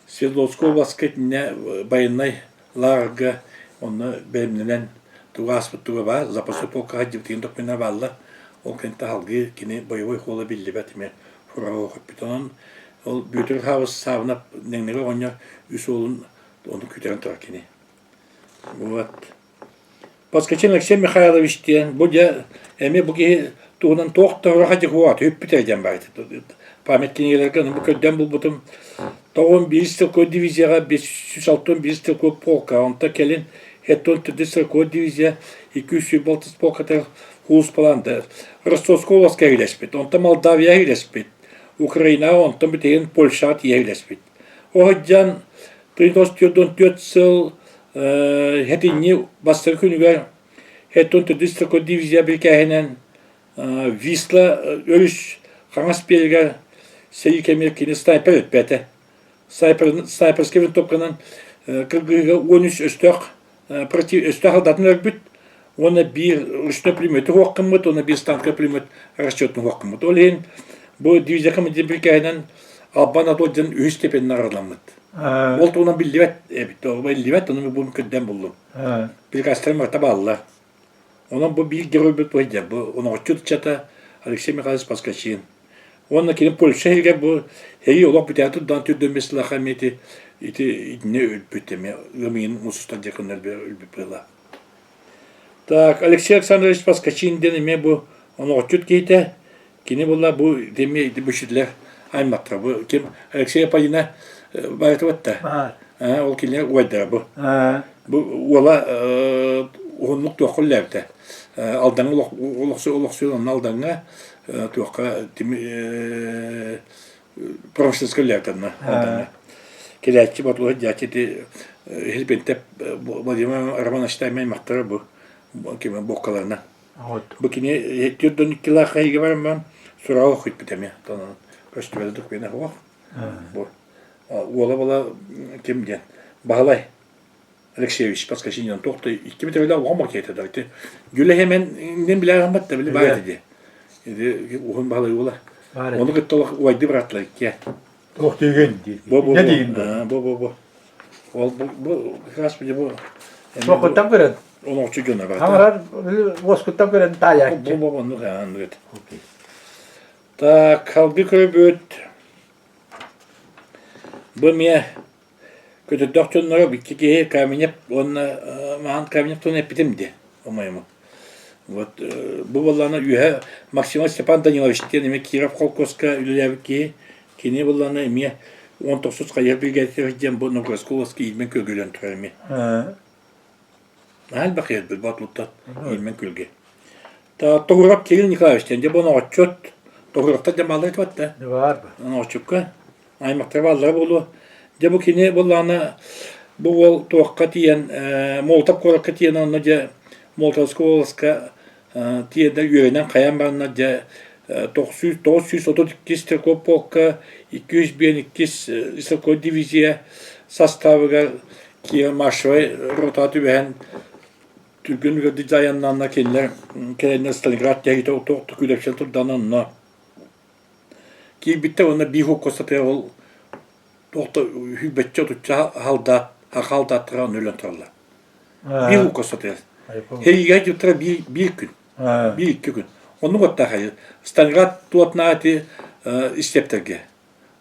Свердловскай областка итиннэ байыннай лааҕырга онно бэлэмнэнэн. Туга ааспыт туга баар, запасной полкаҕа дьибитигин докумена бааллар. Ол кэнниттэн салгыы кини боевой хола биллибэт эмиэ фроҥҥа көппүт. Онон ол Бүөтүр Хаабыс Саабынап Нэҥнэгэ оҕонньор үс уолун ону күтэрэн турар кини. Вот. Поскачин Алексей Михайлович диэн бу дьэ эмиэ бу киһи туһунан туох да ураха дьихуот үппүтэ диэн баар память кинигэлэргэ ону бу көрдөөн булбутум 91 стрелковой дивизияҕа 561 стрелковой полка онто кэлин 74 стрелковой дивизия 226 полкатыгар сулууспалаан Ростовскай областка үлэспит онтон Молдавияҕа үлэспит Украинаҕа онтон бүтэгин Польшаҕа тиийэ үлэспит Оһдьан 1944 сыл Хэтинньи бастакы күнүгэр Хэттон төрдүс стрелковой дивизия бирикээһинэн Висла өрүс хаҥас биэригэр сэрии кэмигэр кини снайпер өппөтө. Снайперскай винтовканан кыргыһыыга 13 өстөөх өстөөх алдатын өлбүт уонна биир ручной пулеметы хуоххаммыт уонна биир станковый пулемет расчетун хуоххаммыт. Ол иһин бу дивизия командир бирикээһинэн Албан Атол диэн үһүс степенин арыламмыт. Ол туһунан биллибэт эбит. Биллибэт, ону бу көрдөөн буллум. Приказтарым барыта бааллар. Онон бу биир геройбут бу сылдьар. Бу оноҕоччу ыччата Алексей Михайлович Поскачин. Уонна кини Польша иһигэр бу сэрии олох бүтээт турдаан түрдүн сылаха эмиэ ити ити итиннэ өлбүт эмиэ ыам мусустар диэкиннэр өлбүт быһыылаах. Так, Алексей Александрович Поскачин диэн эмиэ бу оноҕоччут киһитэ. Кини буолла бу эмиэ ити бу аймахтара бу ким Алексей Полина баайытыбатта. Ол кинилэр убайдара бу. Бу уола уһуннук туохха үлэлээбитэ. Алдаҥҥа олохсуйан онно Алдаҥҥа туохха промышленноска үлэлээбитэ онно Алдаҥҥа. Кэлээччи ботулуһа дьааччы ити Хилбинтэп Владимир Романович аймахтара бу ким буоккаларынан. Бу кини 42 хайыга баран сураҕа охуйбут эмиэ. Көстүбэтэ докумена суох. Бу уола була ким диэн Баһылай Алексеевич Поскачинин туох да икки метрлээх улахан макета да ити Гүлэ Хемен нен билээҕин да били баар ити ити уһун Баһылай уола ону кытта олох убайды бырааттылар иккиэ Туох диигин диир. Бу бу Не диигин бу? Бу бу бу. Ол бу бу как раз бу Туохкуттан көрөн? Оноочу дьоно баата. Хаҥарар уоскуттан көрөн таайааччы. Бу бу оннук оннук. Так, халгы көрбүт. Бу эмиэ көтөрдөөх дьонноро икки киһи Каменев уонна маһан Каменев туһунан эппитим дии, по-моему. Вот бу буоллаҕына үөһэ Максимов Степан Данилович диэн эмиэ Киров холкуоска үлэлээбит киһи. Кини буоллаҕына эмиэ 19 хайыһар биригээдэтигэр диэн бу Новгородскай областка Иирмэн күөлгэ өлөн турар эмиэ. Наһаа элбэх киһи Боотулуттан Иирмэн күөлгэ. Тоһуурап Кирилл Николаевич диэн дьэ бу оноҕоччут Тоһуураптар дьэ бааллар этибат да Баар оноҕоччукка аймахтара бааллара буолуо. Дьэ бу кини буоллаҕына бу уол туохха тиийэн Молотов куоракка тиийэн онно дьэ Молотовскай уоласка тиийэн үөрэнэн хайаан бараннар дьэ 932 стрелковой полка 252 стрелковой дивизия састаабыгар киирэн маршевай ротаҕа түбэһэн түргэн үгэрдик айаннаанна кинилэр кэлэннэр Сталинград тэһиитэ туох күлэпсэн турдаҕына онно киирбиттэр уонна биир хокко сатыар ол туох да сүүрбэччэ отучча халдаат халдааттара онно өлөн тураллар биир хокко сатыар Сэриигэ дьуттара биир биир күн биир икки күн оннук оттаах Сталинград туотнаа ити истиэптэргэ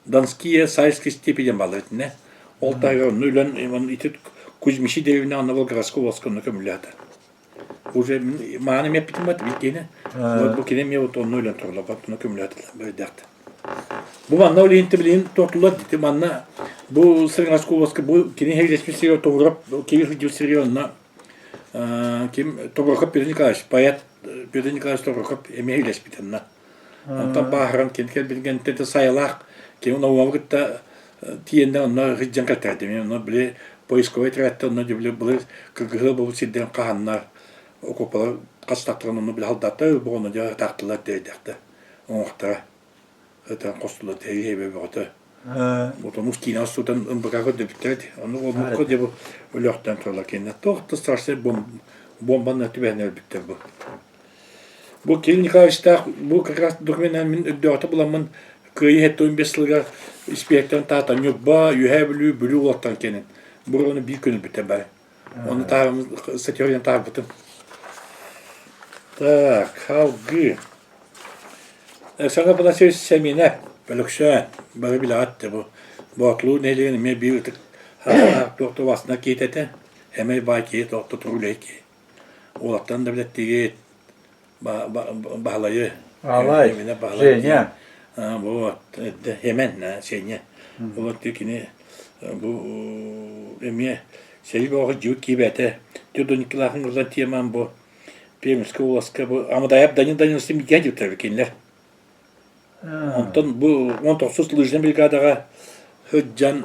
Донские Сайские степи диэн бааллар итиннэ. Ол таһыгар онно үлэн ити Кузьмичи деревня онно Волгоградскай областка онно көмүллээтэ. Уже мааны эмиэ эппитим бат кини. Бу кини эмиэ вот онно үлэн турла бат онно көмүллээтилэр бэрдээхтэ. Бу манна ол иһин билигин тортулар дити манна бу Сталинградскай областка бу кини хейлеспит сиригэр Тогурап киви сылдьыбыт сиригэр онно ким Тобурахов Петр Николаевич поэт Петр Николаевич Тобурахов эмиэ хейлеспит онно. Онтон бааһыран кини кэлбит сайалаах кини Наумовы кытта тиийэннэр онно сылдьан кэлтэрдим. Онно били поисковай отрядта онно били былыр кыргыһыы буолбут сирдэрин хаһаннар окуопалар хастахтарын онно били халдааттар бу онно дьэ ытаахтылар диэйдэхтэ оҥохтара ытан хостулар тэйи бөҕөтө вот ону киинэ устутан ымбыка көрдөбүттэр ити ону олмукка дьэ бу өлөөхтөн туралар кинилэр туох да страшный бомбаны түбэһэн өлбүттэр бу Бу Кирилл Николаевичтаах бу как раз докуменынан мин өрдөөҕүтэ буламмын Кыайыы 75 сылыгар испиэһэктэн таата Ньурба, Үөһээ Бүлүү, Бүлүү уолаттарын кэнин. Бу ону биир күн өлбүттэр бары. Ону таһаарбытым, статья таһаарбытым. Так, салгыы. Александр Афанасьевич Сэминэп, Өлөксөөн, бары билэҕит да бу Боотулуу нэһилиэгин эмиэ биир ытык хараҕалаах туох да убастана киһитэ этэ. Эмэй баай киһи туох да туруу үлэһит киһи. Уолаттан да билэттигит Баһылайы. Алай, Женя. Вот, Хемен, Сеня. Вот кини бу эмиэ сэрии бөҕө дьиут киибэтэ. Түөрт Николаевын кырдан темам бу Пермскэй уласка бу Амадайап Данил Данилович мигэ диэбиттэр кинилэр. Онтон бу 19 лыжный бригадаҕа сылдьан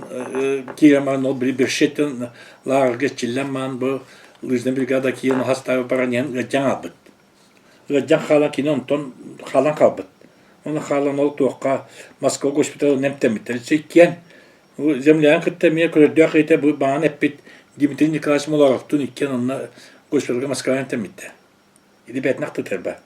киирэн баран ол били Бершеттен лааҕырга иччиллэн баран бу лыжный бригада киирэн хастаабы баран иһэн ыалдьан хаалбыт. Ыалдьан хаалан кини онтон хаалан хаалбыт. Оны хаалан ол туохха Москва госпиталын эмтэммиттэр. Иккиэн землян кытта эмиэ көрөрдөөх киһитэ бу баҕан эппит Дмитрий Николаевич Молоровтуун иккиэн онно госпиталга Москваҕа эмтэммиттэр. Ити бээтинэх тытарба.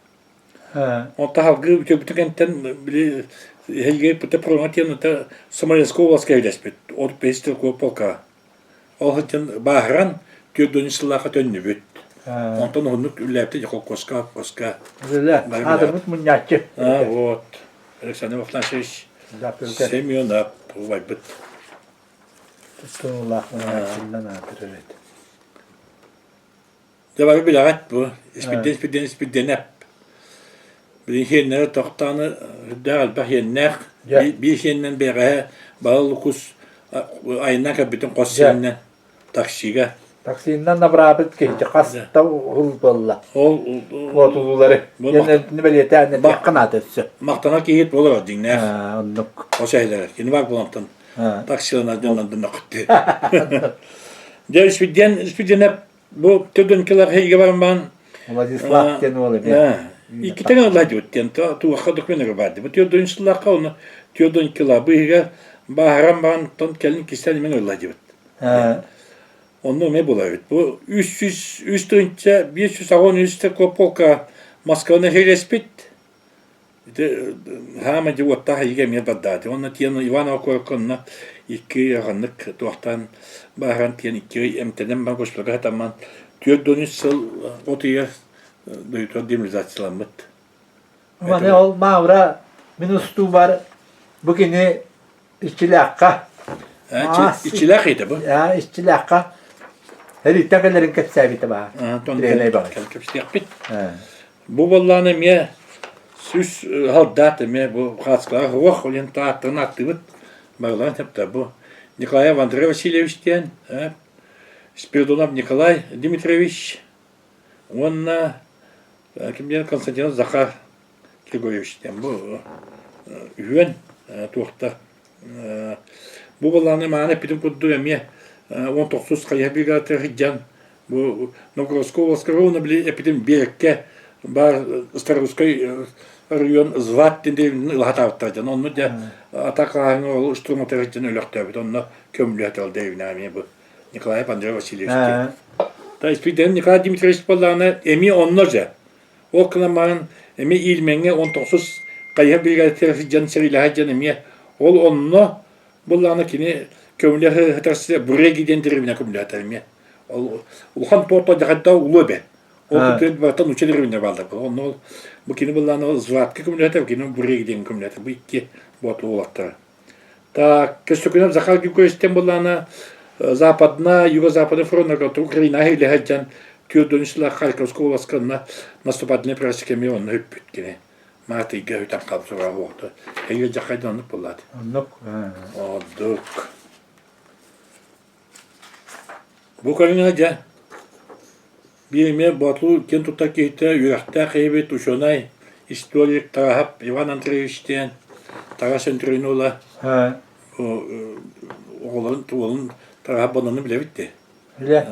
Онтон салгыы үтүөбүтүн кэнниттэн били эһиги ПТ диэн это Смоленскай областка үлэспит. От бэһис стрелковой полка. Ол сылдьан бааһыран 4 сыллаахха төннүбүт. Онтон уһуннук үлэлээбитэ холкуоска, холкуоска. Үлэ, аатырбыт мунньааччы. А, вот. Александр Афанасьевич Семенов убайбыт. Туттунуулаах мунньааччынан аатырар эт. Дьэ бары билэҕит бу Испирдиэн Испирдиэн Испирдиэнэп. Билигин сиэннэрэ тохтоон үрдээх элбэх сиэннээх. Биир сиэнинэн бэҕэһээ баҕа лукус айаннаан кэлбитин хос сиэнинэн таксига. Таксиннан набраабыт киһи хас да уһул буолла. Ол Уотулуулары. Диэн бэлиэтээн этиэххэ наада өссө. Махтанар киһи буолар дьиҥнээх. Оннук. Хос эһэлэрэ. Кини бар буолантан таксиланар дьоннордун нөхөттү. Дьэ Испирдиэн Испирдиэнэп Бу төрдүн кылар баран баран Владислав диэн уол эмиэ. Иккитэ ылла диэн туохха документ баар. Бу төрдүн сыллаахха оны төрдүн кыла быыһыга бааһыран баран тон кэлин кистэл мен ылла диэбит. Онно эмиэ буолар эбит. Бу 300 тыһыынча 583 полка Москваны хирэспит. Ити хаама дьэ уоттаах эйигэ эмиэ бардаати. Уонна тиэн Иванова куоракка онно икки ыараханнык туохтаан бааһыран тиэн икки ый эмтэнэн баран госпиталга сатамман 43 сыл от ыйыгар дойдутугар демобилизацияламмыт. Маны ол Мавра мин устуубар бу кини Иччилээххэ Иччилээх этэ бу. Иччилээххэ Эриттэн кэлэрин кэпсээбитэ баар. Кэпсиэхпит. Бу буоллаҕына эмиэ сүүс солдат эмиэ бу хаачыстыбалаах уох диэн ааттарын ааттыыбыт барыларын сөптөөх бу Николаев Андрей Васильевич диэн Спиридонов Николай Дмитриевич уонна ким диэн Константинов Захар Григорьевич диэн бу үһүөн туохтар бу буоллаҕына мааны эппитим курдук эмиэ 19 хайыһар бригадатыгар сылдьан Бу Новгородскай областка ровно били эпитин биэрэккэ баар Старорусскай район Зват диэн дэриэбинэтин ылаһатаабыттар дьон. Онно дьэ атаакалааһыҥҥа ол штурматыгар дьон өлөхтөөбүт. Онно көмүлүөтэ ол дэриэбинэҕэ эмиэ бу Николаев Андрей Васильевич диэн. То есть Николай Дмитриевич буоллаҕына эмиэ онно дьэ. Ол гынан баран эмиэ Ильмеҥҥэ 19 хайыһар бригадатыгар сылдьан сэриилэһэ дьон эмиэ ол онно буоллаҕына кини көмүлэ сытар Буреги диэн дэриэбинэ көмүлээтэ эмиэ. Ол улахан туорта дьахайда улуу эбэ. Ол күтүөт барыта нуучча деревня бааллар. Онно ол бу кини былаана Зватка көмүлээтэ, кини Буреги диэн көмүлээтэ. Бу икки бооту уолаттара. Так, Көстөкүнэп Захар Григорьевичтен былаана Западна, Юго-Западный фронтга Украина илэһэ дьан түөрт сыллаах Харьковскай областка онно наступательный практика эмиэ онно үппүт кини. Маатыйга үтэн хаалсыга уота. Эйгэ дьахайда оннук буллаат. Оннук. Ордук. Бу көрүҥэ дьэ биир эмиэ Боотулуу киэн туттар киһитэ, үөрэхтээх киһибит, учуонай, историк Тараһап Иван Андреевич диэн Тарас Андреевны уола оҕолорун уолун Тараһап Бонону билэбит дии. Билэ.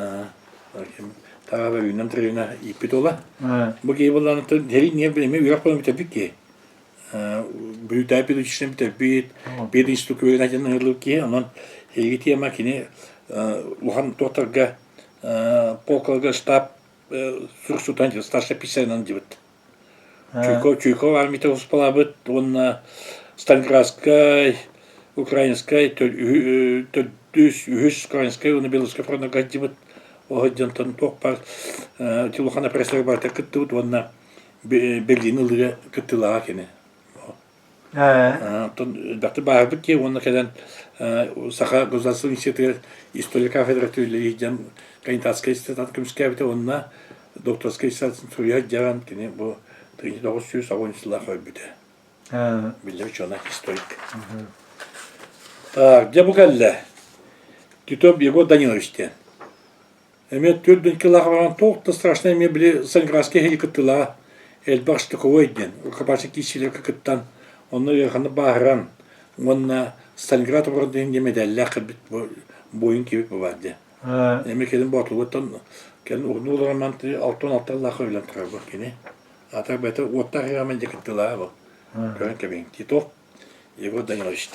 Тараһап Иван Андреевна ииппит уола. Бу киһи буоллаҕына сэрии эмиэ үөрэх буолан бүтэрбит киһи. Бүлүүтээҕи педучилищены бүтэрбит, пединститут үөрэнээччитин ыҥырыллыбыт киһи, онон эһиги тиэмэ кини улахан туохтарга полкаларга штаб суруксутан старший офицерынан дьыбыт. Чуйков, Чуйков армията успалаабыт уонна Сталинградскай, Украинскай, төрдүс, үһүс Украинскай уонна Белорусскай фронтарга сылдьыбыт. Ол дьонтон туох баар улахан операцияларга барыта кыттыбыт уонна Берлини ылыыга кыттыылааҕа кини. Оттон элбэхтик бааһырбыт киһи уонна кэлэн Саха государственнай университетыгар история кафедрата үлэлии сылдьан кандидатскай диссертация көмүскээбитэ уонна докторскай диссертацияны суруйа сылдьан кини бу 1980 сыллаах өлбүтэ. Биллэр учуонай, историк. Так, дьэ бу кэллэ. Титов Егор Данилович диэн. Эмиэ түөрт килаах баран туох да страшнай эмиэ били Сталинградскай эһиги кыттыылааҕа элбэх штыковой диэн рукопашный киирсиилэргэ кыттан онно ыараханнык бааһыран уонна Сталинград оборона диэн мэдээллээх кэлбит буойун киһи бу баар диэн. Эмиэ кэлин Боотулуттан кэлин уһуннук олорон 66 лаахха өлөн турар бу кини. Ата бэйэтэ уоттаах ыарахан дьэ кыттыылааҕа бу. Көрөн кэбиһиҥ. Титов Егор Данилович.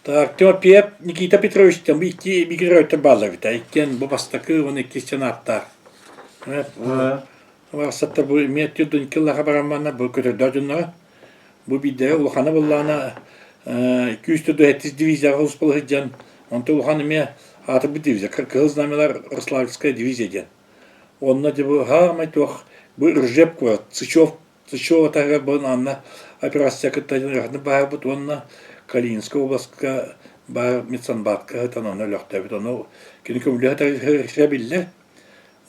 Так, Тимофеев Никита Петрович бу икки геройдар бааллар эбит. Иккиэн бу бастакы уонна иккис дьон ааттаах. Барахсаттар бу эмиэ түөрт кыллаха баран бу көтөрдөөх дьонноро. Бу биирдэрэ улахана буоллаҕына 247 дивизияҕа улуспал сылдьан, онтон улахан эмиэ аатырбыт дивизия, Кыһыл Знамялар Рославльская дивизия диэн. Онно дьэ бу хаамай туох бу Ржев куорат Сычев Сычева таһыгар буолан анна операция кытта ыараханнык бааһырбыт уонна Калининскай областка баар медсанбатка сытан онно өлөхтөөбүт. Ону кини көмүлүө биллэр.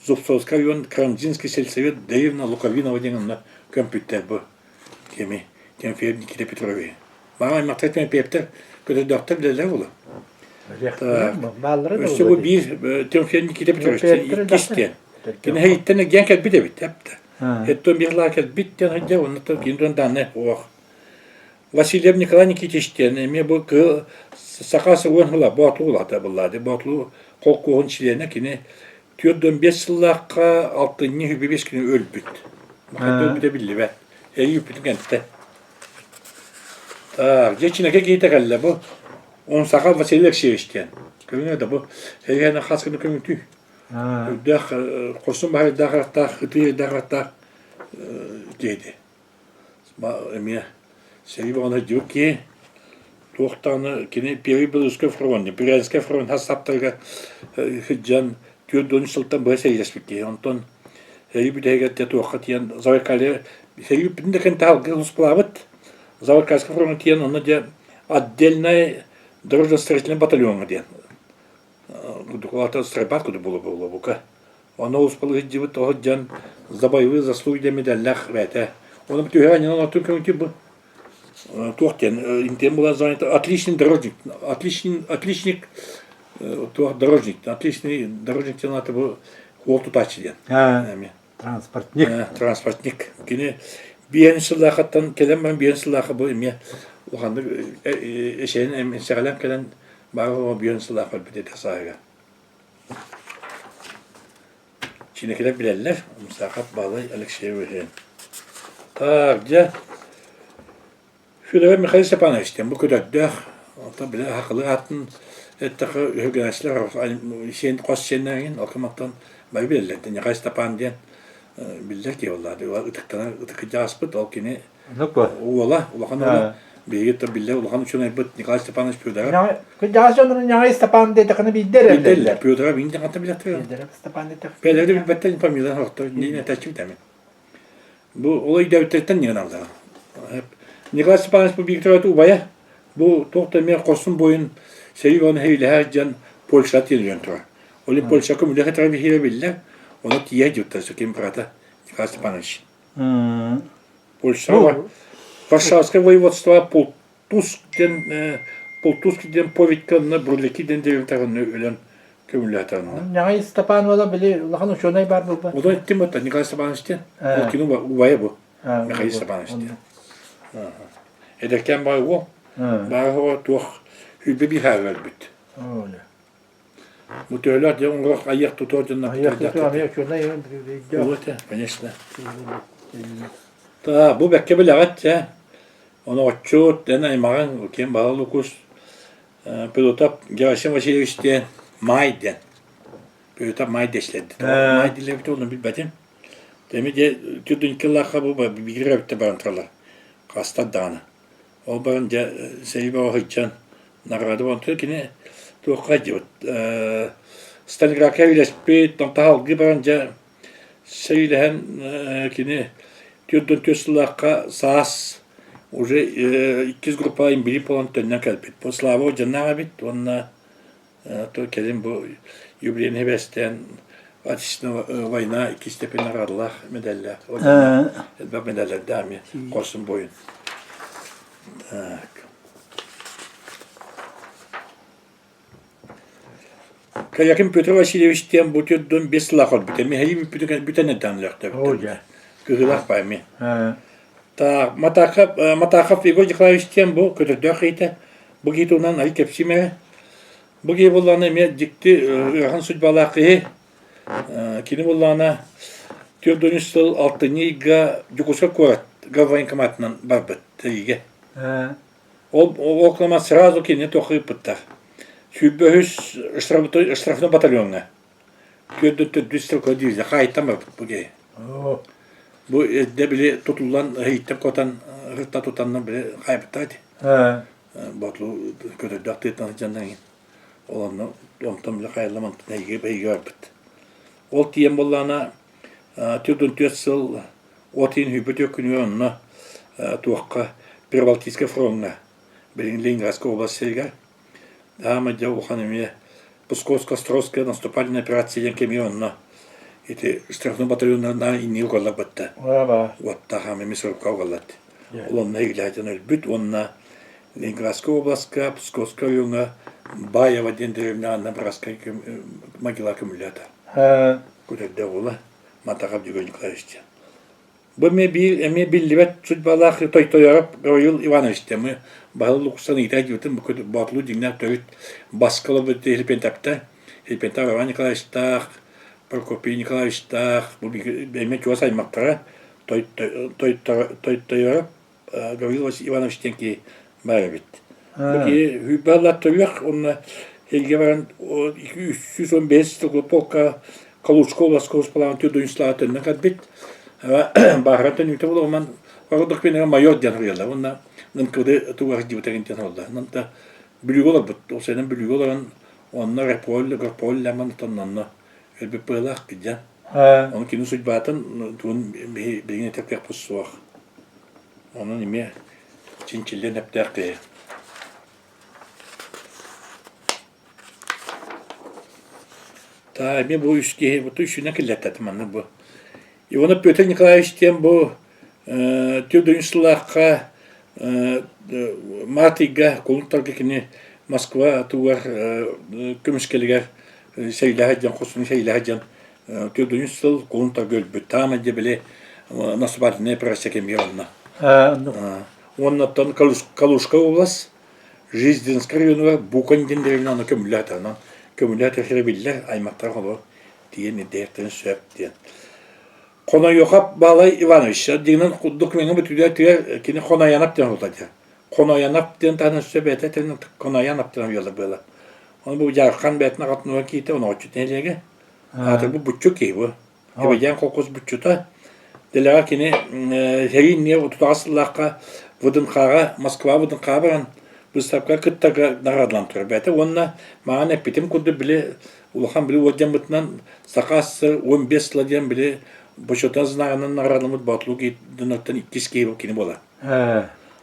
Зубцовскай район Карамзинский сельсовет Даевна Луковинова диэн онно көмпүттэр бу кими Тимофеев Никита Петрович. Баҕа аймахтар Тимофеевтэр көтөрдөөхтөр билэллэр буолуо. Өссө бу биир Тимофеев Никита Петрович иккис диэн. Кини хэйиттэн эргийэн кэлбит эбит. Эттон биир лаа кэлбит диэн сылдьар, онно кини туон дааннай оох. Васильев Николай Никитич диэн эмиэ бу кыыл саха сылын ыла Боотулу улаата быллаады. Боотулу холкуоһун чилиэнэ кини 45 сыллаахха алтынньы 25 күнү өлбүт. Хайда өлбүтэ биллибэт. Эйи үппүтүн кэнтэ. Так, дьэ Чинэкэ киһитэ кэллэ бу. Он саха Василий Алексеевич диэн. Көмүнэ да бу. Эйиэнэ хас гына көмүтүү. Үрдээх хорсун баһайдаах аттаах, ытыы өйдөөх аттаах диэди. Эмиэ сэрии бөҕөнө дьыбык киһи туох даҕаны кини Первый Белорусский фронт, Брянскай фронт састааптарыгар сылдьан 40 сылтан быһа сэриилэспит киһи. Онтон сэрии бүтэһигэр дьэ туохха тиийэн Забайкалье сэрии бүтүн да кэнтэ алгыы успалаабыт. Забайкальскай фроҥҥа тиийэн онно дьэ отдельнай дорожно-строительный батальоҥҥа диэн Дукулаата стройбат курдук буола бука. Онно успалы сылдьыбыт тоҕо дьон за боевые заслуги диэн медаллаах бэйэтэ. Ону түһэ анньынан оттон көмүтү бу туох диэн интиэн буолан занято отличный дорожник отличный отличник туох дорожник отличный дорожник диэн аата бу уол тутааччы диэн. Эмиэ. Транспортник. Транспортник. Кини биэн сыллаахаттан кэлэн баран биэн сыллааха бу эмиэ улаханнык эшэйин эмсэҕэлээн кэлэн баар биэн сыллаах өлбүт этэ сааһыгар. Чинэкилэр билэллэр, Мусахов Баалай Алексеевиһы. Так, дьэ, Федоров Михаил Степанович диэн бу көтөрдөөх, онтон били сахалыы аатын эттэххэ үһүгэнэччилэр сиэн хос сиэннэрин алкыматтан бары билэллэр. Ньахай Степан диэн биллэр киһи буолла. Ытыктанар ытык кырдьаҕаспыт, ол кини уола, улахан уола. Биһиги биллэр улахан учуонайбыт Николай Степанович Федоров. Кырдьаҕас дьоннору Ньаҕай Степан диэтэххинэ биирдэ эрэллэр. Федоров мин хантан билэхтэр. Федоров Степан диэтэххинэ. Бэйэлэрэ да билбэттэр фамилияны сорохтор. Мин этээччим тэмин. Бу ол өйдөөбүттэриттэн ньыган аллаҕа. Николай Степанович бу Викторович убайа бу туох да эмиэ хорсун буойун сэрии бөҕөнү сэриилэһэ сылдьан Польшаҕа тиийэн турар. Ол иһин Польшаҕа көмүлүөх этэрэ биһиэрэ биллэр. Ону тиийэ сылдьыбыттар ким брата Николай Степанович. Польшаҕа Варшавское воеводство Пултуск диэн Пултуск диэн поведька онно Бурляки диэн деревняҕа өлөн көмүллээтэ онно. Ньаҕай Степан уола били улахан учуонай баар буолба. Удой эттим это Николай Степанович диэн. Ол кини убайа бу. Михаил Степанович диэн. Эдэркээн баай уол. Бааһыга туох хүлбэ биһааҕы өлбүт. Бу төһөлөөх дьон оҥорох айыах тутуох дьонно Айыах тутуох эмиэ учуонай Вот, конечно. Та, бу бэккэ билэҕит чэ. Ону отчут, эн аймаҕыҥ, ким баҕа Лукус, Пилотов Герасим Васильевич диэн Маай диэн. Пилотов Маай дэслэрди. Маай дииллэрбит оны билбэтим. Тэми дьэ түрдүнкиллаахха бу биир эбитте баран туралар. Хастар даҕаны. Ол баран дьэ сэрии бөҕө сылдьан наҕараада онтон кини туохха дьыбыт Сталинградка үлэспит, онтон салгыы баран дьэ. Сэриилэһэн кини 44 сыллаахха саас уже иккис группа инбэлиит буолан төннөн кэлбит. Бу Слава дьонноох эбит уонна то кэлин бу юбилейный бэстээн Отечественная война иккис степень наградалаах медаллаах. Элбэх медаллардаах эмиэ хорсун буойун. Так. Калякин Петр Васильевич диэн бу төрдүн биэс сылаах олбүтэ. Михаил бүтэн эрдэҕин өлөхтөөбүттэр. Кыһыылаах баайми. Так, Матахов, Матахов Егор Николаевич диэн бу көтөрдөөх киһитэ. Бу киһи туһунан ай кэпсиим Бу киһи буоллаҕына эмиэ дьикти ыарахан судьбалаах киһи. Кини буоллаҕына 43 сыл алтынньы ыйга Дьокуускай куорат военкоматынан барбыт сэриигэ. Ол ол сразу кинини туохха ыыппыттар. 23 штрафной батальоҥҥа 44 стрелковой дивизия хаайтан барбыт бу киһи. Бу эрдэ били тутуллан ыһыйтан куотан ырытта тутаннар били хаайбыттар ити. Боотулу көтөрдөөх тыаттан сылдьаннар иһин. Ол онно онтон били хайаллам онтон эһиги эһиги барбыт. Ол тиийэн буоллаҕына 44 сыл от иһин сүүрбэ күнүгэр онно туохха Прибалтийскай фроҥҥа билигин Ленинградскай область сиригэр Даама дьэ улахан эмиэ Псковско-Островская наступательная операция диэн кэмигэр онно ити штрафной батальоннарынан инники угалларбытта. Уоттаах эмиэ сорукка угаллат. Ол онно игилээтин өлбүт уонна Ленинградскай областка Псковскай оройуоҥҥа Баева диэн дэриэбинэҕэ анна братскай могила көмүллээтэ. Күтэрдэ уола Матахов Дьөгүөр Николаевич диэн. Бу эмиэ биир эмиэ биллибэт судьбалаах Тойтойоро Гаврил Иванович мы баһыл луксан ыйыта дьыбытын Боотулуу дьиҥнээх төрүт баска олорбут Хилипентаптар Хилипентаах Иван Николаевичтаах Прокопий Николаевичтаах бу эмиэ чугас аймахтара Тойтойоро Гаврил Иванович диэн киһи баар эбит. Бу киһи сүүрбэ сыллаах төрүөх уонна сиргэ баран 315 сыл полка Калужскай областка успалаан Тюдунислава төннөн кэлбит. Бааһыран төннүүтэ буолуоман ордук пинега майор диэн суруйаллар. Уонна НКВД тугар дьибитэгин диэн олла. Онон Бүлүүгэ олорбут. Ол сайынан Бүлүүгэ олорон онно Реполь, Горполь ляман онно өлбүт быһыылаах кыдьан. Ону кини судьбатын тугун билигин этэр кыахпыт суох. Онон эмиэ чинчиллиэн сөптөөх киһи. Та эмиэ бу үс киһи бу үсүнэн киллэртэтим маннык бу. Иванов Петр Николаевич диэн бу 4 сыллаахха Март ыйга кулун тарга кини Москва тугар көмүскэлигэр сэриилэһэ дьон хосуну сэриилэһэ дьон 43 сыл кулун тарга өлбүт. Таама дьэ били наступательная операция кэмигэр онно. Уонна оттон Калужская область Жиздинскай районугар Букань диэн дэриэбинэ аны көмүллээх онон көмүллээх тэрилтэ биллэр аймахтара холобур тиийэн ирдэһиэхтэрин сөп диэн. Хонойуохап Баалай Иванович дьиҥинэн докумеҥҥа бүтүүлэр кини Хоноянов диэн буолла дии. Хоноянов диэн таһынан өссө бэйэтэ этэринэн Коноянов диэн уйалар буола. Ону бу Дьаархан бэйэтин аҕатын уон киһитэ онооччу нэһилиэгэ. Аатырбыт буччу киһи бу. Эбэдьээн колхоз буччута. Дэлэҕэ кини сэрии иннигэр 38 сыллаахха ВДНХ-ҕа Москва ВДНХ-ҕа баран быыстапкаҕа кыттарга наҕараадалан турар бэйэтэ уонна маҕан эппитим курдук били улахан били уордьаммытынан Саха СССР 15 сыла диэн били бочуотунай знагынан наҕараадаламмыт Боотулуу дьонуттан иккис киһи кини буолар.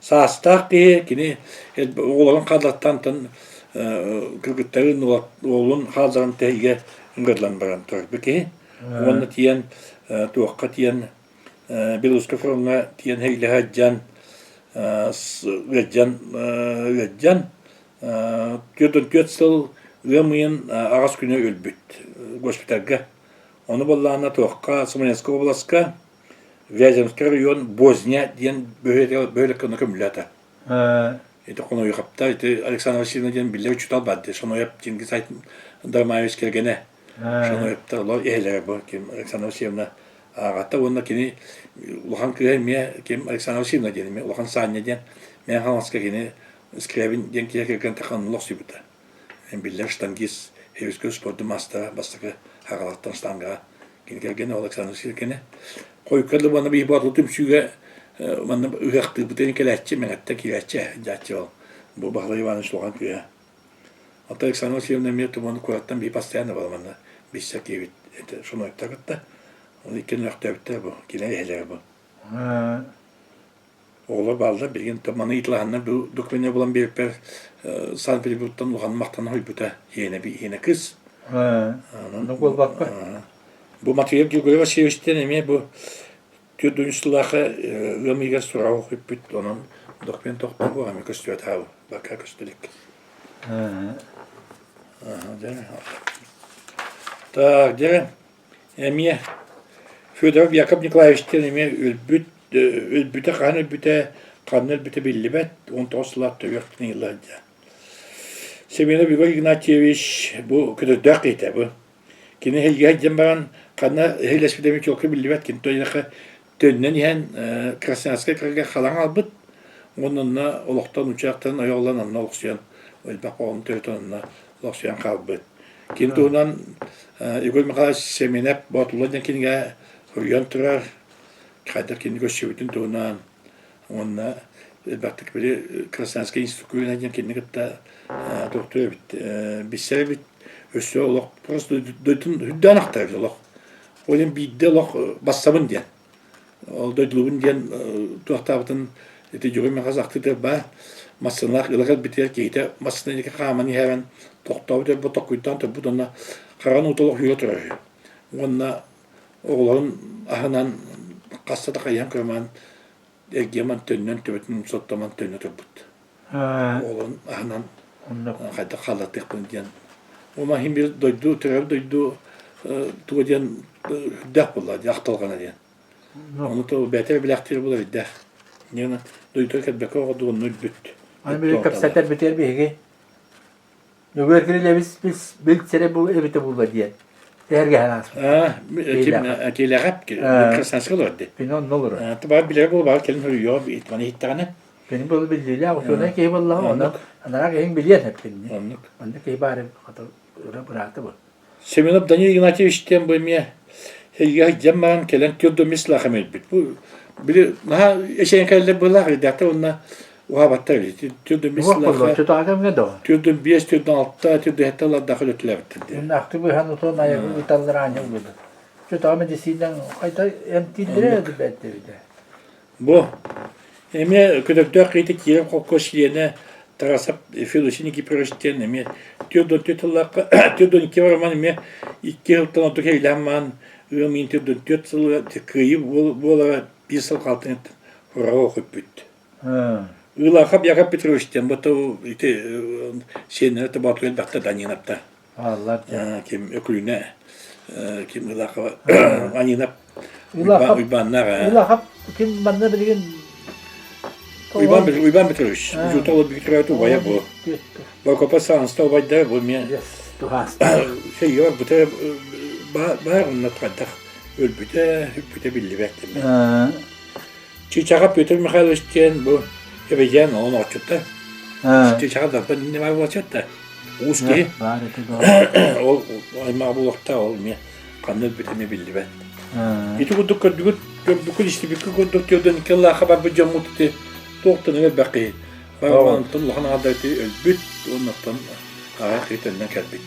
Саастаах киһи кини оҕолорун хааллартан кыргыттарын уолун хаалларан тэһиигэ ыҥырыллан баран турар бу киһи. Уонна тиийэн туохха тиийэн Белорусскай фроҥҥа тиийэн сэриилэһэ сылдьан ыалдьан ыалдьан 44 сыл ыам ыйын аҕыс күнэ өлбүт госпитальга. Ону буоллаҕына туохха Смоленскай областка Вяземскай район Бозня диэн бөһүөлэккэ онно көмүллээтэ. Ити Хонойхапта, ити Александра Васильевна диэн биллэр учуутал баар дии. Шоноев Чингиз Дармаевич кэргэнэ. Шоноевтар олор эһэлэрэ бу ким Александра Васильевна аҕата уонна кини улахан кыыһа эмиэ ким Александра Васильевна диэн эмиэ улахан Саня диэн Мэҥэ Хаҥаласка кини Скрябин диэн киһи кэргэн тахсан олохсуйбута. Биллэр штангист, Хевискэй спордун маастара бастакы хагалаттан штангаҕа кини кэргэнэ Александр Сиркинэ. Хойукка да манна биһи Боотулу түмсүүгэ манна ыһыахтыырбытын кэлээччи, Мэҥэттэн киирээччи, дьааччы ол. Бу Баһылай Иванович улахан кыыһа. Оттон Александра Васильевна эмиэ Туманы куораттан биһи постоянно буола манна билсэ киирбит этэ Шоноевтар кытта. Ол иккиэн өлөхтөөбүттэр бу, кини эһэлэрэ бу. Оҕолор бааллар, билигин маны ыйыталаһаннар бу документ булан биэрбиппэр Санкт-Петербургтан улахан махтана хойбута иэнэ иэнэ кыс. Онно буолбакка. Бу Матвеев Григорий Васильевичтэн эмиэ бу 4 сыллаахха ыам ыйыгар сураҕы хойпут, онон документ тохтуу эмиэ көстүбэтэ бакка көстө илик. Так, дьэ, эмиэ Федоров Яков Николаевич диэн эмиэ өлбүт, өлбүтэ хаһан өлбүтэ, ханна өлбүтэ биллибэт, 19 сыллаах төрүөх ыла сылдьар. Семенов Егор Игнатьевич бу көтөрдөөх киһитэ бу. Кини эһиилгэ сылдьан баран ханна эһиилэспитэ эмиэ чуолкай биллибэт. Кини тойонуха төннөн иһэн Красноярскай кырга халаҥ албыт уонна онно олохтон учаактан ойоҕолон онно олохсуйан элбэх оҕону төрөтөн онно олохсуйан хаалбыт. Кини туһунан Егор Михайлович Семенов Боотулла диэн кинигэ суруйан турар. Хайдах кини көрсүбүтүн туһунан уонна элбэхтик били Красноярскай институт диэн кинини кытта туохтуур эбит, билсэр эбит. Өссө олох просто дойдутун үрдээн ахтар эбит олох. Ол иһин биирдэ олох бассабын диэн. Ол дойдулуубун диэн туохтаабытын ити Дьөгүр Михайлович ахтыытыгар баар массыыналаах ыла кэлбитигэр киһитэ массыына диэки хааман иһэрэн тохтообут өлбө токкуйдаан турбут уонна хараҕын уута олох үөрэ турар үһү. Уонна оҕолорун аһынан хаста да хайыһан көрөн эргиэмэн төннөн төбөтүн соттомон төннө турбут. Оҕолорун аһынан хайдах хааллартыахпын диэн. Уонна иһин бир дойду төрөөбүт дойду туга диэн үрдээх буолла диэн ахталҕана диэн. Ону то бэйэтэ билэхтиир буолар үрдээх. Диэн дойдуга кэлбэккэ оҕо дуонну өлбүт. Аны били кэпсэтэр битэр биһиги Нөгүөр Кириллэбис билсэрэ бу эбитэ буолла диэн тэһэргэһэн ааспыт. Тиэлэҕэп Красноярска олорор дии. Кини онно олорор. Баар билэрэ буолла баар кэлин хөрүйүөҕэ маны иһиттэҕинэ. Кини был биллиилээх учуонай киһи буоллаҕа онон анараа киһиҥ билиэн сөп кинини. Оннук. Оннук киһи баар быраата бу. Семенов Данил Игнатьевич диэн бу эмиэ эйиэхэ дьэн баран кэлэн түөрт лаахам өлбүт. Бу били наһаа эчэйэн кэллэр быһыылаах ребята уонна уһаабаттар эбит. 45 сыллаахха 45, 46, 47 ылардаах өлөтүлээбиттэр диэн. Ахты быһан утуон айагы ыыталлар аанньа булбут. Чутаҕа медицинэн хайта эмтииллэрэ бэттэ Бу эмиэ көтөрдөөх киһитэ киирэн холкуос чилиэнэ Тарасов Федосий Никифорович диэн эмиэ 44 сыллаахха 42 роман эмиэ икки сылтан ордук эһиилээн маан ыам ыйын 44 сылыгар кыайыы буолара биир сыл хаалтын ураҕа окуппүт. Ыылаахап Яков Петрович диэн бу ити сиэннэрэ тобоотугар элбэхтэ Даниновта. Ааллар Ким Өкүлүнэ ким Ылахова Анинап Уйбааннаах Ылахап ким манна билигин Уйбан Уйбан Петрович учуутал Виктория убайа бу Бокопа саанста убайдара бу мен Сейгер бутэ баар онно хайдах өлбүтэ үппүтэ биллибэт Чычаҕа Петр Михайлович диэн бу эбэдьээн оҕон оҕоччутта. Чычаҕа дарбан иннэ баар буолчатта. Уус киһи. Баар этэ Ол аймаҕа буолуохтаах ол эмиэ ханна өлбүтэ эмиэ биллибэт. Ити курдук көрдүгүт, көрбүккүт, истибиккит курдук Теодор Николаевка барбыт дьоммут ити туохтан элбэх киһи. Барбан онтон улахан аҕалдар ити өлбүт, уонна оттон аҕай киһи төннөн кэлбит.